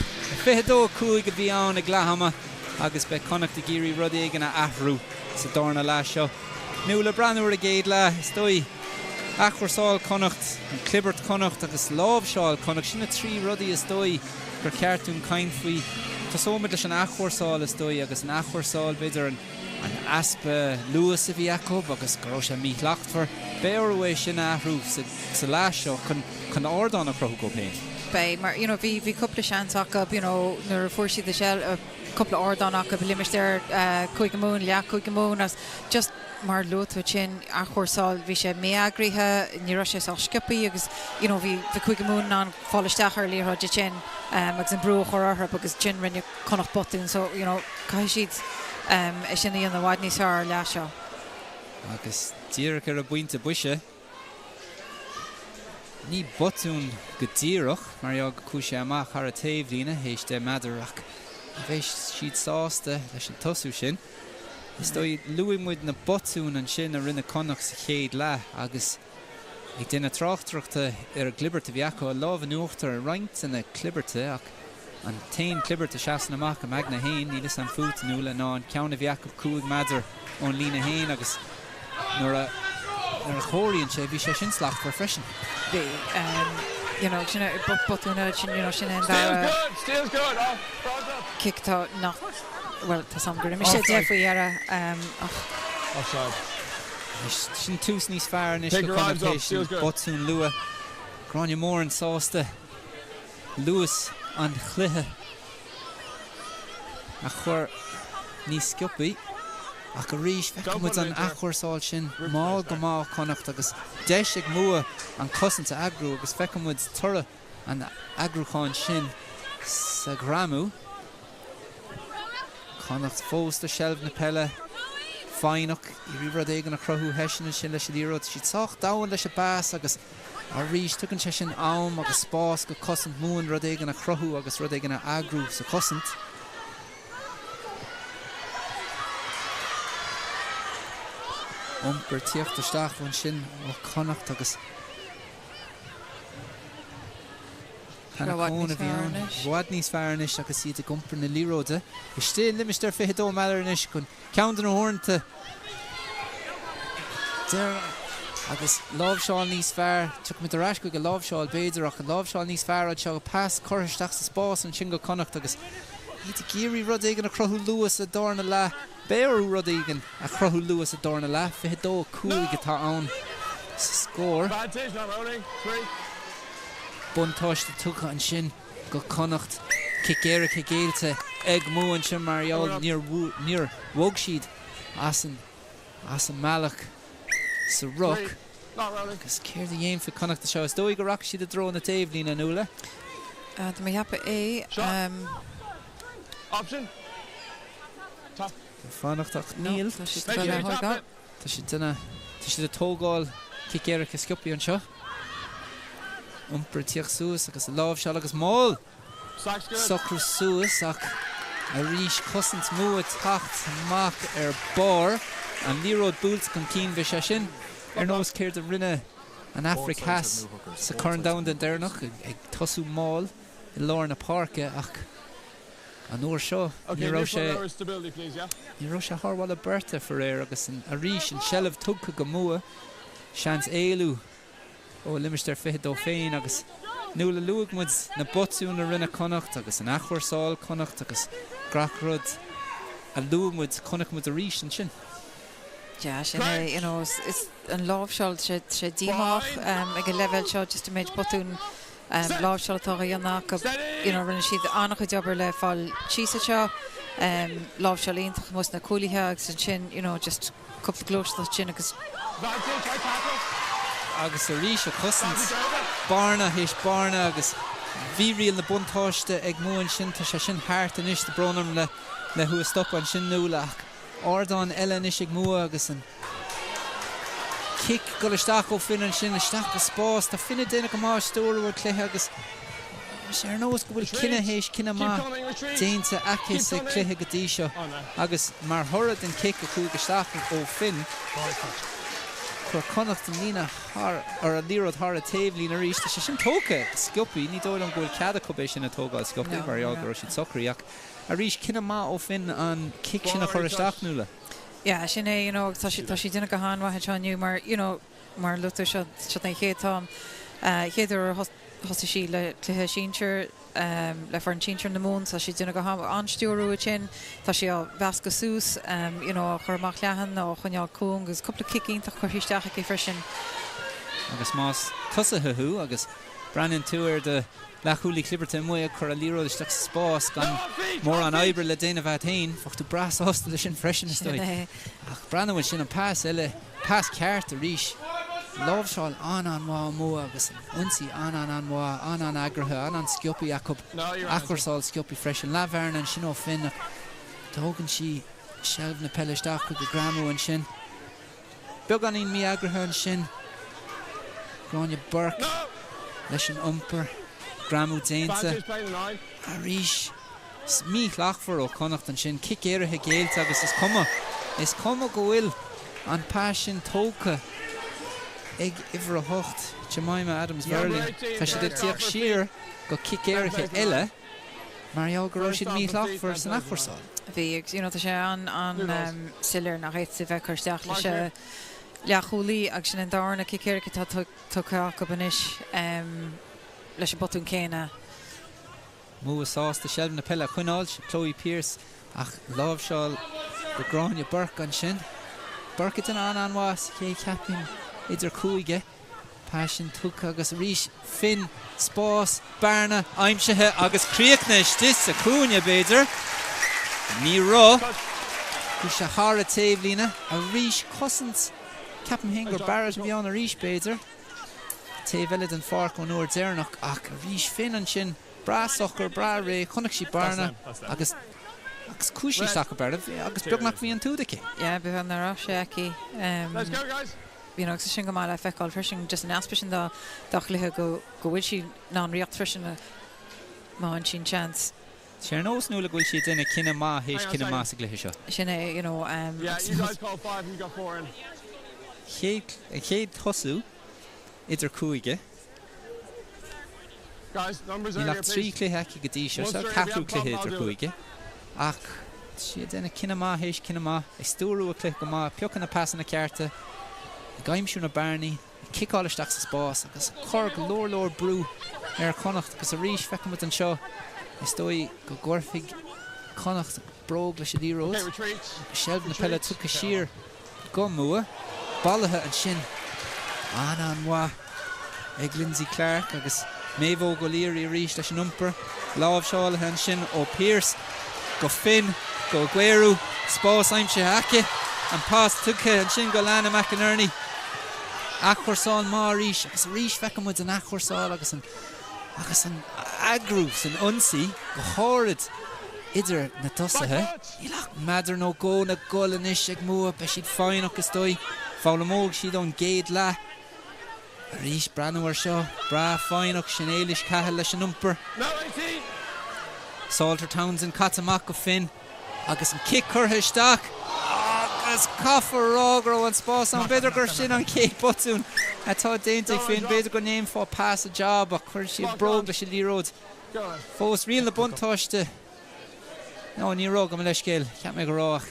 [SPEAKER 1] 22-5 a bhí ann ag leath ama agus beidh Connacht ag iarraidh rud éigin a athrú sa darna leath seo. Nuala, breathnú ar an gcéad leath, is dóigh. Athchúrsáil Connacht, an clibirt Connacht agus láimhseáil Connacht, sin na trí rudaí is dóigh gur ceart dúinn caint faoi. Tosóimid leis an athchúrsáil is dóigh agus an athchúrsáil, b'fhéidir an easpa luas a bhí acu agus go raibh sé míshlachtmhar. Beidh orthu é sin a athrú sa leath seo chun ardán a chruthú dóibh féin.
[SPEAKER 2] Beidh, mar you know bhí bhí cúpla seans acu you know nuair a fuair siad a cúpla ardán acu i limistéar Cúige Mumhan, leath Cúige Mumhan agus just mar a luaigh tú ansin, athchúrsáil, bhí sé mí-eagraithe, ní raibh sé sách sciobtha agus you know bhí bhí Cúige Mumhan in ann fáil isteach ar an liathróid ansin agus an brú a chur orthu agus ansin rinne Connacht botún so you know caithfidh siad é sin a dhéanamh i bhfad níos fearr an leath seo.
[SPEAKER 1] Agus díreach ar an bpointe boise, ní botún go díreach, mar gheall go chuaigh sé amach thar an taobhlíne théis 10 méadar ach ní bheidh siad sásta leis an tosú sin. Is dóigh, luaigh muid na botúin ansin a rinne Connacht sa chéad leath agus ag déanamh tráchtaireachta ar an gclibirt a bhí acu, an lámh in uachtar i roinnt de na clibirte ach an t-aon chlibirt a seasann amach i m'aigne féin, níl 'fhios a'm fút, Nuala, ná an ceann a bhí acu 5 méadar ón líne féin agus nuair a nuair a chomhairíonn sé, bhí sé sin slachtmhar freisin.
[SPEAKER 2] Bhí, you know, sin botún eile, sin, you know, sin é an dara cic atá nach, bhuel, tá 's a'm gur imigh sé de faoi dheireadh ach.
[SPEAKER 3] Offside.
[SPEAKER 1] Sin tús níos fearr anois do Connacht théis an botún luath. Gráinne Moran sásta luas an chluiche a chur níos sciobthaí ach arís feicfidh muid an athchúrsáil sin mall go maith ó Chonnacht agus deis ag Mumha an chosaint a eagrú agus feicfidh muid toradh an eagrúcháin sin sa ghreamú. Connacht fós le seilbh na peile, foighneach, iarraidh rud éigin a chruthú Hession ansin leis an liathróid. Tá siad sách domhain leis an bpas agus arís tugann sé sin am agus spás go cosaint Mumhan rud éigin a chruthú agus rud éigin a eagrú sa chosaint. Iompar tíocht isteach ansin ó Chonnacht agus
[SPEAKER 2] I bhfad
[SPEAKER 1] Keane
[SPEAKER 2] níos
[SPEAKER 1] a bhí
[SPEAKER 2] fearr
[SPEAKER 1] ann.
[SPEAKER 2] anois.
[SPEAKER 1] I bhfad níos fearr anois agus iad ag iompar na liathróide istigh i limistéar 22 méadar anois chun ceann de na huaireanta deireanacha agus láimhseáil níos fearr. Tiocfaimid ar ais chuig an láimhseáil b'fhéidir ach an láimhseáil níos fearr anseo. Pas curtha isteach sa spás ansin go Connacht agus iad ag iarraidh rud éigin a chruthú luath sa darna leath. Beidh orthu rud éigin a chruthú luath sa darna leath. 22, 5 atá ann sa scór. Buntáiste tugtha ansin go Connacht. Cic éirice géillte ag Mumha ansin mar gheall níor bhog siad as an mbealach sa ruc. Agus céard a dhéanfaidh Connacht anseo? Is dóigh go rachaidh siad i dtreo na taobhlíne, a Nuala.
[SPEAKER 2] Tá mé ag ceapadh é.
[SPEAKER 1] Fanacht ach níl.
[SPEAKER 2] Tá siad ag dul a thógáil.
[SPEAKER 1] Tá siad déanamh, tá siad ag tógáil cic éirice sciobtha anseo. Iompar ag tíocht suas agus láimhseáil agus mall. Socrú suas ach arís cosaint Mumha ag teacht amach ar barr. An liathróid buailte chun cinn, bhí sé sin ar nós céard a rinne an Afraic Theas sa Chorn Domhanda deireanach, ag tosú mall i lár na páirce ach an uair seo ní raibh sé ní raibh sé thar mholadh beirte faraor agus arís an tseilbh tugtha go Mumha, seans éalú ó limistéar 22 féin agus Nuala luaigh muid na botúin a rinne Connacht agus an athchúrsáil Connacht agus gach rud a luaigh muid, chonaic muid arís ansin.
[SPEAKER 2] Yeah, sin é, you know, is an láimhseáil, sé sé díomách ag an leibhéal seo just an méid botún láimhseáil atá á dhéanamh acu. You know, rinne siad an-chuid obair le fáil síos anseo, láimhseáil iontach amuigh sna cúlaithe agus ansin, you know, just cúpla gluaiseacht ansin agus.
[SPEAKER 1] Agus arís an chosaint, bearna théis bearna agus bhí riail na buntáiste ag Mumha ansin, tá sé sin thart anois, tá brón orm le le thú a stopadh ansin Nuala ach ardán eile anois ag Mumha agus an cic ag dul isteach ó Finn ansin, isteach go spás, tá Finn ag déanamh go maith ag stiúradh an cluiche agus ar nós go bhfuil cinneadh théis cinneadh maith déanta aici sa chluiche go dtí seo agus mar thoradh den chic a chuaigh isteach ó Finn. Chuir Connacht an líne thar, or an liathróid thar an taobhlíne arís. Tá sé sin tógtha sciobthaí. Ní dóigh liom go bhfuil cead acu é sin a tógáil sciobthaí mar gheall go raibh siad socraithe ach arís cinneadh maith ó Finn an cic sin a chur isteach, Nuala.
[SPEAKER 2] Yeah, sin é, you know, agus tá sí, tá sí ag déanamh go han-mhaith anseo inniu mar, you know, mar a luaigh tú, seo, seo an chéad t-am, chéad uair a thosaigh sí le cluiche sinsir, le foireann sinsir na Mumhan, tá sí ag déanamh go han-stiúrú ansin, tá sí á mheascadh suas, you know, á chur amach leathan, á choinneáil cúng agus cúpla cic iontach curtha isteach aici freisin.
[SPEAKER 1] Agus más tosaithe thú agus breathnaíonn tú ar do leathchúlaí clibirte amuigh ag cur an liathróid isteach sa spás gan mórán oibre le déanamh agat féin, bheadh tú breá sásta leis sin freisin, is dóigh. Ach breathnú ansin, an pas eile, pas ceart arís. Láimhseáil an-an-mhaith ó Mumha agus an ionsaí an-an-an-mhaith, an-an-eagraithe, an-an-sciobthaí acu. Athchúrsáil sciobthaí freisin. Leathbhearna ansin ó Finn ach tógann sí seilbh na peile isteach chuig a greamú ansin. Beagáinín mí-eagraithe ansin. Gráinne Burke leis an iompar. Greamú déanta arís. Míshlachtmhar ó Chonnacht ansin. Cic éirice géillte agus is cuma, is cuma go bhfuil an pas sin tógtha ag uimhir 8, Jemima Adams-Verling. Tá siad ag tíocht siar go cic éirice eile mar gheall go raibh siad míshlachtmhar san athchúrsáil.
[SPEAKER 2] Bhí, agus you know tá sé an-soiléir nach fhéadfaí a bheith ag cur isteach leis an leathchúlaí agus sin an darna cic éirice atá tugtha acu anois leis an botún céanna.
[SPEAKER 1] Mumha sásta seilbh na peile a choinneáil, Chloe Pearse ach láimhseáil go Gráinne Burke ansin. Burke ag déanamh an-an-mhaith sa chéad cheapaim idir cúige. Pas sin tugtha agus arís Finn, spás, bearna aimsithe agus críochnaithe istigh sa chúinne b'fhéidir. Ní raibh. Bhí sé thar an taobhlíne. Arís cosaint, ceapaim féin gur Barrett a bhí ann arís b'fhéidir. Taobh eile den pháirc ón uair deireanach ach arís Finn ansin, breá socair, breá réidh, chonaic sí bearna agus agus chuaigh sí isteach an bearna agus beagnach bhí an t-úd aici.
[SPEAKER 2] Yeah, beag nach raibh sé aici. You know, agus sin go maith le feiceáil freisin, just an easpa sin dá dá chluiche go go bhfuil sí in ann riocht freisin má fhaigheann sí an seans.
[SPEAKER 1] Sé ar nós Nuala go bhfuil sí ag déanamh cinneadh maith théis cinneadh maith sa gcluiche seo.
[SPEAKER 2] Sin é, you know, agus
[SPEAKER 1] Chéad, an chéad tosú idir cúige. Níl ach 3 chluiche aici go dtí seo, seo ceathrú cluiche idir cúige. Ach tá sí ag déanamh cinneadh maith théis cinneadh maith, ag stiúrú a cluiche go maith, ag piocadh na pasanna cearta, ag aimsiú na bearnaí. ag ciceáil isteach sa spás agus ag cur go leor leor brú ar Chonnacht agus arís feicfidh muid anseo is dóigh go gcuirfidh Connacht bróg leis an liathróid agus seilbh na peile tugtha siar go Mumha. Bailithe ansin an-an-mhaith ag Lindsay Clark agus Méabh Óg O'Leary arís leis an iompar. Láimhseálaithe ansin ó Pearse go Finn go Aguero. Spás aimsithe aici. An pas tugtha ansin go Alana McInerney. Athchúrsáil maith arís agus arís feiceann muid an athchúrsáil agus an agus an eagrú san ionsaí, go háirid idir na tosaithe. Níl ach méadar nó dhó le gol anois ag Mumha, beidh siad foighneach is dóigh. Foghlaimeoidh siad ón gcéad leath. Arís breathnú ar seo, breá foighneach, sin Éilis Cahill leis an iompar. Salter Townsend caite amach go Finn. Agus an cic curtha isteach agus caithfear a rá go raibh an spás ann. B'fhéidir gur sin an chéad botún atá déanta ag Finn. B'fhéidir go ndéanfá pass a job ach chuir siad bróg leis an liathróid. Fós riail na buntáiste. No, ní raibh, gabh mo leithscéal. Cheap mé go raibh ach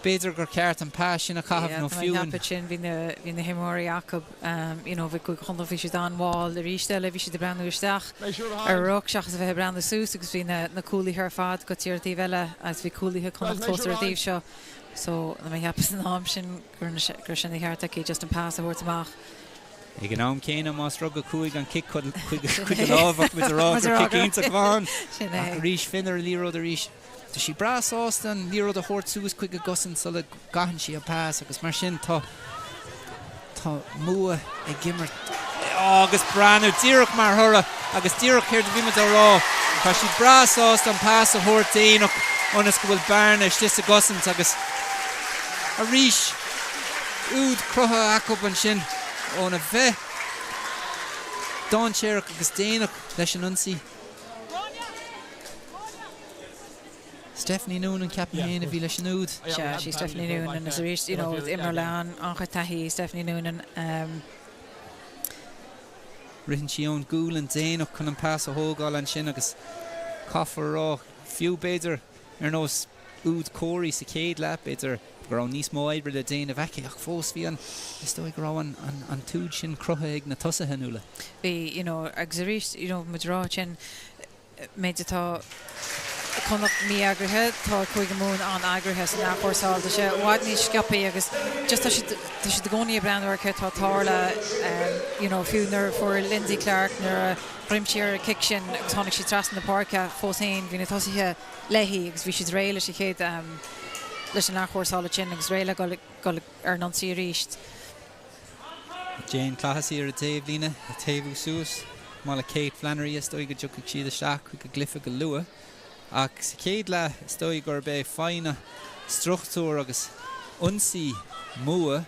[SPEAKER 1] b'fhéidir gur ceart an pas sin a chaitheamh nó fiú an.
[SPEAKER 2] Yeah, sin, bhí na, bhí na himreoirí acu, you know, bhí Cúige Chonnacht, bhí siad an-mhall arís eile, bhí siad ag breathnú isteach ar ruc seachas a bheith ag breathnú suas agus bhí na, na cúlaithe ar fad goite ar an taobh eile agus bhí cúlaithe Connacht fós ar an taobh seo. So, mé ag ceapadh san am sin gur, gur sin a cheart aici just an pas a thabhairt amach.
[SPEAKER 1] Ag an am céanna, más rud go chuaigh an cic chuig a lámh, bheadh muid ag rá gur cic iontach a bhí ann. Ach arís, Finn ar an liathróid arís. Tá sí breá sásta an liathróid a thabhairt suas chuig an gcosaint sula gcaitheann sí an pas agus mar sin tá tá Mumha ag imirt agus breathnú díreach mar thoradh agus díreach céard a bhí muid á rá, tá siad breá sásta an pas a thabhairt déanach ionas go bhfuil bearna istigh sa gcosaint agus arís úd cruthaithe acu ansin óna bheith dainséarach agus déanach leis an ionsaí. Stephanie Noonan, ceapaim féin, a bhí leis an úd.
[SPEAKER 2] Sea, sí Stephanie Noonan agus arís, you know, imreoir le an-chuid taithí í Stephanie Noonan.
[SPEAKER 1] Ritheann sí ón gcúl an déanach chun an pas a thógáil ansin agus caithfear a rá, fiú b'fhéidir ar nós úd Corey sa chéad leath, b'fhéidir go raibh níos mó oibre le déanamh aici ach fós bhí an, is dóigh go raibh an, an, an t-úd sin cruthaithe ag na tosaithe, Nuala.
[SPEAKER 2] Bhí, you know, agus arís, you know, muid ag rá ansin, méid atá Connacht mí-eagraithe, tá Cúige Mumhan an-eagraithe san athchúrsáil. Tá sé i bhfad níos sciobthaí agus just tá siad, tá siad i gcónaí ag breathnú ar céard atá ag tarlú, you know, fiú nuair a fuair Lindsay Clark, nuair a dhroim sí ar an cic sin agus tháinig sí trasna na páirce, fós féin bhí na tosaithe léi agus bhí siad réidh leis an chéad, leis an athchúrsáil ansin agus réidh le dul, dul ar an ionsaí arís.
[SPEAKER 1] Jane Clohessy ar an taobhlíne ag taobhú suas, chomh maith le Kate Flannery, is dóigh go dtiocfaidh siad isteach chuig an gcluiche go luath. Ach sa chéad leath, is dóigh gurb é foighne, struchtúr agus ionsaí Mumha,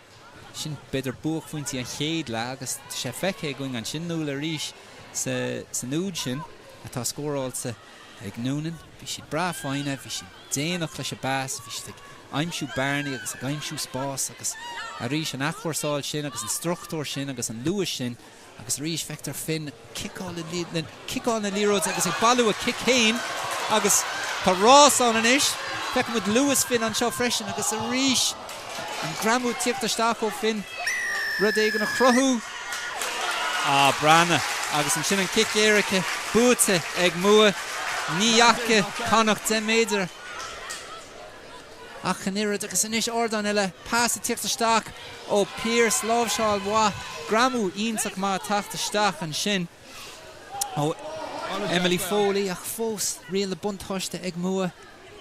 [SPEAKER 1] sin b'fhéidir buaicphointí an chéad leath agus tá sé feicthe againn ansin Nuala arís san úd sin atá scóráilte ag Noonan. Bhí siad breá foighne, bhí siad déanach leis an bpas, bhí siad ag aimsiú bearnaí agus ag aimsiú spás agus arís an athchúrsáil sin agus an struchtúr sin agus an luas sin agus arís feictear Finn ag ciceáil na liathróide agus ag bailiú a cic féin agus tá rás ann anois. Feiceann muid luas Finn anseo freisin agus arís an greamú ag tíocht isteach ó Finn, rud éigin a chruthú. Ah, breathnaigh! Agus ansin an cic éirice buaite ag Mumha. Ní fhaca Connacht 10 méadar ach an oiread. Agus anois ardán eile, pas ag tíocht isteach ó Pearse, láimhseáil mhaith, greamú iontach maith ag teacht isteach ansin ó Emily Foley ach fós riail na buntáiste ag Mumha.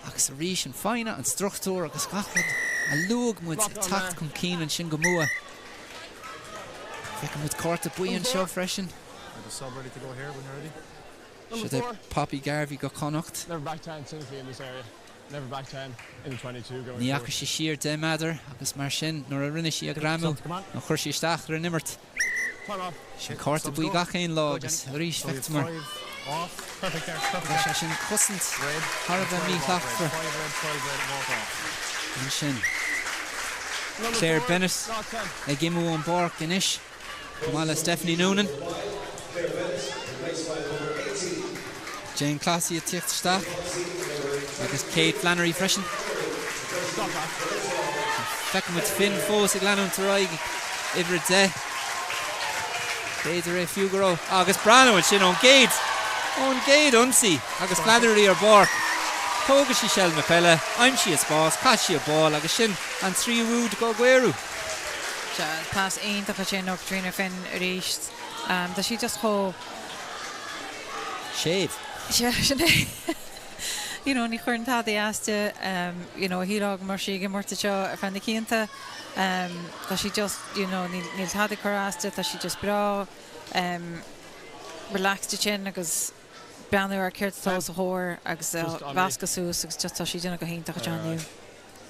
[SPEAKER 1] Agus arís an foighne, an struchtúr agus gach rud a luaigh muid ag teacht chun cinn ansin go Mumha. Feiceann muid cárta buí anseo freisin. Siod é Poppy Garvey go Connacht. Ní dheachaigh sí siar 10 méadar agus mar sin nuair a rinne sí a greamú nó chuir sí isteach ar an imirt, Sin cárta buí gach aon lá agus arís feictear mar go raibh sé sin cosaint thar a bheith míshlachtmhar ansin. Claire Bennett ag imeacht ón bpáirc anois chomh maith le Stephanie Noonan. Jane Clohessy ag tíocht isteach agus Kate Flannery freisin. Feiceann muid Finn fós ag leanúint ar aghaidh uimhir 10. B'fhéidir é fiú go raibh agus breathnú ansin ón gcéad ón gcéad ionsaí agus Flannery ar bpáirc. Tógann sí seilbh na peile, aimsíonn spás, caitheann sí an ball agus sin an tríú úd dhá gcaorú.
[SPEAKER 2] Sea, pas iontach ansin ó Caitríona Finn arís. Tá sí just chomh.
[SPEAKER 1] séimh.
[SPEAKER 2] Sea, sin é. You know, ní chuireann tada as di. You know, shílfeá go mbeadh sí ag imirt anseo ar feadh na cianta. Tá sí just, you know, níl, níl tada ag cur as di, tá sí just breá relaxed ansin agus breathnú ar céard atá os a chomhair agus á mheascadh suas agus just tá sí ag déanamh go hiontach anseo inniu.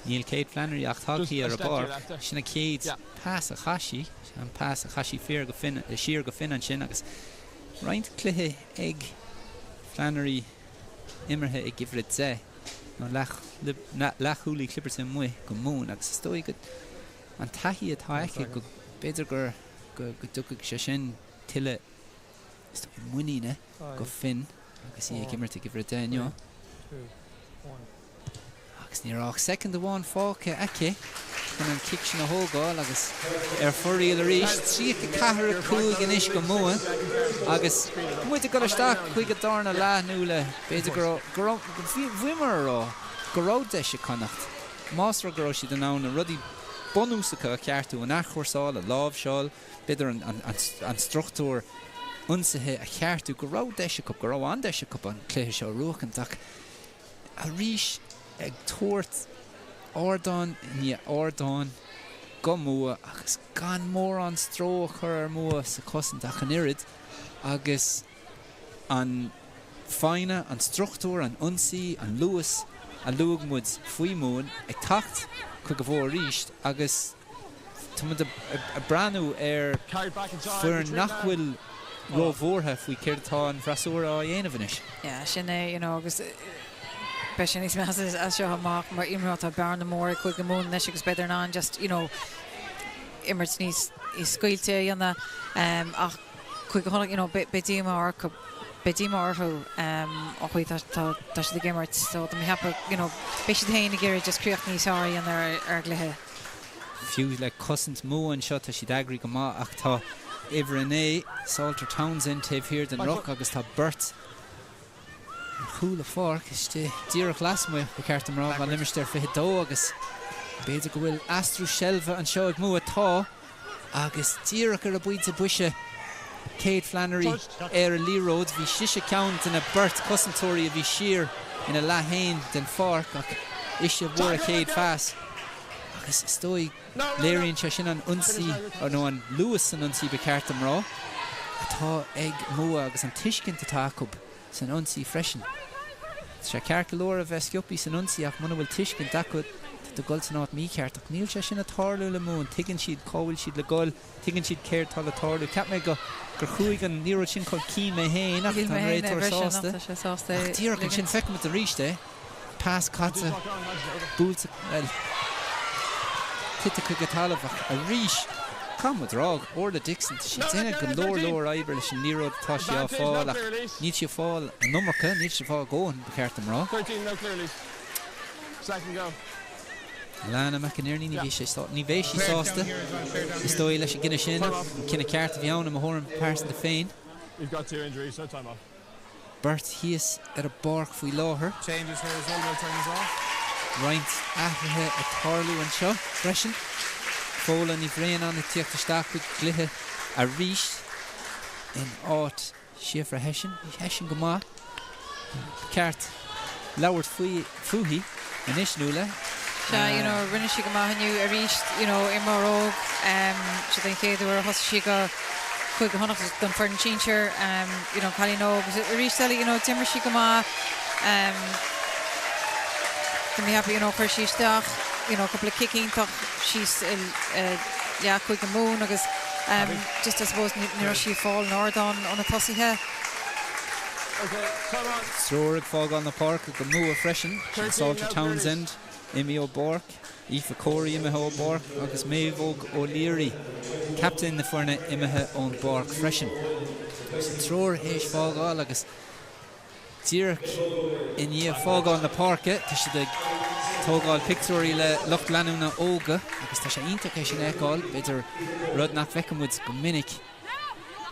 [SPEAKER 1] Níl Kate Flannery ach tagtha ar an bpáirc. Sin an chéad pas a chaith sí, an pas a chaith sí fiar go Finn, siar go Finn ansin agus roinnt cluiche ag Flannery imeartha ag uimhir 10 nó leathchúlaí clibirte amuigh go Mumhan agus is dóigh go an taithí atá aici go b'fhéidir gur go dtiocfaidh sé sin tuilleadh is dóigh muiníne go Finn agus í ag imirt ag uimhir 10 inniu. Agus ní raibh ach soicind amháin fágtha aici chun an cic sin a thógáil agus ar fóraoil arís. 34, 5 anois go Mumha agus muid ag dul isteach chuig an darna leath nó le b'fhéidir go raibh, go raibh, bhíomar a rá go raibh deis ag Connacht más rud go raibh siad in ann na rudaí bunúsacha a cheartú, an athchúrsáil, an láimhseáil, b'fhéidir an struchtúr ionsaithe a cheartú, go raibh deis acu, go raibh an-deis acu an cluiche seo a bhuachaint ach arís ag tabhairt ardán i ndiaidh ardáin go Mumha agus gan mórán stró a chur ar Mumha sa chosaint ach an oiread agus an foighne, an struchtúr, an ionsaí, an luas a luaigh muid faoi Mumhain ag teacht chuig an bhfód arís agus Tá muid ag breathnú ar foireann nach bhfuil róbhuartha faoi céard atá an freasúra á dhéanamh anois.
[SPEAKER 2] Yeah, sin é, you know, agus. beidh sé níos measa as seo amach mar imreoir tá bearna mór ag Cúige Mumhan anois agus beidh in ann just, you know, imirt níos scaoilte a dhéanamh ach Cúige Chonnacht, you know, beidh díomá orthu, beidh díomá orthu an chaoi tá tá siad ag imirt so tá mé ag ceapadh, you know, beidh siad féin ag iarraidh just críoch níos fearr a dhéanamh ar ar an gcluiche.
[SPEAKER 1] Fiú le cosaint Mumhan anseo tá siad eagraithe go maith ach tá uimhir 9, Salter Townsend, taobh thiar den ruc agus tá beirt ar chúl an pháirc istigh díreach lasmuigh, ba cheart dom rá, den limistéar 22 agus b'fhéidir go bhfuil aistriú seilbhe anseo ag Mumha. Tá agus díreach ar an bpointe boise Kate Flannery ar an liathróid. Bhí sise ceann de na beirt cosantóirí a bhí siar ina leath féin den pháirc ach ise a bhfuair a chéad phas agus is dóigh Léiríonn sé sin an ionsaí, nó an luas san ionsaí ba cheart dom rá, atá ag Mumha agus an tuiscint atá acu san ionsaí freisin. Tá sé ceart go leor a bheith sciobthaí san ionsaí ach muna bhfuil tuiscint acu tá tú ag dul san áit mícheart. Ach níl sé sin ag tarlú le Mumhain. Tuigeann siad cá bhfuil siad le dul, tuigeann siad céard tá le tarlú. Cheap mé go gur chuaigh an liathróid sin chun cinn mé féin ach tá an réiteoir sásta. Ach díreach ansin feicimid arís é. Pas caite, buailte, bhuel, tite chuig an talamh ach arís, caithfidh muid a rá, Orla Dixon, tá sí ag déanamh go leor leor oibre leis an liathróid atá sí á fáil ach níl sí ag fáil an iomarca, níl sí ag fáil a dhóthain, ba cheart dom rá. Alana McInerney, ní bhí sé, ní bheidh sí sásta, is dóigh, leis an gcinneadh sin, an cinneadh ceart a bhí ann i mo thuairim pearsanta féin. Beirt thíos ar an bpáirc faoi láthair. Roinnt athruithe ag tarlú anseo freisin. Fódhla Ní Bhraonáin ag tíocht isteach chuig an gcluiche arís in áit Síofra Hession. Bhí Hession go maith. Ba cheart labhairt faoi, fúithi anois, Nuala.
[SPEAKER 2] Sea, you know, rinne sí go maith inniu arís, you know, imreoir óg, seo den chéad uair a thosaigh sí do Chúige Chonnacht don foireann sinsir, you know, cailín óg agus arís eile, you know, d'imir sí go maith, tá mé ag ceapadh, you know, chuir sí isteach, you know, cúpla cic iontach síos i leath Chúige Mumhan agus just I suppose ní raibh sí ag fáil an ardán ó na tosaithe.
[SPEAKER 1] Triúr ag fágáil na páirce do Mumha freisin, sin Salter Townsend imithe ón bpáirc, Aoife Corey imithe ón bpáirc agus Méabhóg O'Leary, captaen na foirne imithe ón bpáirc freisin. So triúr théis fágáil agus díreach i ndiaidh fágáil na páirce tá siad ag tógáil pictiúirí le lucht leanúna óga agus tá sé iontach é sin a fheiceáil, b'fhéidir rud nach bhfeiceann muid go minic.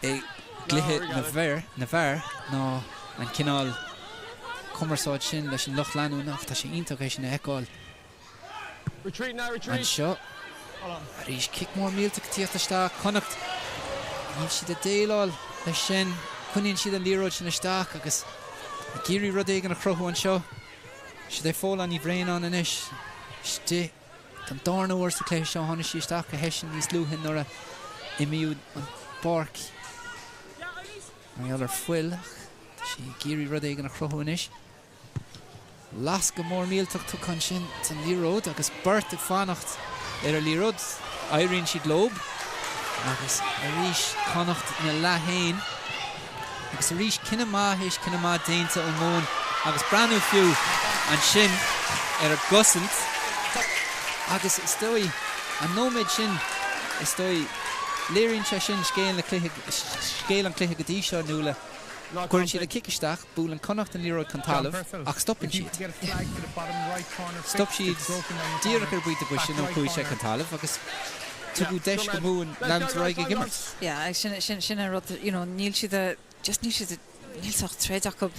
[SPEAKER 1] i gcluiche na bhfear, na bhfear ná an cineál cumarsáid sin leis an lucht leanúna ach tá sé iontach é sin a fheiceáil anseo. Arís cic mór millteach ag tíocht isteach, Connacht, níl siad ag déileáil leis sin, coinníonn siad an liathróid sin isteach agus ag iarraidh rud éigin a chruthú anseo. Siod é Fódhla Ní Bhraonáin anois istigh. Don darna huair sa chluiche seo tháinig sí isteach do Hession níos luaithe nuair a imíodh ón bpáirc mar gheall ar fuil ach tá sí ag iarraidh rud éigin a chruthú anois. Lascadh mór millteach tugtha ansin don liathróid agus beirt ag fanacht ar an liathróid. Éiríonn siad leob agus arís Connacht ina leath féin. Agus arís cinneadh maith théis cinneadh maith déanta ó Mumhain agus breathnú fiú ansin ar a gcosaint agus is dóigh an nóiméad sin is dóigh léiríonn sé sin scéal na cluiche scéal an chluiche go dtí seo Nuala. Cuireann siad an cic isteach, buaileann Connacht an liathróid chun talaimh ach stopann siad. Stop siad díreach ar an bpointe boise nó chuaigh sé chun talaimh agus tugadh deis do Mumhain leanúint ar aghaidh ag imirt.
[SPEAKER 2] Yeah, sin, sin, sin an rud, you know, níl siad a, just níl siad a, níl sách troid acu,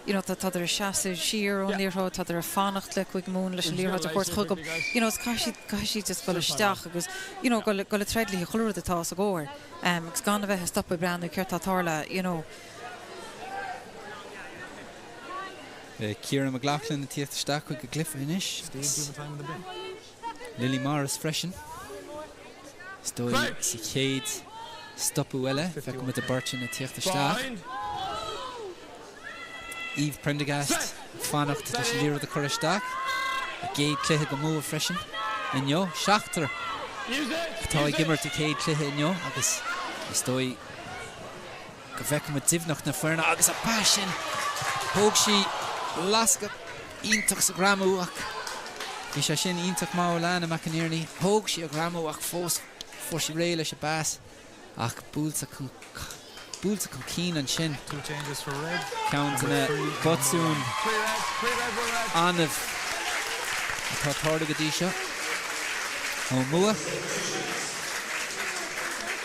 [SPEAKER 2] you know, tá, tádar ag seasamh siar ón liathróid, tádar ag fanacht le Cúige Mumhan leis an liathróid a thabhairt chucu, you know, is caithfidh siad, caithfidh siad just dul isteach agus, you know, dul, dul ag troid léi, chuile rud atá os a gcomhair, agus gan a bheith ag stopadh ag breathnú céard tá ag tarlú, you know.
[SPEAKER 1] Beidh Ciara McLaughlin ag tíocht isteach chuig an gcluiche anois. Lily Morris freisin. Is dóigh sa chéad stopadh eile, feicfidh muid an bheirt sin ag tíocht isteach. Eve Prendergast ag fanacht leis an liathróid a chur isteach. A gcéad chluiche do Mumha freisin inniu. Seachtar atá ag imirt a chéad chluiche inniu agus is dóigh go bhfeicfidh muid doimhneacht na foirne agus an pas sin, thóg sí lascadh. Iontach sa ghreamú ach bhí sé sin iontach maith ó Lana McInerney. Thóg sí a greamú ach fós fuair sí réidh leis an bpas ach buailte chun buailte chun cinn ansin. Ceann de na botúin annamh atá tarlaithe go dtí seo ó Mumha.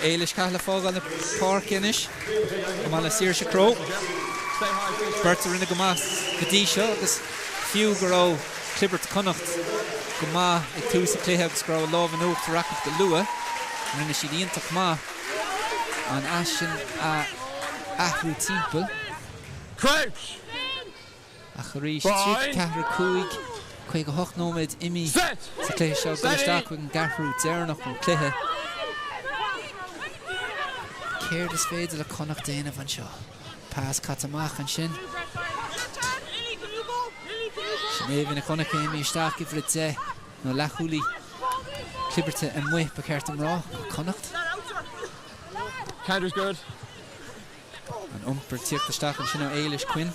[SPEAKER 1] Éilis Cahill ag fágáil na páirce anois, chomh maith le Saoirse Crowe. Beirt a rinne go maith go dtí seo agus fiú go raibh Clibirte Chonnacht go maith ag tús an chluiche agus go raibh an lámh in uachtar acu go luath, rinne siad iontach maith an ais sin a athrú timpeall.
[SPEAKER 3] Crouch!
[SPEAKER 1] Ach arís, 34, 5, 58 nóiméad imithe sa chluiche seo, dul isteach chuig an gceathrú deireanach den chluiche. Céard is féidir le Connacht déanamh anseo? Pas caite amach ansin. Sin Éabha Nic Dhonncha imithe isteach, uimhir 10, nó leathchúlaí clibirte amuigh, ba cheart dom rá, do Connacht.
[SPEAKER 3] Counter's good.
[SPEAKER 1] An iompar tíocht isteach ansin ó Éilis Quinn,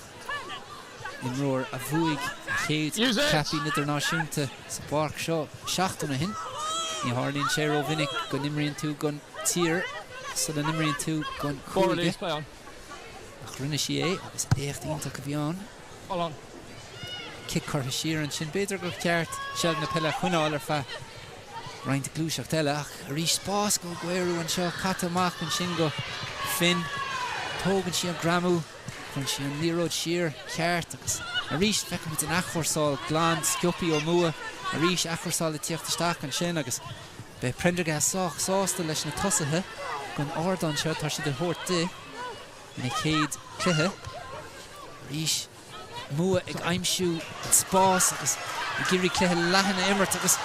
[SPEAKER 1] imreoir a bhuaigh a chéad chaipín idirnáisiúnta sa bpáirc seo seachtain ó shin. Ní tharlaíonn sé rómhinic go n-imríonn tú don tír sula n-imríonn tú don chúige, ach rinne sí é agus éacht iontach a bhí ann. Cic curtha siar ansin. B'fhéidir gur cheart seilbh na peile a choinneáil ar feadh roinnt gluaiseacht eile ach arís spás go Aguero anseo, caite amach ansin go Finn. Tógann sí an greamú, cuireann sí an liathróid siar ceart agus arís feicimid an athchúrsáil glan sciobtha ó Mumha. Arís athchúrsáil ag tíocht isteach ansin agus beidh Prendergast sách sásta leis na tosaithe don ardán seo atá siad a thabhairt di ina chéad cluiche. Arís Mumha ag aimsiú an spás agus ag iarraidh cluiche leathan a imirt agus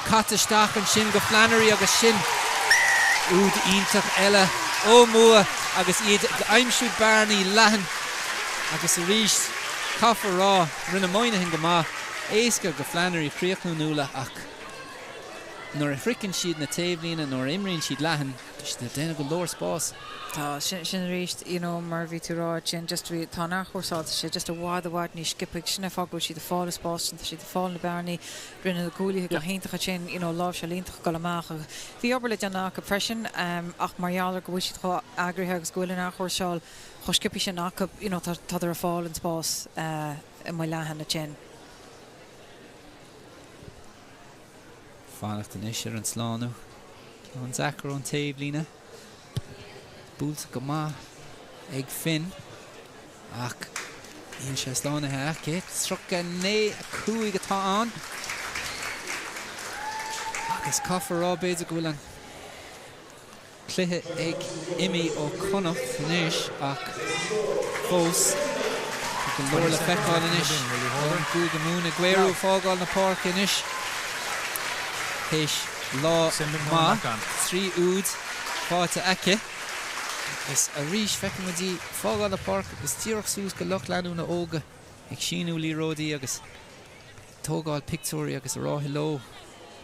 [SPEAKER 1] caite isteach ansin go Flannery agus sin úd iontach eile ó Mumha agus iad ag aimsiú bearnaí leathan agus arís caithfear a rá rinne Moynihan go maith, éasca go Flannery críochnú Nuala ach nuair a shroicheann siad na taobhlíne, nuair a imríonn siad leathan, Tá siad ag déanamh go leor spás.
[SPEAKER 2] Tá, sin, sin arís, you know, mar a bhí tú a rá, sin just bhí, tá an athchúrsáil, tá sé just i bhfad, i bhfad níos sciobtha, sin an fáth go bhfuil siad ag fáil an spás sin, tá siad ag fáil na bearnaí, rinne na cúlaithe go hiontach ansin, you know, láimhseáil iontach ag dul amach agus bhí obair le déanamh acu freisin ach mar gheall ar go bhfuil siad chomh eagraithe agus go bhfuil an athchúrsáil chomh sciobtha sin acu, you know, tá, tádar ag fáil an spás amuigh leathan ansin.
[SPEAKER 1] Fanacht anois ar an slánú. Ceann deacair ón taobhlíne. Buailte go maith ag Finn ach níl sé slánaithe aici. 39, 5 atá ann agus caithfear a rá b'fhéidir go bhfuil an Cluiche ag imí ó Chonnacht anois ach fós tá go leor le feiceáil anois ón gCúige Mumhan. Aguero ag fágáil na páirce anois théis lá maith, 3 úd faighte aici agus arís feicfimid í ag fágáil na páirce agus díreach suas go lucht leanúna óga ag síniú liathróidí agus ag tógáil pictiúirí agus a rá hello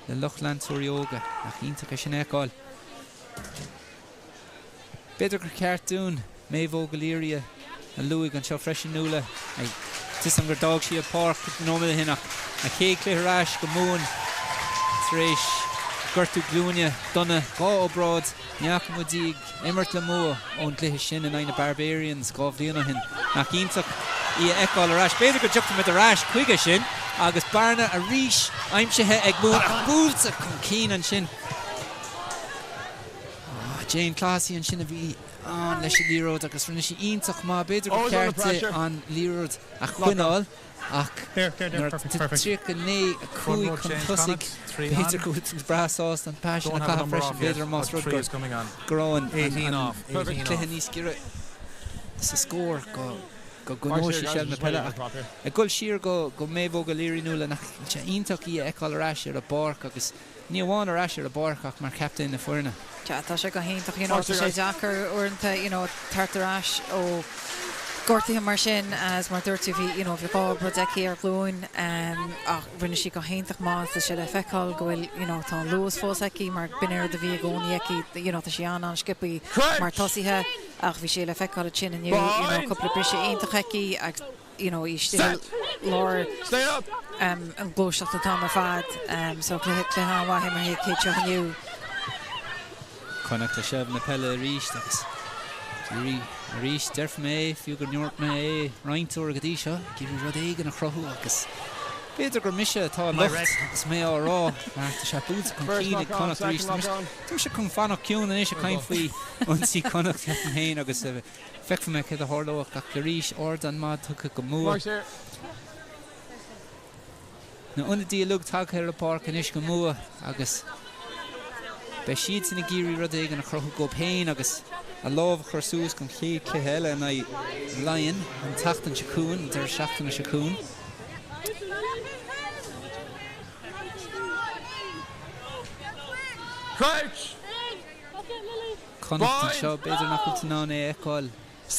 [SPEAKER 1] le lucht leantóirí óga. Nach iontach é sin a fheiceáil. B'fhéidir gur cheart dúinn Méabh Óg O'Leary a luaigh anseo freisin, Nuala. Tá 'fhios a'm gur d'fhág sí an pháirc cúpla nóiméad ó shin ach a chéad chluiche ar ais go Mumhain tar éis gortú glúine dona, 2 obráid. Ní fhaca muid í ag imirt le Mumha ón gcluiche sin in aghaidh na Barbarians 2 bhliain ó shin. Nach iontach í a fheiceáil ar ais. B'fhéidir go dtiocfaimid ar ais chuige sin agus bearna arís aimsithe ag Mumhain ach buailte chun cinn ansin. Jane Clohessy ansin a bhí ann leis an liathróid agus rinne sí iontach maith. B'fhéidir gur cheart di an liathróid a choinneáil ach nuair atá 39, 5 chun tosaigh, b'fhéidir go bhfuil tú breá sásta an pas sin a chaitheamh freisin, b'fhéidir más rud go raibh an cluiche níos giorra sa scór go gcoinneodh sí seilbh na peile. Ach ag dul siar go Méabh Óg O'Leary Nuala, nach bhfuil sé iontach í a fheiceáil ar ais ar an bpáirc agus Ní amháin ar ais ar an bpáirc ach mar chaptaen na foirne.
[SPEAKER 2] Tá sé go hiontach, you know, tá sé deacair uaireanta, you know, teacht ar ais ó gortuithe mar sin as mar dúirt tú bhí, you know, bhí 2 obráid aici ar ghlúin ach rinne sí go hiontach maith, tá sé le feiceáil go bhfuil, you know, tá an luas fós aici mar b'in é rud a bhí i gcónaí aici, you know, tá sí an-an-sciobtha mar tosaithe ach bhí sé le feiceáil ansin inniu, you know, cúpla briseadh iontach aici agus. you know, í istigh i lár an ghluaiseacht an t-am ar fad. So cluiche, cluiche an-mhaith imeartha aici anseo inniu.
[SPEAKER 1] Connacht le seilbh na peile arís agus ag iarraidh arís, déarfaidh mé é, fiú go ndúirt mé é roinnt uair go dtí seo, ag iarraidh rud éigin a chruthú agus b'fhéidir gur mise atá i locht agus mé á rá mar tá sé buailte chun cinn ag Connacht arís. Tá mise chun fanacht ciúin anois ag caint faoi ionsaí Connacht, ceapaim féin, agus feicfidh mé céard a tharlóidh ach arís ardán maith tugtha go Mumha. Na ionadaithe uilig tagtha ar an bpáirc anois go Mumha agus beidh siadsan ag iarraidh rud éigin a chruthú dóibh féin agus a lámh a chur suas don chéad chluiche eile in aghaidh Laighean an tseachtain seo chugainn, an deireadh seachtaine seo chugainn. Connacht anseo, b'fhéidir nach bhfuil tú in ann é a fheiceáil.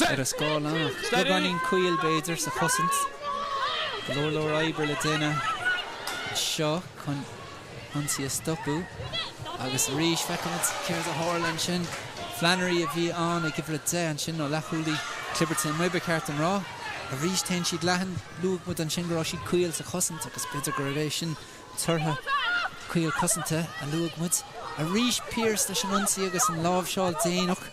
[SPEAKER 1] ar an scáileán ach beagáinín caol b'fhéidir sa chosaint. Go leor leor oibre le déanamh anseo chun ionsaí a stopadh agus arís feicimid céard a tharla ansin. Flannery a bhí ann ag uimhir 10 ansin, nó leathchúlaí Clibirte amuigh ba cheart dom rá. Arís téann siad leathan, luaigh muid ansin go raibh siad caol sa chosaint agus b'fhéidir gurbh é sin tortha caol cosanta a luaigh muid. Arís Pearse leis an ionsaí agus an láimhseáil déanach.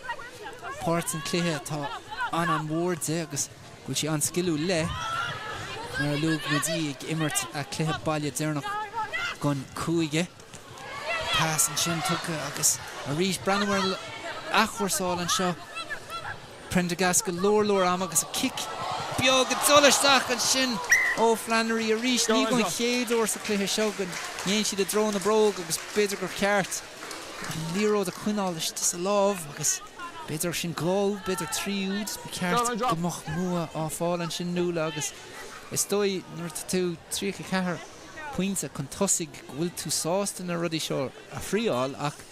[SPEAKER 1] Páirt den chluiche atá an-an-mhór di agus go bhfuil sí an-sciliúil léi. Mar a luaigh muid í ag imirt a cluiche baile deireanach don chúige. Pas ansin tugtha agus arís breathnú ar an athchúrsáil anseo. Prendergast go leor leor ama agus an cic beag ag dul isteach ansin ó Flannery arís. Ní don chéad uair sa chluiche seo go dtéann siad i dtreo na bróg agus b'fhéidir gur cheart an liathróid a choinneáil istigh sa lámh agus b'fhéidir sin dhá úd, b'fhéidir 3 úd. Ba cheart go mbeadh Mumha á fáil ansin Nuala agus is dóigh nuair atá tú 34 pointe chun tosaigh go bhfuil tú sásta na rudaí seo a thriáil ach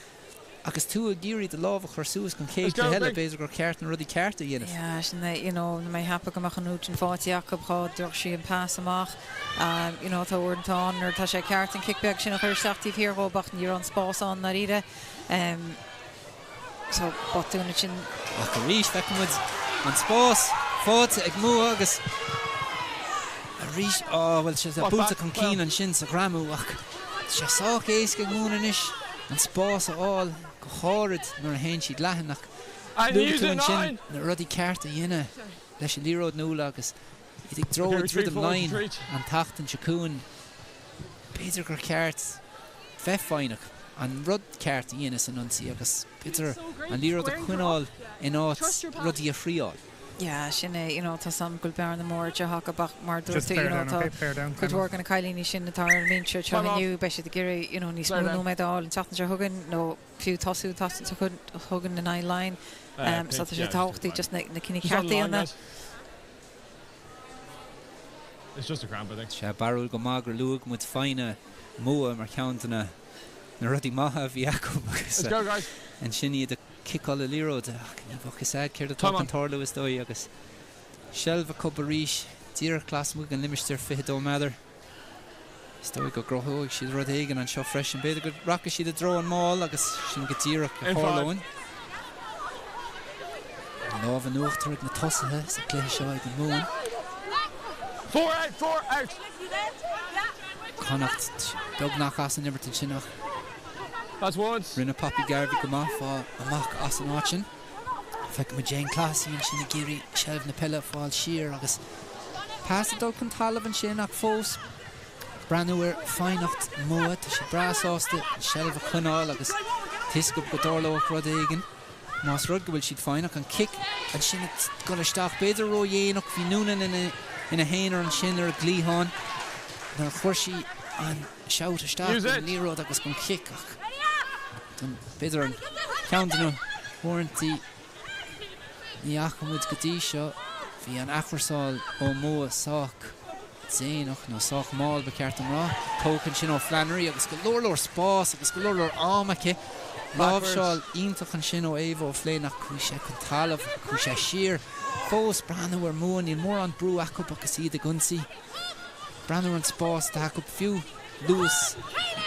[SPEAKER 1] Agus tú ag iarraidh do lámh a chur suas don chéad chluiche eile, b'fhéidir gur cheart na rudaí cearta a dhéanamh.
[SPEAKER 2] Yeah, sin é, you know, mé ag ceapadh go mbeadh an úd sin faighte acu dhá dtabharfadh sí an pas amach. You know, tá uaireanta ann nuair atá sé ceart an cic beag sin a chur isteach taobh thiar dhóibh ach ní raibh an spás ann ndáiríre. So, botún ansin.
[SPEAKER 1] Ach arís, feiceann muid an spás faighte ag Mumha agus arís, á, bhuel, sé buailte chun cinn ansin sa ghreamú ach tá sé sách éasca ag Mumhain anois. an spás a fháil, go háirid nuair a théann siad leathan, ach luaigh tú ansin na rudaí cearta a dhéanamh leis an liathróid Nuala agus iad ag dul ag druidim Laighean an tseachtain seo chugainn. B'fhéidir gur cheart bheith foighneach, an rud ceart a dhéanamh san ionsaí agus b'fhéidir an liathróid a choinneáil in áit rudaí a thriáil.
[SPEAKER 2] Yeah, sin é, you know, tá 's a'm go bhfuil bearna mór idir acu ach mar a dúirt tú, you know, tá cuid mhór de na cailíní sin atá ar an mbinse anseo inniu, beidh siad ag iarraidh, you know, níos mó nóiméad a fháil an tseachtain seo chugainn nó fiú tosú an tseachtain seo chugainn in aghaidh Laighean. So tá sé tábhachtach just na cinní cearta a dhéanamh.
[SPEAKER 1] Sé barúil go maith gur luaigh muid foighne Mumha mar cheann de na rudaí maithe a bhí acu agus ansin iad ag ciceáil na liathróide ach ní bheadh fhios a'd céard atá chun tarlú is dóigh agus seilbh acu arís díreach lasmuigh den limistéar 22 méadar. Is dóigh go gcruthóidh siad rud éigin anseo freisin. B'fhéidir go rachaidh siad i dtreo an máil agus sin go díreach a tharlóidh. An lámh in uachtar ag na tosaithe sa chluiche seo ag an Mumhain. Connacht beagnach as an imirt ansin ach Rinne Poppy Garvey go maith fáil amach as an áit sin. Feicimid Jane Clohessy ansin ag iarraidh seilbh na peile a fháil siar agus pas ag dul chun talaimh ansin ach fós breathnú ar fhoighneacht Mumha. Tá siad breá sásta an seilbh a choinneáil agus tá fhios acu go dtarlódh rud éigin más rud go bhfuil siad foighneach. An cic ansin ag dul isteach, b'fhéidir ródhéanach. Bhí Noonan ina haonar ansin ar an gcliathán nuair a chuir sí an shout isteach don liathróid agus don chic ach b'fhéidir an ceann de na huaireanta ní fhaca muid go dtí seo. Bhí an athchúrsáil ó Mumha sách déanach, nó sách mall ba cheart dom rá. Tógtha ansin ó Flannery agus go leor leor spás agus go leor leor am aici. Láimhseáil iontach ansin ó Éabha Ó Floinn ach chuaigh sé chun talaimh, chuaigh sé siar. Fós breathnú ar Mumha, níl mórán brú acu agus iad ag ionsaí. Breathnú ar an spás atá acu, fiú luas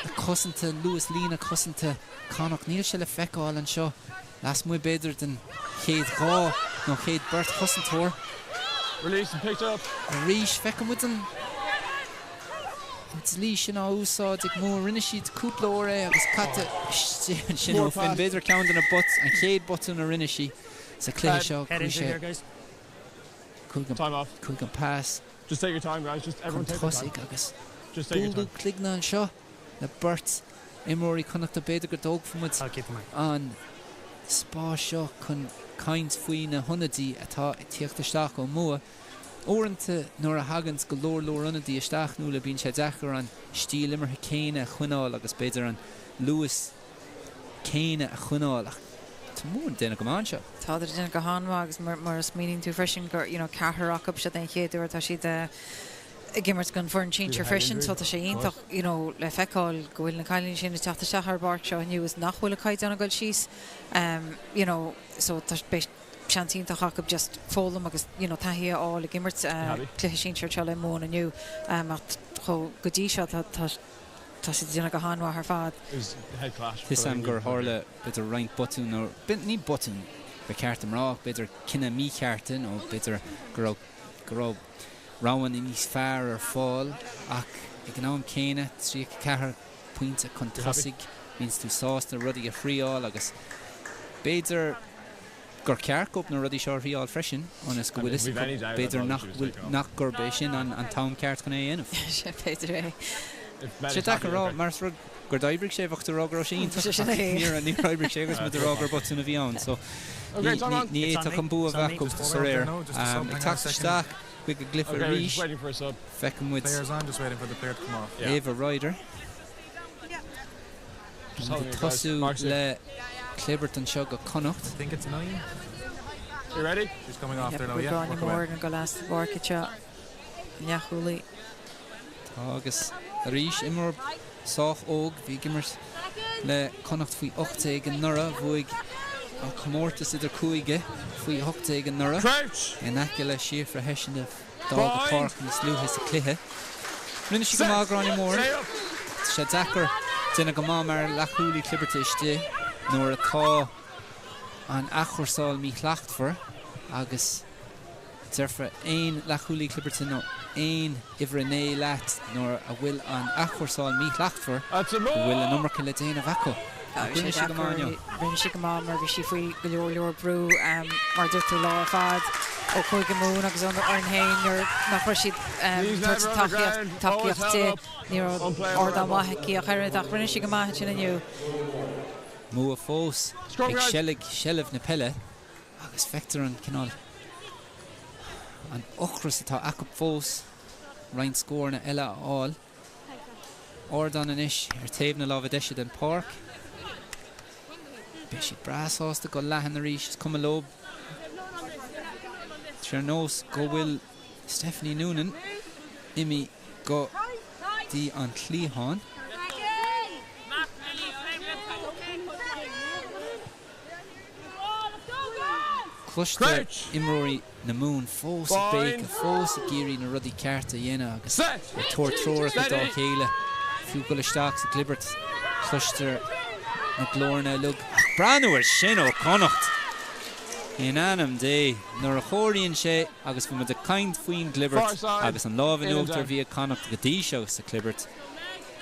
[SPEAKER 1] na cosanta, luas líne cosanta Chonnacht, níl sé le feiceáil anseo lasmuigh b'fhéidir den chéad dhá nó chéad beirt chosantóir.
[SPEAKER 3] Release and picked up.
[SPEAKER 1] Arís, feiceann muid an dlí sin á úsáid ag Mumha. Rinne siad cúpla uair é agus caite istigh ansin ó Finn. B'fhéidir ceann de na but, an chéad botún a rinne sí sa chluiche seo. Chuaigh sé, chuaigh an pas chun tosaigh agus bualadh cloigne anseo le beirt imreoirí Chonnachta. B'fhéidir go dtógfaidh muid an spás seo chun caint faoi na hionadaí atá ag tíocht isteach ó Mumha. Uaireanta nuair a thaganns go leor leor ionadaí isteach Nuala bíonn sé deacair an stíl imeartha céanna a choinneáil agus b'fhéidir an luas céanna a choinneáil ach tá Mumha ag déanamh go maith anseo.
[SPEAKER 2] Tádar ag déanamh go han-mhaith agus mar a smaoiníonn tú freisin gur you know ceathrar acu seo den chéad uair atá siad ag imirt don foireann sinsir freisin so tá sé iontach you know le feiceáil go bhfuil na cailíní sin ag teacht isteach ar an bpáirc seo inniu is nach bhfuil a caighdeán ag dul síos you know so tá beidh seans iontach acu just foghlaim agus you know taithí a fháil ag imirt cluiche sinsir seo le Mumhain inniu ach chomh go dtí seo tá tá tá siad ag déanamh go han-mhaith ar fad.
[SPEAKER 1] Tá 'fhios a'm gur tharla b'fhéidir roinnt botún nó ní botún ba cheart dom rá ach b'fhéidir cinneadh míchearta nó b'fhéidir go raibh go raibh roghanna níos fearr ar fáil ach ag an am céanna, 34 pointe chun tosaigh, bíonns tú sásta rudaí a thriáil agus b'fhéidir gur ceart dóibh na rudaí seo a thriáil freisin ionas go bhfuil fhios acu b'fhéidir nach bhfuil, nach gurb é sin an t-am ceart chun é a dhéanamh.
[SPEAKER 2] B'fhéidir é.
[SPEAKER 1] Tá sé deacair a rá mar is rud gur d'oibrigh sé, bheadh tú ag rá go raibh sé iontach ach níor níor oibrigh sé agus muid ag rá gur botún a bhí ann so ní ní fhéadfadh an bua a bheith acu sa réir. Ag teacht isteach chuig an gcluiche arís feiceann muid Ava Ryder. Ag tosú le clibirt anseo go Connacht.
[SPEAKER 2] Gráinne Morgan go leas na páirce seo. Leathchúlaí.
[SPEAKER 1] Tá agus arís imreoir sách óg, bhí ag imirt le Connacht faoi 18 anuraidh, bhuaigh an comórtas idir cúige faoi 18 anuraidh in aice le Síofra Hession a d'fhág an pháirc níos luaithe sa chluiche. Rinne sí go maith, Gráinne Moore. Tá sé deacair déanamh go maith mar leathchúlaí clibirte istigh nuair atá an athchúrsáil míshlachtmhar agus Déarfá aon leathchúlaí clibirte nó aon uimhir 9 leat nuair a bhfuil an athchúrsáil míshlachtmhar go bhfuil an iomarca le déanamh acu. Ach rinne sí go maith inniu.
[SPEAKER 2] Rinne sí go maith mar bhí sí faoi go leor leor brú mar a dúirt tú lá ar fad ó Chúige Mumhan agus ón fhoireann féin nuair nach raibh siad tabhairt an tacaíocht di. Ní raibh ardán maith aici ach oiread ach rinne sí go maith ansin inniu.
[SPEAKER 1] Mumha fós ag seilg seilbh na peile. Agus feictear an cineál, an ocras atá acu fós roinnt scóranna eile a fháil. Ardán anois ar taobh na láimhe deise den pháirc. Beidh siad breá sásta dul leathan arís, is cuma leo. Tá sé ar nós go bhfuil Stephanie Noonan imithe go dtí an cliathán. Cloistear imreoirí na Mumhan fós ag béiceadh, fós ag iarraidh na rudaí cearta a dhéanamh agus ag tabhairt treoracha dá chéile. Fiú dul isteach sa gclibirt, cloistear na glóranna uilig. Ach breathnú ar sin ó Chonnacht! In ainm Dé, nuair a chóiríonn sé agus bhí muid ag caint faoin gclibirt agus an lámh in uachtar a bhí ag Connacht go dtí seo sa chlibirt,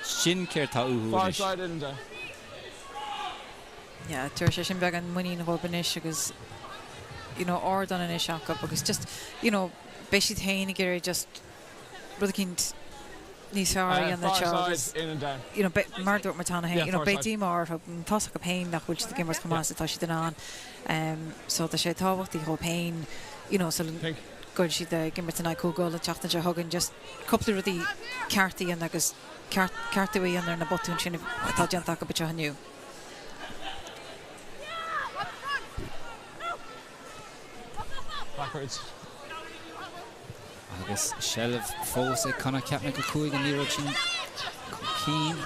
[SPEAKER 1] sin céard tá uathu anois.
[SPEAKER 2] Yeah, tabharfaidh sé sin beagán muinín dhóibh anois agus you know ardán anois acu agus just you know beidh siad féin ag iarraidh just rud eicínt níos fearr a dhéanamh anseo agus you know beidh, mar a dúirt muid cheana féin, you know beidh díomá orthu, tá's acu féin nach bhfuil siad ag imirt chomh maith is atá siad in ann um so tá sé tábhachtach dhóibh féin you know sula gcuireann siad ag imirt in aghaidh Cúige Uladh an tseachtain seo chugainn just cúpla rudaí ceart a dhéanamh agus ceart, ceartú a dhéanamh ar na botúin sin atá déanta acu anseo inniu.
[SPEAKER 3] Backwards.
[SPEAKER 1] Agus seilbh fós ag Connacht. Cheap mé gur chuaigh an liathróid sin chun cinn,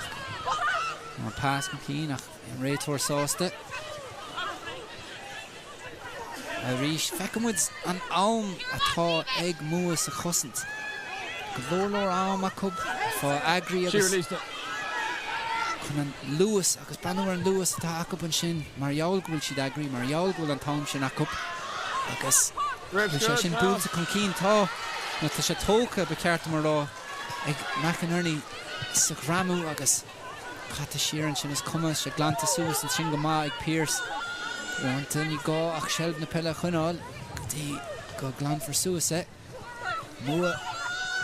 [SPEAKER 1] nó an pas chun cinn, ach an réiteoir sásta. Arís, feiceann muid an am atá ag Mumha sa chosaint. Go leor leor am acu fá eagraí agus chun an luas agus breathnú ar an luas atá acu ansin mar gheall go bhfuil siad eagraí, mar gheall go bhfuil an t-am sin acu agus. Bhfuil sé sin buailte chun cinn? Tá. Nó tá sé tógtha, ba cheart dom a rá, ag McInerney sa ghreamú agus caite siar ansin. Is cuma, sé glanta suas ansin go maith ag Pearse. Uaireanta ní gá ach seilbh na peile a choinneáil go dtí go nglanfar suas é. Mumha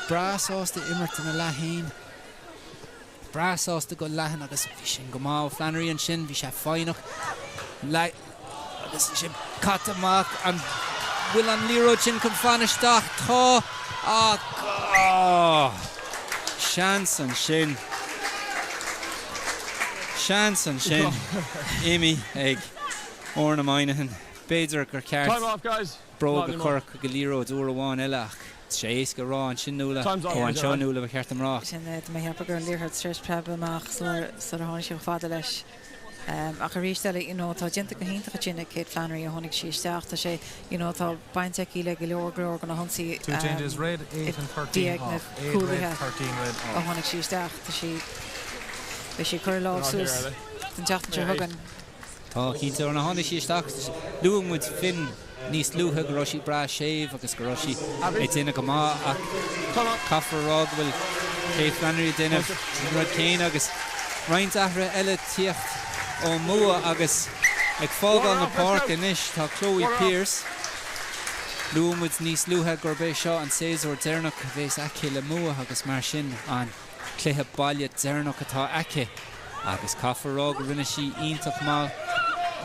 [SPEAKER 1] breá sásta imirt ina leath féin. Breá sásta go leathan agus bhí sin go maith ó Flannery ansin, bhí sé foighneach agus sin caite amach. An bhfuil an liathróid sin chun fan isteach? Tá ach oh! Seans ansin. Seans ansin imithe ag Orna Moynihan. B'fhéidir gur ceart bróg a chur chuig an liathróid uair amháin eile ach tá sé éasca a rá ansin Nuala, ó anseo Nuala ba cheart dom rá.
[SPEAKER 2] Sin é, tá mé ag ceapadh go raibh an liathróid tar éis preabadh amach sular tháinig sí chomh fada leis. Ach arís eile, you know, tá déanta go hiontach ansin ag Kate Flannery ó tháinig sí isteach. Tá sé, you know, tá baint aici le go leor go leor de na hionsaí a bhí ag na cúlaithe ó tháinig sí isteach. Tá sí, beidh sí ag cur a lámh suas don tseachtain seo chugainn.
[SPEAKER 1] Tá, cinnte. Nuair a tháinig sí isteach, luaigh muid Finn níos luaithe go raibh sí breá séimh agus go raibh sí ag déanamh go maith ach caithfear a rá go bhfuil Kate Flannery ag déanamh an rud céanna agus roinnt athruithe eile tíocht ó Mumha agus ag fágáil na páirce anois tá Chloe Pearse. Luaigh muid níos luaithe gurb é seo an séasúr deireanach a bhéas aici le Mumha agus mar sin an cluiche baile deireanach atá aici agus caithfear a rá go rinne sí iontach maith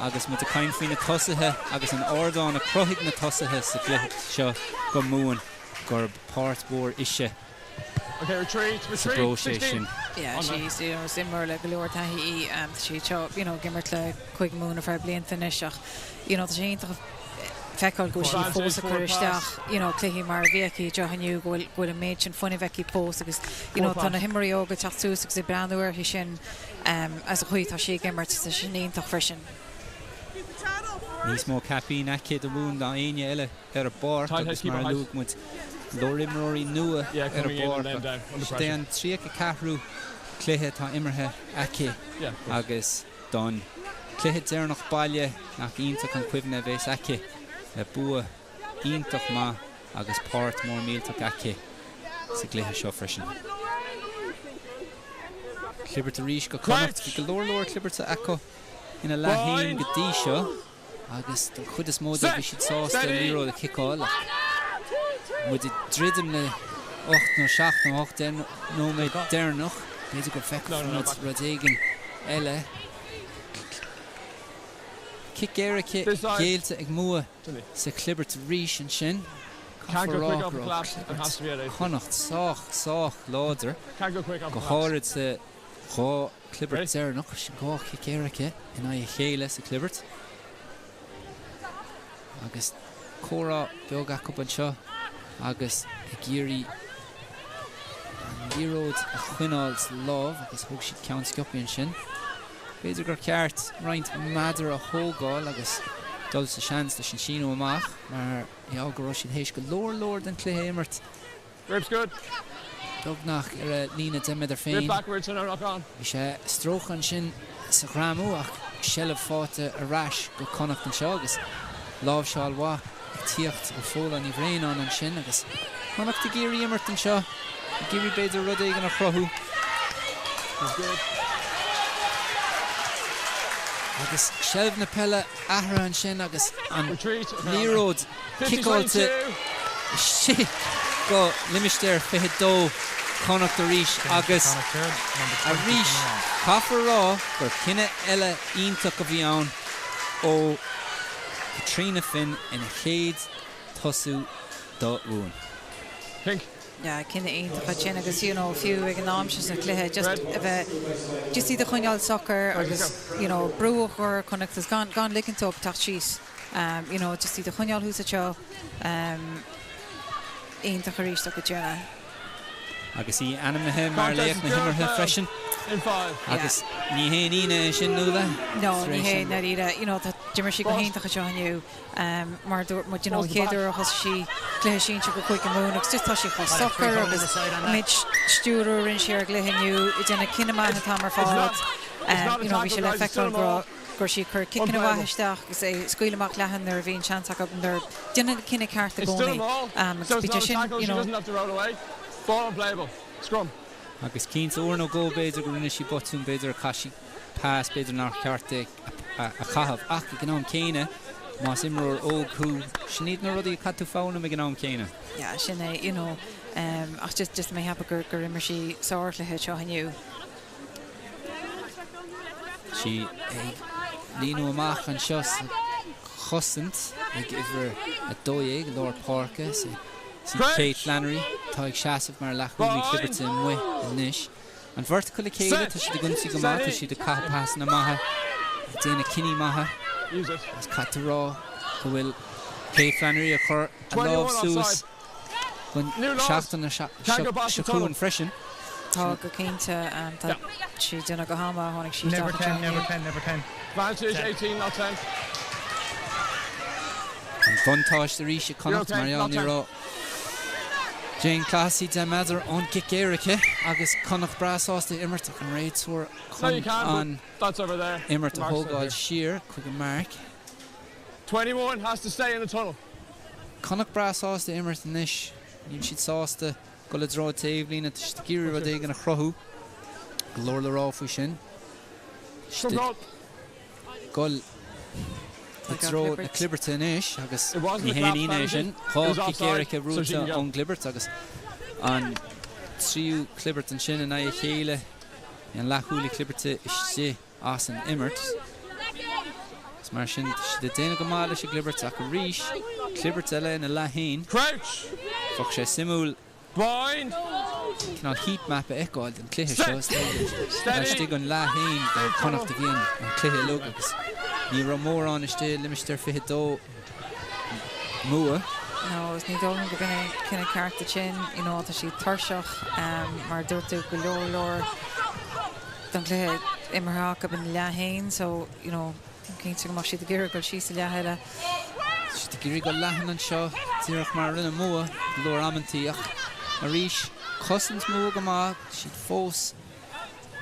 [SPEAKER 1] agus muid ag caint faoi na tosaithe agus an ardán a chruthaigh na tosaithe sa gcluiche seo go Mumhain gurb páirt mhór ise sa bpróiseas sin.
[SPEAKER 2] Yeah, she's, you know, is imreoir le go leor taithí í. Tá sí anseo, you know, ag imirt le Cúige Mumhan ar feadh blianta anois ach, you know, tá sé iontach feiceáil go bhfuil sí fós ag cur isteach you know cluichí mar a bhí aici anseo inniu, go bhfuil go bhfuil an méid sin fuinnimh aici fós agus you know tá na himreoirí óga ag teacht suas agus ag breathnú uirthi sin as an chaoi atá sí ag imirt, tá sin iontach freisin.
[SPEAKER 1] Níos mó caipín aici do Mhumhain ná éinne eile ar an bpáirc agus mar a luaigh muid leor imreoirí nua ar an bpáirc ach seo é an 34ú cluiche atá imeartha aici agus Don chluiche deireanach baile, nach iontach an chuimhne a bheas aici le bua iontach maith agus páirt mór millteach aici sa gcluiche seo freisin. Clibirt arís go Connacht. Bhí go leor leor clibirte acu ina leath féin go dtí seo. Agus don chuid is mó de bhí siad sásta an liathróid a chiceáil ach muid ag druidim le 8 nó 7 nó 8 nóiméad deireanach, b'fhéidir go bhfeicfeadh muid rud éigin eile. Cic éirice géillte ag Mumha sa chlibirt arís ansin. Caithfear a rá go raibh clibirt Chonnacht sách, sách láidir, go háirid sa 2 chlibirt deireanach, sin 2 chic éirice in aghaidh a chéile sa chlibirt. Agus comhrá beag acu anseo agus ag iarraidh an liathróid a choinneáil sa lámh agus thóg siad ceann sciobtha ansin. B'fhéidir gur ceart roinnt meadar a thógáil agus dul sa seans leis an síneadh amach mar gheall go raibh siad théis go leor leor den chluiche a imirt.
[SPEAKER 3] Ribs good.
[SPEAKER 1] Beagnach ar a líne 10 méadar féin.
[SPEAKER 3] Rib backwards and knock on.
[SPEAKER 1] Bhí sé stróicthe ansin sa ghreamú ach seilbh faighte ar ais go Connacht anseo agus láimhseáil mhaith ag tíocht ó Fódhla Ní Bhraonáin ansin agus Connacht ag iarraidh imirt anseo, ag iarraidh b'fhéidir rud éigin a chruthú.
[SPEAKER 3] He's good.
[SPEAKER 1] Agus seilbh na peile athraithe ansin agus an liathróid ciceáilte istigh go limistéar 22 Chonnacht arís agus arís caithfear a rá gur cinneadh eile iontach a bhí ann ó Caitríona Finn ina chéad tosú do Mhumhain.
[SPEAKER 2] Yeah, cinneadh iontach ansin agus you know fiú ag an am seo sa chluiche just a bheith just iad a choinneáil socair agus you know brú a chur ar Chonnacht agus gan gan ligint dóibh teacht síos. You know just iad a choinneáil thuas anseo. Iontach arís ó Caitríona.
[SPEAKER 1] Agus í ainmnithe mar laoch na himeartha freisin. Agus ní haon ionadh é sin, Nuala?
[SPEAKER 2] No, ní hé, ndáiríre. You know, tá, d'imir sí go hiontach anseo inniu. Mar a dúirt muid, you know, an chéad uair a thosaigh sí cluiche sinsir do Chúige Mumhan agus just tá sí chomh socair agus an méid stiúradh a rinne sí ar an gcluiche inniu, ag déanamh cinneadh maith an t-am ar fad. You know, bhí sé le feiceáil go raibh. Go raibh sí ag cur ciceanna mhaithe isteach agus é ag scaoileadh amach leathan nuair a bhí an seans acu, nuair déanann an cinneadh ceart i gcónaí agus bhí sé sin, you know.
[SPEAKER 1] Agus cinnte, uair nó dhó b'fhéidir go rinne sí botún, b'fhéidir gur chaith sí pas, b'fhéidir nár cheart di a chaitheamh ach ag an am céanna, más imreoir óg thú, sin iad na rudaí a chaithfidh tú foghlaim ag an am céanna.
[SPEAKER 2] Yeah, sin é, you know, ach just, just mé cheapadh gur, gur imir sí sárchluiche anseo inniu.
[SPEAKER 1] Sí ag líniú amach anseo sa chosaint ag uimhir 12 i lár páirce. Is í Kate Flannery atá ag seasamh mar leathchúlaí clibirte amuigh anois. An bheirt acu le chéile, tá siad ag ionsaí go maith, tá siad ag caitheamh pasanna maithe, ag déanamh cinní maithe. Agus caithfidh tú a rá go bhfuil Kate Flannery ag cur a lámh suas don seachtain seo chugainn freisin.
[SPEAKER 2] Tá go cinnte. Tá sí ag déanamh go han-mhaith. Tháinig sí isteach anseo inniu.
[SPEAKER 1] An buntáiste arís ag Connacht mar gheall ní raibh Jane Clohessy 10 méadar ón gcic éirice agus Connacht breá sásta imirt ach an réiteoir chun an imirt a thógáil siar chuig an marc. Connacht breá sásta imirt anois. Níl siad sásta dul i dtreo taobhlíne. Tá siad ag iarraidh rud éigin a chruthú. Go leor le rá faoi sin. Tá siad ag dul i dtreo na clibirte anois agus ní haon ionadh é sin. 2 chic éirice buaite ón gclibirt agus an tríú clibirt ansin in aghaidh a chéile. An leathchúlaí clibirte istigh as an imirt. Is mar sin, tá siad ag déanamh go maith leis an gclibirt ach arís, clibirt eile ina leath féin. Bheadh sé suimiúil cineál heat map a fheiceáil den chluiche seo. Is dóigh laistigh den leath féin do Chonnacht a bhí an cluiche uilig agus ní raibh mórán istigh i limistéar 22 Mumha.
[SPEAKER 2] No, agus ní dóigh liom gurb in é an cinneadh ceart ansin. You know, tá siad tuirseach, mar a dúirt tú, go leor leor den chluiche imeartha acu ina leath féin so, you know, cinnte go mbeadh siad ag iarraidh dul síos sa leath eile.
[SPEAKER 1] Tá siad ag iarraidh dul leathan anseo, díreach mar a rinne Mumha go leor amantaí ach arís, cosaint Mumha go maith, tá siad fós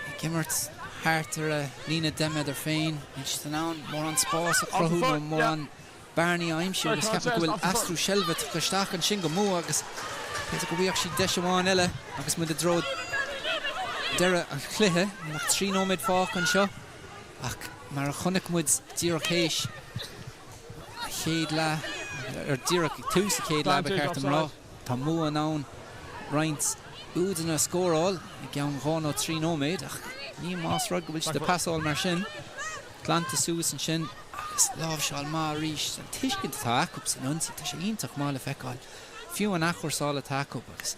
[SPEAKER 1] ag imirt thart ar a líne 10 méadar féin, níl siad in ann mórán spás a chruthú nó mórán bearnaí a aimsiú agus ceapaim go bhfuil aistriú seilbhe tugtha isteach ansin go Mumha agus b'fhéidir go bhfaigheadh siad deis amháin eile agus muid i dtreo deireadh an chluiche. Níl ach 3 nóiméad fágtha anseo ach mar a chonaic muid díreach théis an chéad leath, ar díreach ag tús an chéad leath ba cheart dom rá, tá Mumha in ann roinnt údanna a scóráil i gceann 2 nó 3 nóiméad ach ní más rud go bhfuil siad ag pasáil mar sin. Glanta suas ansin agus láimhseáil maith arís. An tuiscint atá acu san ionsaí, tá sé iontach maith le feiceáil. Fiú an athchúrsáil atá acu agus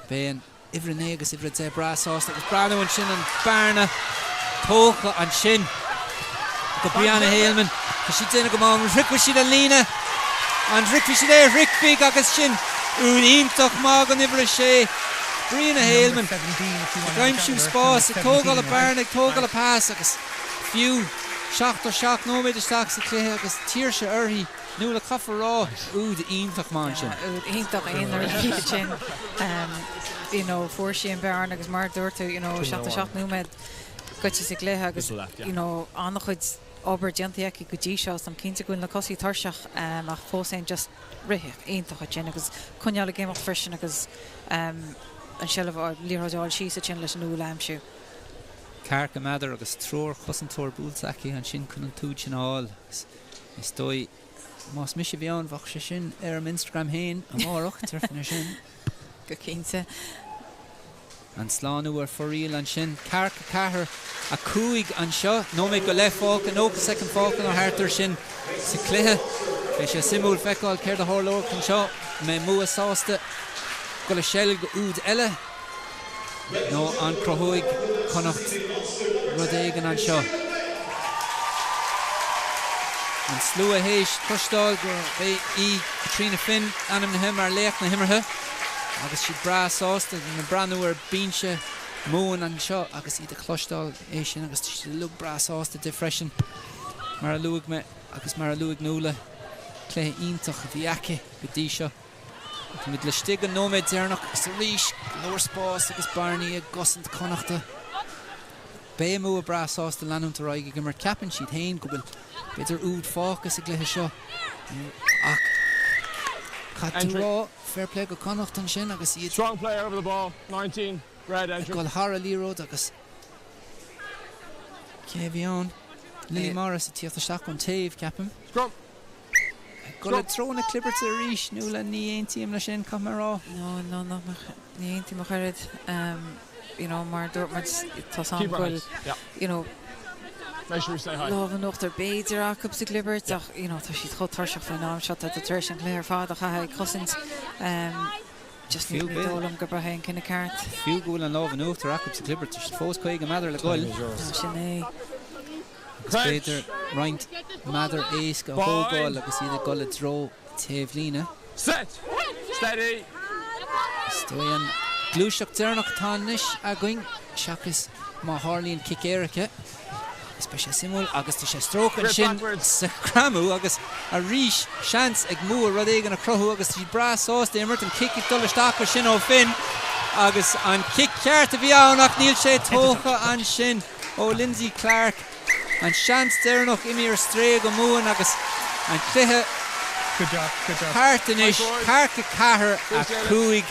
[SPEAKER 1] beidh an uimhir 9 agus uimhir 10 breá sásta agus breathnú ansin an bearna tógtha ansin go Brianna Haleman. Tá sí ag déanamh go maith. An shroichfidh siad an líne? An shroichfidh siad é? Shroichfidh agus sin úd iontach maith don uimhir 6, Brianna Haleman. Ag aimsiú spás, ag tógáil a bearna, ag tógáil a pas agus Fiú 77 nóiméad isteach sa chluiche agus tuirse uirthi, Nuala, caithfear a rá, úd iontach maith ansin.
[SPEAKER 2] Yeah, úd iontach aonair ansin. You know, fuair sí an bearna agus mar a dúirt tú, you know, 77 nóiméad gaibhte sa gcluiche agus, you know, an-chuid obair déanta aici go dtí seo. Táim cinnte go bhfuil na cosaí tuirseach ach fós féin just rith iontach ansin agus coinneáil ag imeacht freisin agus an seilbh, liathróid a fháil síos ansin leis an úd a aimsiú.
[SPEAKER 1] Cearca méadar agus triúr chosantóir buailte aici ansin chun an t-úd sin a fháil agus is dóigh más mise a bhí ann bheadh sé sin ar m'Instagram féin amárach, déarfainn é sin.
[SPEAKER 2] Go cinnte.
[SPEAKER 1] An slánú ar fóraoil ansin. Cearca 4, 5 anseo. Nóiméad go leith fágtha, 90 soicind fágtha nó thart air sin sa chluiche. Beidh sé suimiúil feiceáil céard a tharlóidh anseo. An mbeidh Mumha sásta dul i seilg úd eile? Nó an gcruthóidh Connacht rud éigin anseo? An slua théis cloisteáil gurb í Caitríona Finn ainmnithe mar laoch na himeartha agus siad breá sásta ag breathnú ar binse Mumhan anseo agus iad ag cloisteáil é sin agus tá siad uilig breá sásta di freisin. Mar a luaigh mé agus mar a luaigh Nuala, cluiche iontach a bhí aici go dtí seo. Táimid laistigh den nóiméad deireanach agus arís go leor spás agus bearnaí i gcosaint Connachta. Beidh Mumha breá sásta leanúint ar aghaidh ag imirt. Ceapann siad féin go bhfuil b'fhéidir úd fágtha sa gcluiche seo ach caithfidh tú rá, fair play go Connacht ansin agus iad
[SPEAKER 3] Strong play over the ball, 19, red
[SPEAKER 1] ag
[SPEAKER 3] entry.
[SPEAKER 1] dul thar an liathróid agus cé a bhí ann? Lily Morris ag tíocht isteach ón taobh, ceapaim.
[SPEAKER 3] Scrum.
[SPEAKER 1] Ag dul i dtreo na clibirte arís, Nuala, ní aontaím leis sin, caithfidh mé a rá.
[SPEAKER 2] No, no, no, ní aontaím ach oiread. You know, mar dúirt muid, tá 's a'm go bhfuil, you know, lámh in uachtar b'fhéidir acu sa gclibirt ach, you know, tá siad chomh tuirseach faoin am seo, tá tar éis an cluiche ar fad a chaitheamh ag cosaint. Just ní dóigh liom gurb é an cinneadh ceart.
[SPEAKER 1] Fiú go bhfuil an lámh in uachtar acu sa gclibirt, tá siad fós 50 méadar le goil.
[SPEAKER 2] Sin é.
[SPEAKER 1] Agus b'fhéidir roinnt méadar éasca a thógáil agus iad ag dul i dtreo taobhlíne.
[SPEAKER 3] Set! Steady!
[SPEAKER 1] Is dóigh an gluaiseacht deireanach atá anois againn seachas má tharlaíonn cic éirice. Agus beidh sé suimiúil agus tá sé stróicthe ansin sa ghreamú agus arís seans ag Mumha rud éigin a chruthú agus tá siad breá sásta imirt. An cic ag dul isteach ansin ó Finn agus an cic ceart a bhí ann ach níl sé tógtha ansin ó Lindsay Clark. An seans deireanach imithe ar strae go Mumhain agus an cluiche thart anois, ceathracha 4, 5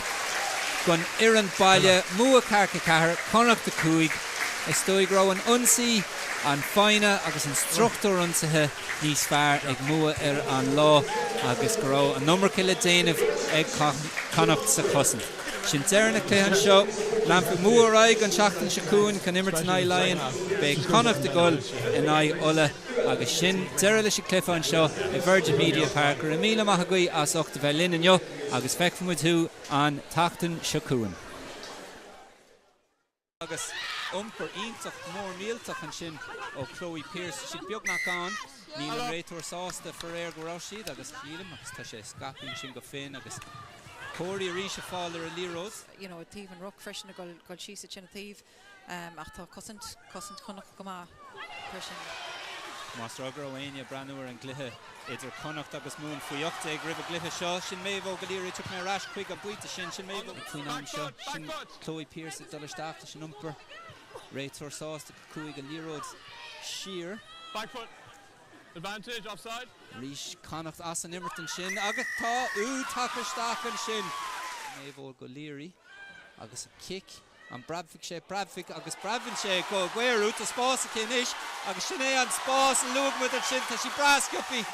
[SPEAKER 1] don fhoireann baile, Mumha ceathracha 4, Connacht 5. Is dóigh go raibh an ionsaí, an foighne agus an struchtúr ionsaithe níos fearr ag Mumha ar an lá agus go raibh an iomarca le déanamh ag Connacht sa chosaint. Sin deireadh na cluiche anseo. Leanfaidh Mumha ar aghaidh an tseachtain seo chugainn chun imirt in aghaidh Laighean. Beidh Connacht ag dul in aghaidh Uladh agus sin deireadh leis an cluiche anseo i Virgin Media Park. Go raibh míle maith agaibh as ucht a bheith linn inniu agus feicfidh muid thú an tseachtain seo chugainn. Agus iompar iontach mór millteach ansin ó Chloe Pearse. Tá siad beagnach ann. Níl an réiteoir sásta, faraor, go raibh siad agus sílim agus tá sé scaipthe ansin go Finn agus Corey arís ag fáil ar an liathróid.
[SPEAKER 2] You know, taobh an ruc freisin ag dul síos ansin an taobh. Ach tá cosaint, cosaint Chonnacht go maith freisin.
[SPEAKER 1] Más rud go raibh éinne ag breathnú ar an gcluiche idir Connacht agus Mumhan faoi 18 roimh an gcluiche seo, sin Méabh O'Leary, tiocfaidh mé ar ais chuig an bpointe sin, sin Méabh faoin am seo, sin Chloe Pearse ag dul isteach leis an iompar, réiteoir sásta go chuaigh an liathróid siar.
[SPEAKER 3] Back foot. Advantage, offside.
[SPEAKER 1] Arís Connacht as an imirt ansin agus tá úd tagtha isteach ansin. Méabh O'Leary agus an cic. An bpreabfaidh sé? Preabfaidh agus preabann sé go Aguero. Tá spás aici anois agus sin é an spás a luaigh muid ansin. Tá sí breá sciobtha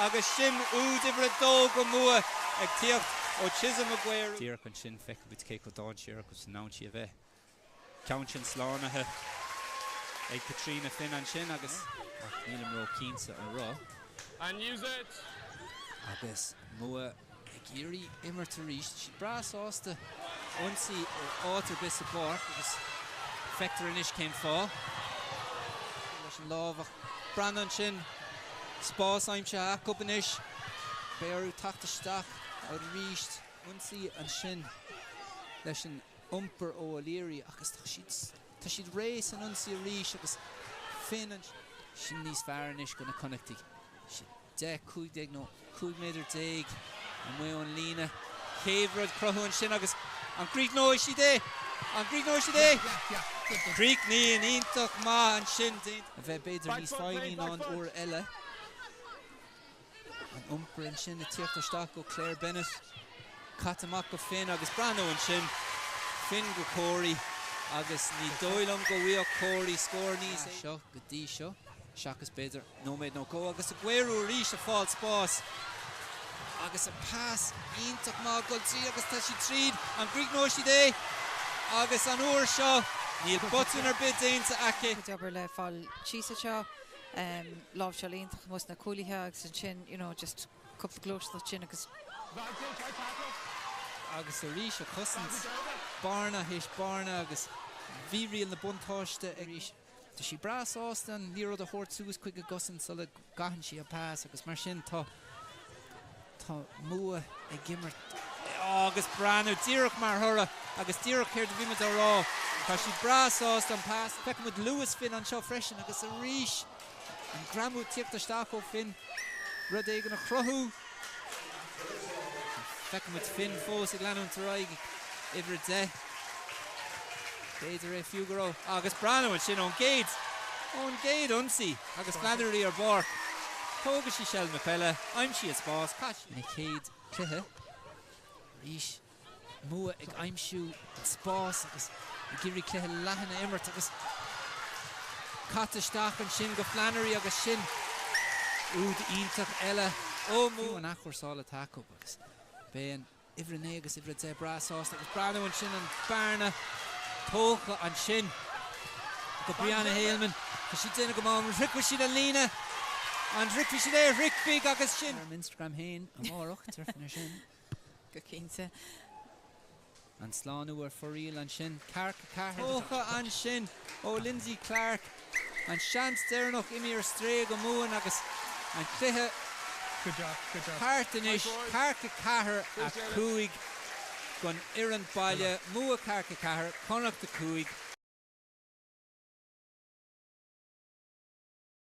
[SPEAKER 1] agus sin úd uimhir a dó go Mumha ag tíocht ó Chisom Aguero. Díreach ansin feicfidh muid cé chomh dainséarach agus in ann sí a bheith. Ceann sin slánaithe ag Caitríona Finn ansin agus ach nílim ró-chinnte an raibh.
[SPEAKER 3] And use it!
[SPEAKER 1] Agus Mumha ag iarraidh imirt arís. Tá siad breá sásta ionsaí ó áit ar bith sa bpáirc agus feictear anois cén fáth. Leis an lámh ach breathnaigh ansin, spás aimsithe acu anois. Beidh orthu teacht isteach arís. Ionsaí ansin leis an iompar ó O'Leary agus tá siad tá siad réidh san ionsaí arís agus Finn ansin. Sin níos fearr anois go na Connachtaigh. 10, 15 nó 15 méadar amuigh ón líne. Chéad rud cruthú ansin agus an gcríochnóidh siad é? An gcríochnóidh siad é? Críochnaíonn iontach maith ansin. A bheith b'fhéidir níos foighní ná an uair eile. An iompar ansin ag tíocht isteach ó Claire Bennett. Caite amach go Finn agus breathnú ansin. Finn go Corey agus ní dóigh liom go bhfaigheadh Corey scór níos seo go dtí seo seachas b'fhéidir Nóiméad nó dhó agus Aguero arís ag fáil spás agus an pas iontach maith ag dul tríd agus tá siad tríd. An gcríochnóidh siad é? Agus an uair seo níl botún ar bith déanta aici.
[SPEAKER 2] Cuid obair le fáil síos anseo. Láimhseáil iontach amuigh sna cúlaithe agus ansin you know just cúpla gluaiseacht ansin agus.
[SPEAKER 1] Agus arís a chosaint bearna théis bearna agus bhí riail na buntáiste arís. Tá sí breá sásta an liathróid a thabhairt suas chuig an gcosaint sula gcaitheann sí an pas agus mar sin tá tá Mumha ag imirt. Agus breathnú díreach mar thoradh agus díreach céard a bhí muid á rá, tá siad breá sásta an pas. Feicfidh muid luas Finn anseo freisin agus arís an greamú ag tíocht isteach ó Finn, rud éigin a chruthú. Feicfidh muid Finn fós ag leanúint ar aghaidh, uimhir 10. B'fhéidir é fiú go raibh agus breathnú ansin ón gcéad, ón gcéad ionsaí agus Flannery ar bpáirc. Tógann sí seilbh na peile, aimsíonn spás, caith ina chéad cluiche arís. Mumha ag aimsiú an spás agus ag iarraidh cluiche leathan a imirt agus caite isteach ansin go Flannery agus sin úd iontach eile ó Mumha. An athchúrsáil atá acu agus beidh an uimhir 9 agus uimhir 10 breá sásta agus breathnú ansin an bearna tógtha ansin go Brianna Haleman. Tá siad déanamh go maith. An shroichfidh siad an líne? An shroichfidh siad é? Shroichfidh agus sin. Ar m'Instagram féin amárach, déarfainn ar sin.
[SPEAKER 2] Go cinnte.
[SPEAKER 1] An slánú ar fóraoil ansin. Ceathracha 4. Tógtha ansin ó Lindsey Clark. An seans deireanach imithe ar strae go Mumhain agus an cluiche thart anois. Ceathracha 4, 5 don fhoireann baile. Mumha 44, Connacht 5.